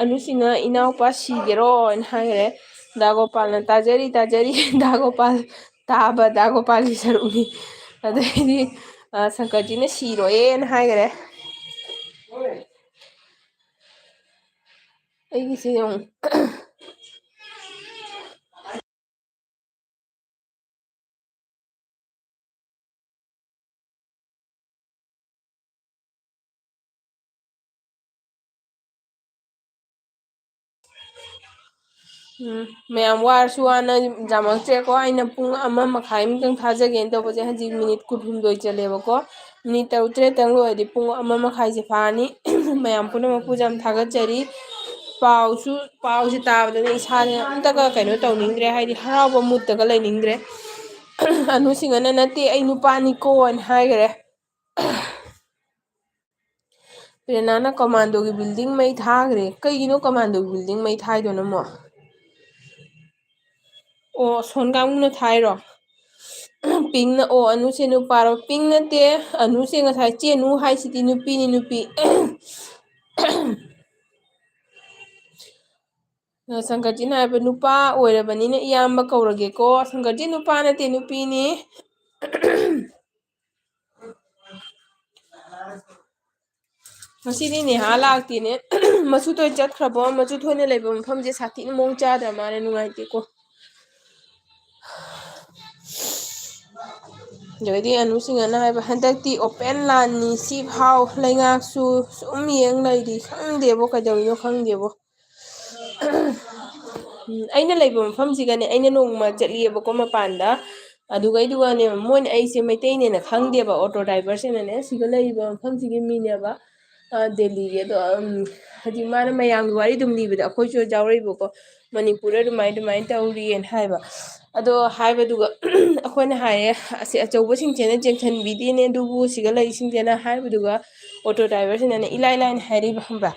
ꯑꯅꯨꯁꯤꯡꯅ, "ꯏꯅꯥꯎꯄꯥ ꯁꯤꯒꯦꯔꯣ?" ꯍꯥꯏꯅ ꯍꯥꯏꯈꯔꯦ꯫ ꯗꯥ ꯒꯣꯄꯥꯜꯅ, "ꯇꯥꯖꯔꯤ, ꯇꯥꯖꯔꯤ, ꯗꯥ ꯒꯣꯄꯥꯜ, ꯇꯥꯕ ꯗꯥ ꯒꯣꯄꯥꯜꯒꯤ ꯁꯔꯨꯛꯅꯤ꯫" ꯑꯗꯩꯗꯤ, ꯑ, ꯁꯪꯀꯔꯖꯤꯠꯅ, "ꯁꯤꯔꯣꯏꯌꯦꯅ" ꯍꯥꯏꯈꯔꯦ꯫ ꯑꯩꯒꯤꯁꯦ ꯌꯦꯡꯉꯨ꯫ ꯎꯝ, ꯃꯌꯥꯝ ꯋꯥꯔꯁꯨ ꯋꯥꯅ ꯌꯥꯝꯃꯛꯇ꯭ꯔꯦꯀꯣ꯫ ꯑꯩꯅ ꯄꯨꯡ ꯑꯃ ꯃꯈꯥꯏꯃꯨꯛꯇꯪ ꯊꯥꯖꯒꯦꯅ ꯇꯧꯕꯁꯦ, ꯍꯧꯖꯤꯛ ꯃꯤꯅꯤꯠ ꯀꯨꯟꯍꯨꯝꯗꯣꯏ ꯆꯠꯂꯦꯕꯀꯣ꯫ ꯃꯤꯅꯤꯠ ꯇꯔꯨꯛ ꯇꯔꯦꯠꯇꯪ ꯂꯣꯏꯔꯗꯤ ꯄꯨꯡ ꯑꯃ ꯃꯈꯥꯏꯁꯦ ꯐꯥꯔꯅꯤ꯫ ꯃꯌꯥꯝ ꯄꯨꯝꯅꯃꯛꯄꯨ ꯌꯥꯝ ꯊꯥꯒꯠꯆꯔꯤ꯫ ꯄꯥꯎꯁꯨ, ꯄꯥꯎꯁꯦ ꯇꯥꯕꯗꯅꯦ ꯏꯁꯥꯁꯦ ꯑꯝꯇꯒ ꯀꯩꯅꯣ ꯇꯧꯅꯤꯡꯗ꯭ꯔꯦ, ꯍꯥꯏꯗꯤ ꯍꯔꯥꯎꯕ ꯃꯨꯠꯇꯒ ꯂꯩꯅꯤꯡꯗ꯭ꯔꯦ꯫ ꯑꯅꯨꯁꯤꯡꯅ, "ꯅꯠꯇꯦ, ꯑꯩ ꯅꯨꯄꯥꯅꯤꯀꯣ" ꯍꯥꯏꯅ ꯍꯥꯏꯈꯔꯦ꯫ ꯄ꯭ꯔꯦꯔꯅꯥꯅ, "ꯀꯃꯥꯟꯗꯣꯒꯤ building ꯃꯩ ꯊꯥꯈ꯭ꯔꯦ꯫" ꯀꯩꯒꯤꯅꯣ ꯀꯃꯥꯟꯗꯣꯒꯤ building ꯃꯩ ꯊꯥꯏꯗꯨꯅ ꯑꯃꯨꯛ? ꯑꯣ, ꯑꯁꯣꯟ ꯀꯥꯡꯕꯨꯅ ꯊꯥꯏꯔꯣ? ꯄꯤꯡꯅ, "ꯑꯣ, ꯑꯅꯨꯁꯦ ꯅꯨꯄꯥꯔꯣ?" ꯄꯤꯡ ꯅꯠꯇꯦ, ꯑꯅꯨꯁꯦ ꯉꯁꯥꯏ ꯆꯦꯅꯨ ꯍꯥꯏꯁꯤꯗꯤ ꯅꯨꯄꯤꯅꯤ, ꯅꯨꯄꯤ꯫ ꯁꯪꯀꯔꯖꯤꯠꯅ ꯍꯥꯏꯕ, "ꯅꯨꯄꯥ ꯑꯣꯏꯔꯕꯅꯤꯅ ꯏꯌꯥꯝꯕ ꯀꯧꯔꯒꯦꯀꯣ꯫" ꯁꯪꯀꯔꯖꯤꯠ ꯅꯨꯄꯥ ꯅꯠꯇꯦ, ꯅꯨꯄꯤꯅꯤ꯫ ꯉꯁꯤꯗꯤ ꯅꯦꯍꯥ ꯂꯥꯛꯇꯦꯅꯦ꯫ ꯃꯆꯨꯊꯣꯏ ꯆꯠꯈ꯭ꯔꯕꯣ? ꯃꯆꯨꯊꯣꯏꯅ ꯂꯩꯕ ꯃꯐꯝꯁꯦ ꯁꯥꯊꯤꯅ ꯃꯑꯣꯡ ꯆꯥꯗ꯭ꯔ ꯃꯥꯜꯂꯦ, ꯅꯨꯡꯉꯥꯏꯇꯦꯀꯣ꯫ ꯑꯗꯩꯗꯤ ꯑꯅꯨꯁꯤꯡꯅꯅ ꯍꯥꯏꯕ, "ꯍꯟꯗꯛꯇꯤ open ꯂꯥꯟꯅꯤ, ꯁꯤ ꯐꯥꯎ ꯂꯩꯉꯥꯛꯁꯨ ꯁꯨꯝ ꯌꯦꯡ ꯂꯩꯔꯤ, ꯈꯪꯗꯦꯕꯣ, ꯀꯩꯗꯧꯔꯤꯅꯣ ꯈꯪꯗꯦꯕꯣ"꯫ ꯎꯝ, ꯑꯩꯅ ꯂꯩꯕ ꯃꯐꯝꯁꯤꯒꯅꯦ, ꯑꯩꯅ ꯅꯣꯡꯃ ꯆꯠꯂꯤꯑꯕꯀꯣ ꯃꯄꯥꯟꯗ, ꯑꯗꯨꯒꯩꯗꯨꯒꯅꯦ, ꯃꯣꯏꯅ ꯑꯩꯁꯦ ꯃꯩꯇꯩꯅꯦꯅ ꯈꯪꯗꯦꯕ, auto driverꯁꯤꯅꯅꯦ, "ꯁꯤꯒ ꯂꯩꯔꯤꯕ ꯃꯐꯝꯁꯤꯒꯤ ꯃꯤꯅꯦꯕ, ꯑ, ꯗꯦꯜꯂꯤꯒꯤ, ꯑꯗꯣ, ꯎꯝ, ꯍꯥꯏꯗꯤ ꯃꯥꯅ ꯃꯌꯥꯝꯒꯤ ꯋꯥꯔꯤ ꯑꯗꯨꯝ ꯂꯤꯕꯗ ꯑꯩꯈꯣꯏꯁꯨ ꯌꯥꯎꯔꯛꯏꯕꯀꯣ, ꯃꯅꯤꯄꯨꯔꯗ ꯑꯗꯨꯃꯥꯏꯅ ꯑꯗꯨꯃꯥꯏꯅ ꯇꯧꯔꯤꯑꯅ" ꯍꯥꯏꯕ꯫ ꯑꯗꯣ ꯍꯥꯏꯕꯗꯨꯒ ꯑꯩꯈꯣꯏꯅ ꯍꯥꯏꯔꯦ, "ꯑꯁꯤ ꯑꯆꯧꯕꯁꯤꯡꯁꯤꯅ ꯌꯦꯡꯁꯤꯟꯕꯤꯗꯦꯅꯦ, ꯑꯗꯨꯕꯨ ꯁꯤꯒ ꯂꯩꯁꯤꯡꯁꯤꯅ" ꯍꯥꯏꯕꯗꯨꯒ, auto driverꯁꯤꯅꯅꯦ ꯏꯂꯥꯏ ꯂꯥꯏꯅ ꯍꯥꯏꯔꯛꯏꯕ, ꯈꯪꯕ꯭ꯔꯥ?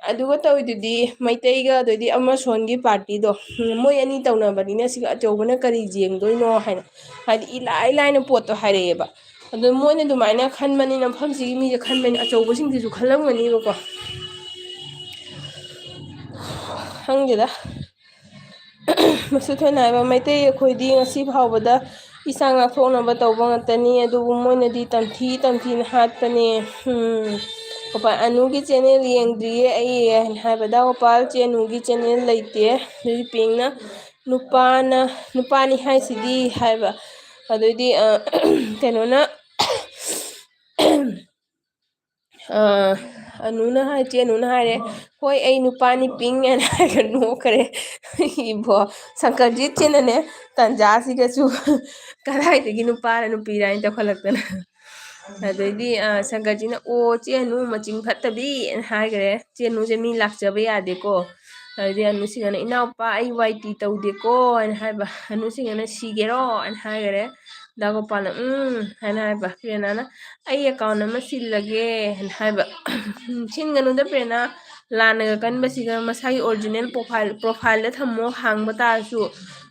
ꯑꯗꯨꯒ ꯇꯧꯔꯤꯗꯨꯗꯤ ꯃꯩꯇꯩꯒ, ꯑꯗꯩꯗꯤ ꯑꯃ ꯁꯣꯟꯒꯤ partyꯗꯣ, ꯎꯝ, ꯃꯣꯏ ꯑꯅꯤ ꯇꯧꯅꯕꯅꯤꯅ ꯁꯤꯒ ꯑꯆꯧꯕꯅ ꯀꯔꯤ ꯌꯦꯡꯗꯣꯏꯅꯣ ꯍꯥꯏꯅ, ꯍꯥꯏꯗꯤ ꯏꯂꯥꯏ ꯂꯥꯏꯅ ꯄꯣꯠꯇꯣ ꯍꯥꯏꯔꯛꯑꯦꯕ꯫ ꯑꯗꯣ ꯃꯣꯏꯅ ꯑꯗꯨꯃꯥꯏꯅ ꯈꯟꯕꯅꯤꯅ, ꯃꯐꯝꯁꯤꯒꯤ ꯃꯤꯁꯦ ꯈꯟꯕꯅꯤ, ꯑꯆꯧꯕꯁꯤꯡꯁꯤꯁꯨ ꯈꯜꯂꯝꯒꯅꯤꯕꯀꯣ꯫ ꯈꯪꯗꯦꯗ꯫ ꯃꯆꯨꯊꯣꯏꯅ ꯍꯥꯏꯕ, "ꯃꯩꯇꯩ ꯑꯩꯈꯣꯏꯗꯤ ꯉꯁꯤ ꯐꯥꯎꯕꯗ ꯏꯁꯥ ꯉꯥꯛꯊꯣꯛꯅꯕ ꯇꯧꯕ ꯉꯥꯛꯇꯅꯤ, ꯑꯗꯨꯕꯨ ꯃꯣꯏꯅꯗꯤ ꯇꯝꯊꯤ ꯇꯝꯊꯤꯅ ꯍꯥꯠꯄꯅꯦ"꯫ ꯎꯝ꯫ ꯒꯣꯄꯥꯜ, "ꯑꯅꯨꯒꯤ channel ꯌꯦꯡꯗ꯭ꯔꯤꯌꯦ ꯑꯩ" ꯍꯥꯏꯅ ꯍꯥꯏꯕꯗ, "ꯒꯣꯄꯥꯜ, ꯆꯦ ꯑꯅꯨꯒꯤ channel ꯂꯩꯇꯦ, ꯑꯗꯨꯗꯤ ꯄꯤꯡꯅ ꯅꯨꯄꯥꯅ, ꯅꯨꯄꯥꯅꯤ ꯍꯥꯏꯁꯤꯗꯤ" ꯍꯥꯏꯕ꯫ ꯑꯗꯨꯗꯤ, ꯑ, ꯀꯩꯅꯣꯅ, ꯑ, ꯑꯅꯨꯅ ꯍꯥꯏ, ꯆꯦ ꯑꯅꯨꯅ ꯍꯥꯏꯔꯦ, "ꯍꯣꯏ, ꯑꯩ ꯅꯨꯄꯥꯅꯤ ꯄꯤꯡ" ꯍꯥꯏꯅ ꯍꯥꯏꯔꯒ ꯅꯣꯛꯈ꯭ꯔꯦ꯫ ꯏꯕꯣ, ꯁꯪꯀꯔꯖꯤꯠꯁꯤꯅꯅꯦ, ꯇꯟꯖꯥꯁꯤꯒꯁꯨ ꯀꯗꯥꯏꯗꯒꯤ ꯅꯨꯄꯥꯔ ꯅꯨꯄꯤꯔ ꯍꯥꯏꯅ ꯇꯧꯈꯠꯂꯛꯇꯅ꯫ ꯑꯗꯩꯗꯤ, ꯑ, ꯁꯪꯀꯔꯖꯤꯠꯅ, "ꯑꯣ, ꯆꯦ ꯑꯅꯨ ꯃꯆꯤꯡ ꯐꯠꯇꯕꯤ" ꯍꯥꯏꯅ ꯍꯥꯏꯈ꯭ꯔꯦ꯫ "ꯆꯦ ꯑꯅꯨꯁꯦ ꯃꯤ ꯂꯥꯛꯆꯕ ꯌꯥꯗꯦꯀꯣ"꯫ ꯑꯗꯩꯗꯤ ꯑꯅꯨꯁꯤꯡꯅ, "ꯏꯅꯥꯎꯄꯥ, ꯑꯩ ꯋꯥꯏ ꯇꯤ ꯇꯧꯗꯦꯀꯣ" ꯍꯥꯏꯅ ꯍꯥꯏꯕ꯫ ꯑꯅꯨꯁꯤꯡꯅ, "ꯁꯤꯒꯦꯔꯣ?" ꯍꯥꯏꯅ ꯍꯥꯏꯈꯔꯦ꯫ ꯗꯥ ꯒꯣꯄꯥꯜꯅ, "ꯎꯝ" ꯍꯥꯏꯅ ꯍꯥꯏꯕ꯫ ꯄ꯭ꯔꯦꯔꯅꯥꯅ, "ꯑꯩ account ꯑꯃ ꯁꯤꯜꯂꯒꯦ" ꯍꯥꯏꯅ ꯍꯥꯏꯕ꯫ "ꯁꯤꯟꯒꯅꯨꯗ ꯄ꯭ꯔꯦꯔꯅꯥ, ꯂꯥꯟꯅꯒ ꯀꯟꯕꯁꯤꯒ, ꯃꯁꯥꯒꯤ original profile, profile ꯗ ꯊꯝꯃꯣ, ꯍꯥꯡꯕ ꯇꯥꯔꯁꯨ꯫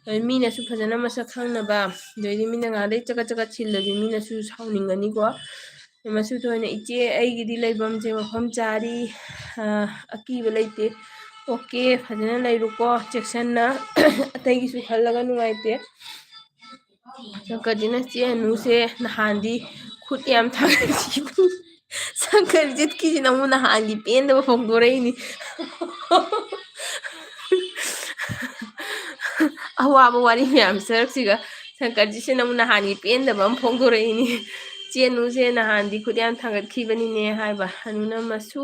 ꯑꯗꯩ ꯃꯤꯅꯁꯨ ꯐꯖꯅ ꯃꯁꯛ ꯈꯪꯅꯕ, ꯑꯗꯩꯗꯤ ꯃꯤꯅ ꯉꯥꯗꯩ ꯆꯒꯠ ꯆꯒꯠ ꯁꯤꯜꯂꯗꯤ ꯃꯤꯅꯁꯨ ꯁꯥꯎꯅꯤꯡꯒꯅꯤꯀꯣ"꯫ ꯃꯆꯨꯊꯣꯏꯅ, "ꯏꯆꯦ, ꯑꯩꯒꯤꯗꯤ ꯂꯩꯐꯝꯁꯦ ꯃꯐꯝ ꯆꯥꯔꯤ, ꯑ, ꯑꯀꯤꯕ ꯂꯩꯇꯦ"꯫ "OK, ꯐꯖꯅ ꯂꯩꯔꯨꯀꯣ, ꯆꯦꯛꯁꯟꯅ, ꯑꯇꯩꯒꯤꯁꯨ ꯈꯜꯂꯒ ꯅꯨꯡꯉꯥꯏꯇꯦ"꯫ ꯁꯪꯀꯔꯖꯤꯠꯅ, "ꯆꯦ ꯑꯅꯨꯁꯦ ꯅꯍꯥꯟꯗꯤ ꯈꯨꯠ ꯌꯥꯝ ꯊꯥꯒꯠꯈꯤꯕꯅꯤ"꯫ ꯁꯪꯀꯔꯖꯤꯠꯀꯤꯁꯤꯅ ꯑꯃꯨꯛ ꯅꯍꯥꯟꯒꯤ ꯄꯦꯟꯗꯕ ꯐꯣꯡꯗꯣꯔꯛꯏꯅꯤ꯫ ꯑꯋꯥꯕ ꯋꯥꯔꯤ ꯃꯌꯥꯝ ꯁꯔꯛꯁꯤꯒ ꯁꯪꯀꯔꯖꯤꯠꯁꯤꯅ ꯑꯃꯨꯛ ꯅꯍꯥꯟꯒꯤ ꯄꯦꯟꯗꯕ ꯑꯃ ꯐꯣꯡꯗꯣꯔꯛꯏꯅꯤ꯫ "ꯆꯦꯅꯨꯁꯦ ꯅꯍꯥꯟꯗꯤ ꯈꯨꯠ ꯌꯥꯝ ꯊꯥꯡꯒꯠꯈꯤꯕꯅꯤꯅꯦ" ꯍꯥꯏꯕ꯫ "ꯑꯅꯨꯅ ꯃꯁꯨ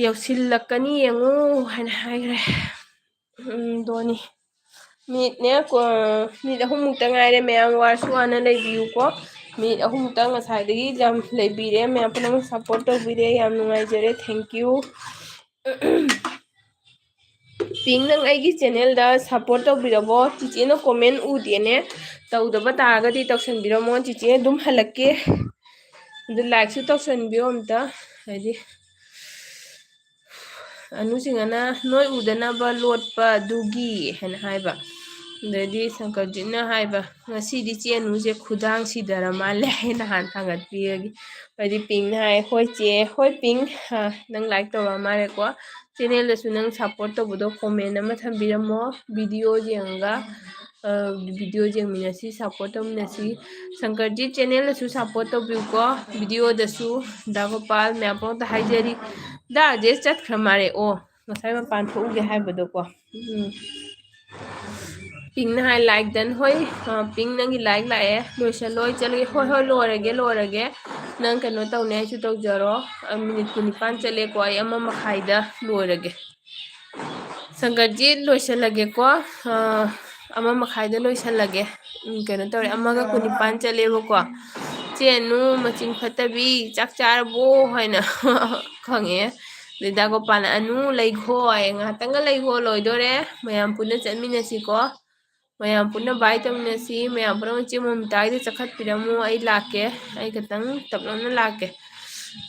ꯌꯧꯁꯤꯜꯂꯛꯀꯅꯤ ꯌꯦꯡꯉꯨ" ꯍꯥꯏꯅ ꯍꯥꯏꯈ꯭ꯔꯦ꯫ ꯎꯝ, ꯗꯣꯅꯤ꯫ ꯃꯤꯅꯤꯠꯅꯦ, ꯀꯣ-, ꯃꯤꯅꯤꯠ ꯑꯍꯨꯝꯃꯨꯛꯇ ꯉꯥꯏꯔꯦ꯫ ꯃꯌꯥꯝ ꯋꯥꯔꯁꯨ ꯋꯥꯅ ꯂꯩꯕꯤꯌꯨꯀꯣ꯫ ꯃꯤꯅꯤꯠ ꯑꯍꯨꯝꯃꯨꯛꯇ ꯉꯁꯥꯏꯗꯒꯤ ꯌꯥꯝ ꯂꯩꯕꯤꯔꯦ꯫ ꯃꯌꯥꯝ ꯄꯨꯝꯅꯃꯛ support ꯇꯧꯕꯤꯔꯦ꯫ ꯌꯥꯝ ꯅꯨꯡꯉꯥꯏꯖꯔꯦ꯫ Thank you꯫ ꯄꯤꯡ, ꯅꯪ ꯑꯩꯒꯤ channelꯗ support ꯇꯧꯕꯤꯔꯕꯣ? ꯆꯤꯆꯦꯅ comment ꯎꯗꯦꯅꯦ꯫ ꯇꯧꯗꯕ ꯇꯥꯔꯒꯗꯤ ꯇꯧꯁꯟꯕꯤꯔꯝꯃꯣ꯫ ꯆꯤꯆꯦ ꯑꯗꯨꯝ ꯍꯜꯂꯛꯀꯦ꯫ ꯑꯗꯨ likeꯁꯨ ꯇꯧꯁꯟꯕꯤꯌꯣ ꯑꯝꯇ꯫ ꯍꯥꯏꯗꯤ, ꯑꯅꯨꯁꯤꯡꯅ "ꯅꯣꯏ ꯎꯗꯅꯕ ꯂꯣꯠꯄ ꯑꯗꯨꯒꯤ" ꯍꯥꯏꯅ ꯍꯥꯏꯕ꯫ ꯑꯗꯩꯗꯤ ꯁꯪꯀꯔꯖꯤꯠꯅ ꯍꯥꯏꯕ, "ꯉꯁꯤꯗꯤ ꯆꯦ ꯑꯅꯨꯁꯦ ꯈꯨꯗꯥꯡ ꯁꯤꯗꯔ ꯃꯥꯜꯂꯦ" ꯍꯥꯏꯅ ꯅꯍꯥꯟ ꯊꯥꯡꯒꯠꯄꯤꯔꯒꯦ꯫ ꯑꯗꯩꯗꯤ ꯄꯤꯡꯅ ꯍꯥꯏ, "ꯍꯣꯏ ꯆꯦ, ꯍꯣꯏ ꯄꯤꯡ, ꯑ, ꯅꯪ like ꯇꯧꯔ ꯃꯥꯜꯂꯦꯀꯣ꯫ Channelꯗꯁꯨ ꯅꯪ support ꯇꯧꯕꯗꯣ comment ꯑꯃ ꯊꯝꯕꯤꯔꯝꯃꯣ꯫ Video ꯌꯦꯡꯉꯒ, ꯑ, video ꯌꯦꯡꯃꯤꯟꯅꯁꯤ, support ꯇꯧꯃꯤꯟꯅꯁꯤ꯫ ꯁꯪꯀꯔꯖꯤꯠ channelꯗꯁꯨ support ꯇꯧꯕꯤꯌꯨꯀꯣ꯫ Videoꯗꯁꯨ ꯗꯥ ꯒꯣꯄꯥꯜ ꯃꯌꯥꯝ ꯄꯨꯝꯅꯃꯛꯇ ꯍꯥꯏꯖꯔꯤ꯫ ꯗꯥ ꯑꯖꯦꯁ ꯆꯠꯈ꯭ꯔ ꯃꯥꯜꯂꯦ꯫ ꯑꯣ, ꯉꯁꯥꯏ ꯃꯄꯥꯟ ꯊꯣꯛꯎꯒꯦ ꯍꯥꯏꯕꯗꯣꯀꯣ꯫ ꯎꯝ꯫ ꯄꯤꯡꯅ ꯍꯥꯏ, "Like done"꯫ ꯍꯣꯏ, ꯑ, ꯄꯤꯡ, ꯅꯪꯒꯤ like ꯂꯥꯛꯑꯦ꯫ ꯂꯣꯏꯁꯜꯂꯣ, ꯑꯩ ꯆꯠꯂꯒꯦ꯫ ꯍꯣꯏ, ꯍꯣꯏ, ꯂꯣꯏꯔꯒꯦ, ꯂꯣꯏꯔꯒꯦ꯫ ꯅꯪ ꯀꯩꯅꯣ ꯇꯧꯅꯤ ꯍꯥꯏꯁꯨ ꯇꯧꯖꯔꯣ꯫ ꯑ, ꯃꯤꯅꯤꯠ ꯀꯨꯟꯅꯤꯄꯥꯟ ꯆꯠꯂꯦꯀꯣ, ꯑꯩ ꯑꯃ ꯃꯈꯥꯏꯗ ꯂꯣꯏꯔꯒꯦ꯫ ꯁꯪꯀꯔꯖꯤꯠ, ꯂꯣꯏꯁꯜꯂꯒꯦꯀꯣ꯫ ꯑ, ꯑꯃ ꯃꯈꯥꯏꯗ ꯂꯣꯏꯁꯜꯂꯒꯦ꯫ ꯎꯝ, ꯀꯩꯅꯣ ꯇꯧꯔꯦ, ꯑꯃꯒ ꯀꯨꯟꯅꯤꯄꯥꯟ ꯆꯠꯂꯦꯕꯀꯣ꯫ "ꯆꯦ ꯑꯅꯨ ꯃꯆꯤꯟ ꯐꯠꯇꯕꯤ, ꯆꯥꯛ ꯆꯥꯔꯕꯣ?" ꯍꯥꯏꯅ ꯈꯪꯉꯦ꯫ ꯑꯗꯩ ꯗꯥ ꯒꯣꯄꯥꯜꯅ, "ꯑꯅꯨ, ꯂꯩꯈꯣ, ꯉꯥꯏꯍꯥꯛꯇꯪꯒ ꯂꯩꯈꯣ, ꯂꯣꯏꯗꯣꯔꯦ꯫ ꯃꯌꯥꯝ ꯄꯨꯟꯅ ꯆꯠꯃꯤꯟꯅꯁꯤꯀꯣ꯫ ꯃꯌꯥꯝ ꯄꯨꯟꯅ bye ꯇꯧꯃꯤꯟꯅꯁꯤ꯫ ꯃꯌꯥꯝ ꯄꯨꯝꯅꯃꯛ ꯆꯦ ꯃꯣꯃꯤꯇꯥꯒꯤꯗ ꯆꯥꯈꯠꯄꯤꯔꯝꯃꯨ꯫ ꯑꯩ ꯂꯥꯛꯀꯦ꯫ ꯑꯩ ꯈꯤꯇꯪ ꯇꯞꯂꯞꯅ ꯂꯥꯛꯀꯦ꯫"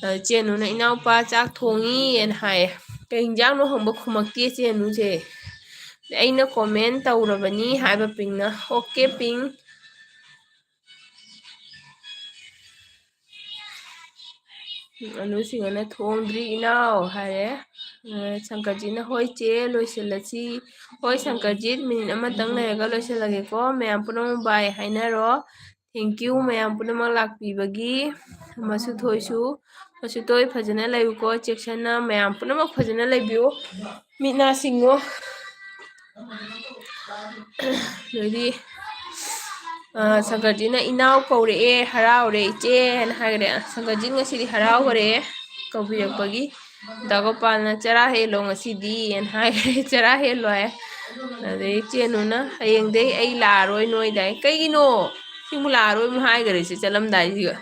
ꯑ, ꯆꯦ ꯑꯅꯨꯅ, "ꯏꯅꯥꯎꯄꯥ ꯆꯥꯛ ꯊꯣꯡꯉꯤ" ꯍꯥꯏꯅ ꯍꯥꯏꯌꯦ꯫ "ꯀꯩ ꯍꯤꯟꯖꯥꯡꯅꯣ?" ꯍꯪꯕ ꯈꯨꯝꯃꯛꯇꯦ ꯆꯦ ꯑꯅꯨꯁꯦ꯫ "ꯑꯩꯅ comment ꯇꯧꯔꯕꯅꯤ" ꯍꯥꯏꯕ ꯄꯤꯡꯅ꯫ "Okay, ꯄꯤꯡ꯫" ꯑꯅꯨꯁꯤꯡꯅ, "ꯊꯣꯡꯗ꯭ꯔꯤ ꯏꯅꯥꯎ" ꯍꯥꯏꯔꯦ꯫ ꯑ, ꯁꯪꯀꯔꯖꯤꯠꯅ, "ꯍꯣꯏ ꯆꯦ, ꯂꯣꯏꯁꯤꯜꯂꯁꯤ꯫" "ꯍꯣꯏ ꯁꯪꯀꯔꯖꯤꯠ, ꯃꯤꯅꯤꯠ ꯑꯃꯇꯪ ꯂꯩꯔꯒ ꯂꯣꯏꯁꯤꯜꯂꯒꯦꯀꯣ, ꯃꯌꯥꯝ ꯄꯨꯝꯅꯃꯛ bye ꯍꯥꯏꯅꯔꯣ꯫ Thank you ꯃꯌꯥꯝ ꯄꯨꯝꯅꯃꯛ ꯂꯥꯛꯄꯤꯕꯒꯤ꯫ ꯃꯁꯨ ꯊꯣꯏꯁꯨ, ꯃꯁꯨ ꯊꯣꯏ ꯐꯖꯅ ꯂꯩꯌꯨꯀꯣ, ꯆꯦꯛꯁꯟꯅ ꯃꯌꯥꯝ ꯄꯨꯝꯅꯃꯛ ꯐꯖꯅ ꯂꯩꯕꯤꯌꯨ꯫ ꯃꯤꯠ ꯅꯥ ꯁꯤꯡꯉꯣ꯫ ꯑꯗꯩꯗꯤ, ꯑ, ꯁꯪꯀꯔꯖꯤꯠꯅ "ꯏꯅꯥꯎ ꯀꯧꯔꯛꯑꯦ, ꯍꯔꯥꯎꯔꯦ ꯏꯆꯦ" ꯍꯥꯏꯅ ꯍꯥꯏꯈ꯭ꯔꯦ꯫ ꯁꯪꯀꯔꯖꯤꯠ ꯉꯁꯤꯗꯤ ꯍꯔꯥꯎꯈ꯭ꯔꯦ, ꯀꯧꯕꯤꯔꯛꯄꯒꯤ꯫ ꯗꯥ ꯒꯣꯄꯥꯜꯅ "ꯆꯔꯥ ꯍꯦꯜꯂꯣ ꯉꯁꯤꯗꯤ" ꯍꯥꯏꯅ ꯍꯥꯏꯈ꯭ꯔꯦ, "ꯆꯔꯥ ꯍꯦꯜꯂꯣ" ꯍꯥꯏ꯫ ꯑꯗꯩ ꯆꯦꯅꯨꯅ "ꯍꯌꯦꯡꯗꯩ ꯑꯩ ꯂꯥꯛꯑꯔꯣꯏ ꯅꯣꯏꯗ" ꯍꯥꯏ꯫ "ꯀꯩꯒꯤꯅꯣ? ꯁꯤꯃꯨꯛ ꯂꯥꯛꯑꯔꯣꯏ" ꯑꯃꯨꯛ ꯍꯥꯏꯈ꯭ꯔꯦ ꯁꯤ ꯆꯠꯂꯝꯗꯥꯏꯁꯤꯒ꯫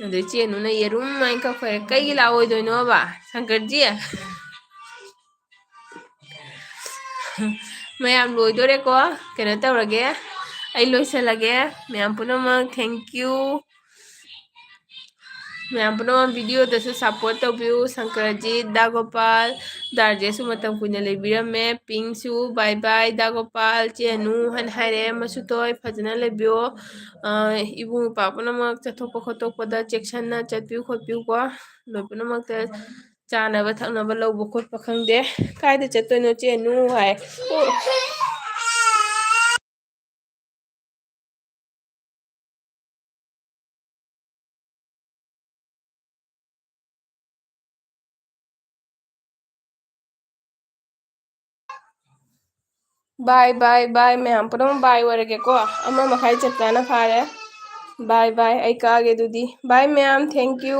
ꯑꯗꯩ ꯆꯦꯅꯨꯅ ꯌꯦꯔꯨꯝ ꯍꯥꯏꯅ ꯀꯛꯈ꯭ꯔꯦ꯫ "ꯀꯩꯒꯤ ꯂꯥꯛꯑꯣꯏꯗꯣꯏꯅꯣꯕ, ꯁꯪꯀꯔꯖꯤ?" ꯃꯌꯥꯝ ꯂꯣꯏꯗꯣꯔꯦꯀꯣ, ꯀꯩꯅꯣ ꯇꯧꯔꯒꯦ, ꯑꯩ ꯂꯣꯏꯁꯤꯜꯂꯒꯦ꯫ ꯃꯌꯥꯝ ꯄꯨꯝꯅꯃꯛ thank you꯫ ꯃꯌꯥꯝ ꯄꯨꯝꯅꯃꯛ ꯚꯤꯗꯤꯑꯣꯗꯁꯨ support ꯇꯧꯕꯤꯌꯨ꯫ ꯁꯪꯀꯔꯖꯤꯠ, ꯗꯥ ꯒꯣꯄꯥꯜ, ꯗꯥꯔꯖꯦꯁꯨ ꯃꯇꯝ ꯀꯨꯏꯅ ꯂꯩꯕꯤꯔꯝꯃꯦ꯫ ꯄꯤꯡꯁꯨ bye bye, ꯗꯥ ꯒꯣꯄꯥꯜ, ꯆꯦ ꯑꯅꯨ ꯍꯥꯏꯅ ꯍꯥꯏꯔꯛꯑꯦ꯫ ꯃꯁꯨ ꯊꯣꯏ ꯐꯖꯅ ꯂꯩꯕꯤꯌꯣ꯫ ꯑ, ꯏꯕꯨꯡ ꯏꯄ꯭ꯋꯥ ꯄꯨꯝꯅꯃꯛ ꯆꯠꯊꯣꯛꯄ ꯈꯣꯠꯇꯣꯛꯄꯗ ꯆꯦꯛꯁꯤꯟꯅ ꯆꯠꯄꯤꯌꯨ ꯈꯣꯠꯄꯤꯌꯨꯀꯣ꯫ ꯂꯣꯏ ꯄꯨꯝꯅꯃꯛꯇ ꯆꯥꯅꯕ ꯊꯛꯅꯕ ꯂꯧꯕ ꯈꯣꯠꯄ ꯈꯪꯗꯦ꯫ "ꯀꯥꯏꯗ ꯆꯠꯇꯣꯏꯅꯣ ꯆꯦ ꯑꯅꯨ?" ꯍꯥꯏ꯫ ꯑꯣ꯫ Bye, bye, bye, ꯃꯌꯥꯝ ꯄꯨꯝꯅꯃꯛ bye ꯑꯣꯏꯔꯒꯦꯀꯣ꯫ ꯑꯃ ꯃꯈꯥꯏ ꯆꯞ ꯆꯥꯅ ꯐꯥꯔꯦ꯫ Bye, bye, ꯑꯩ ꯀꯛꯑꯒꯦ ꯑꯗꯨꯗꯤ꯫ Bye, ꯃꯌꯥꯝ, thank you꯫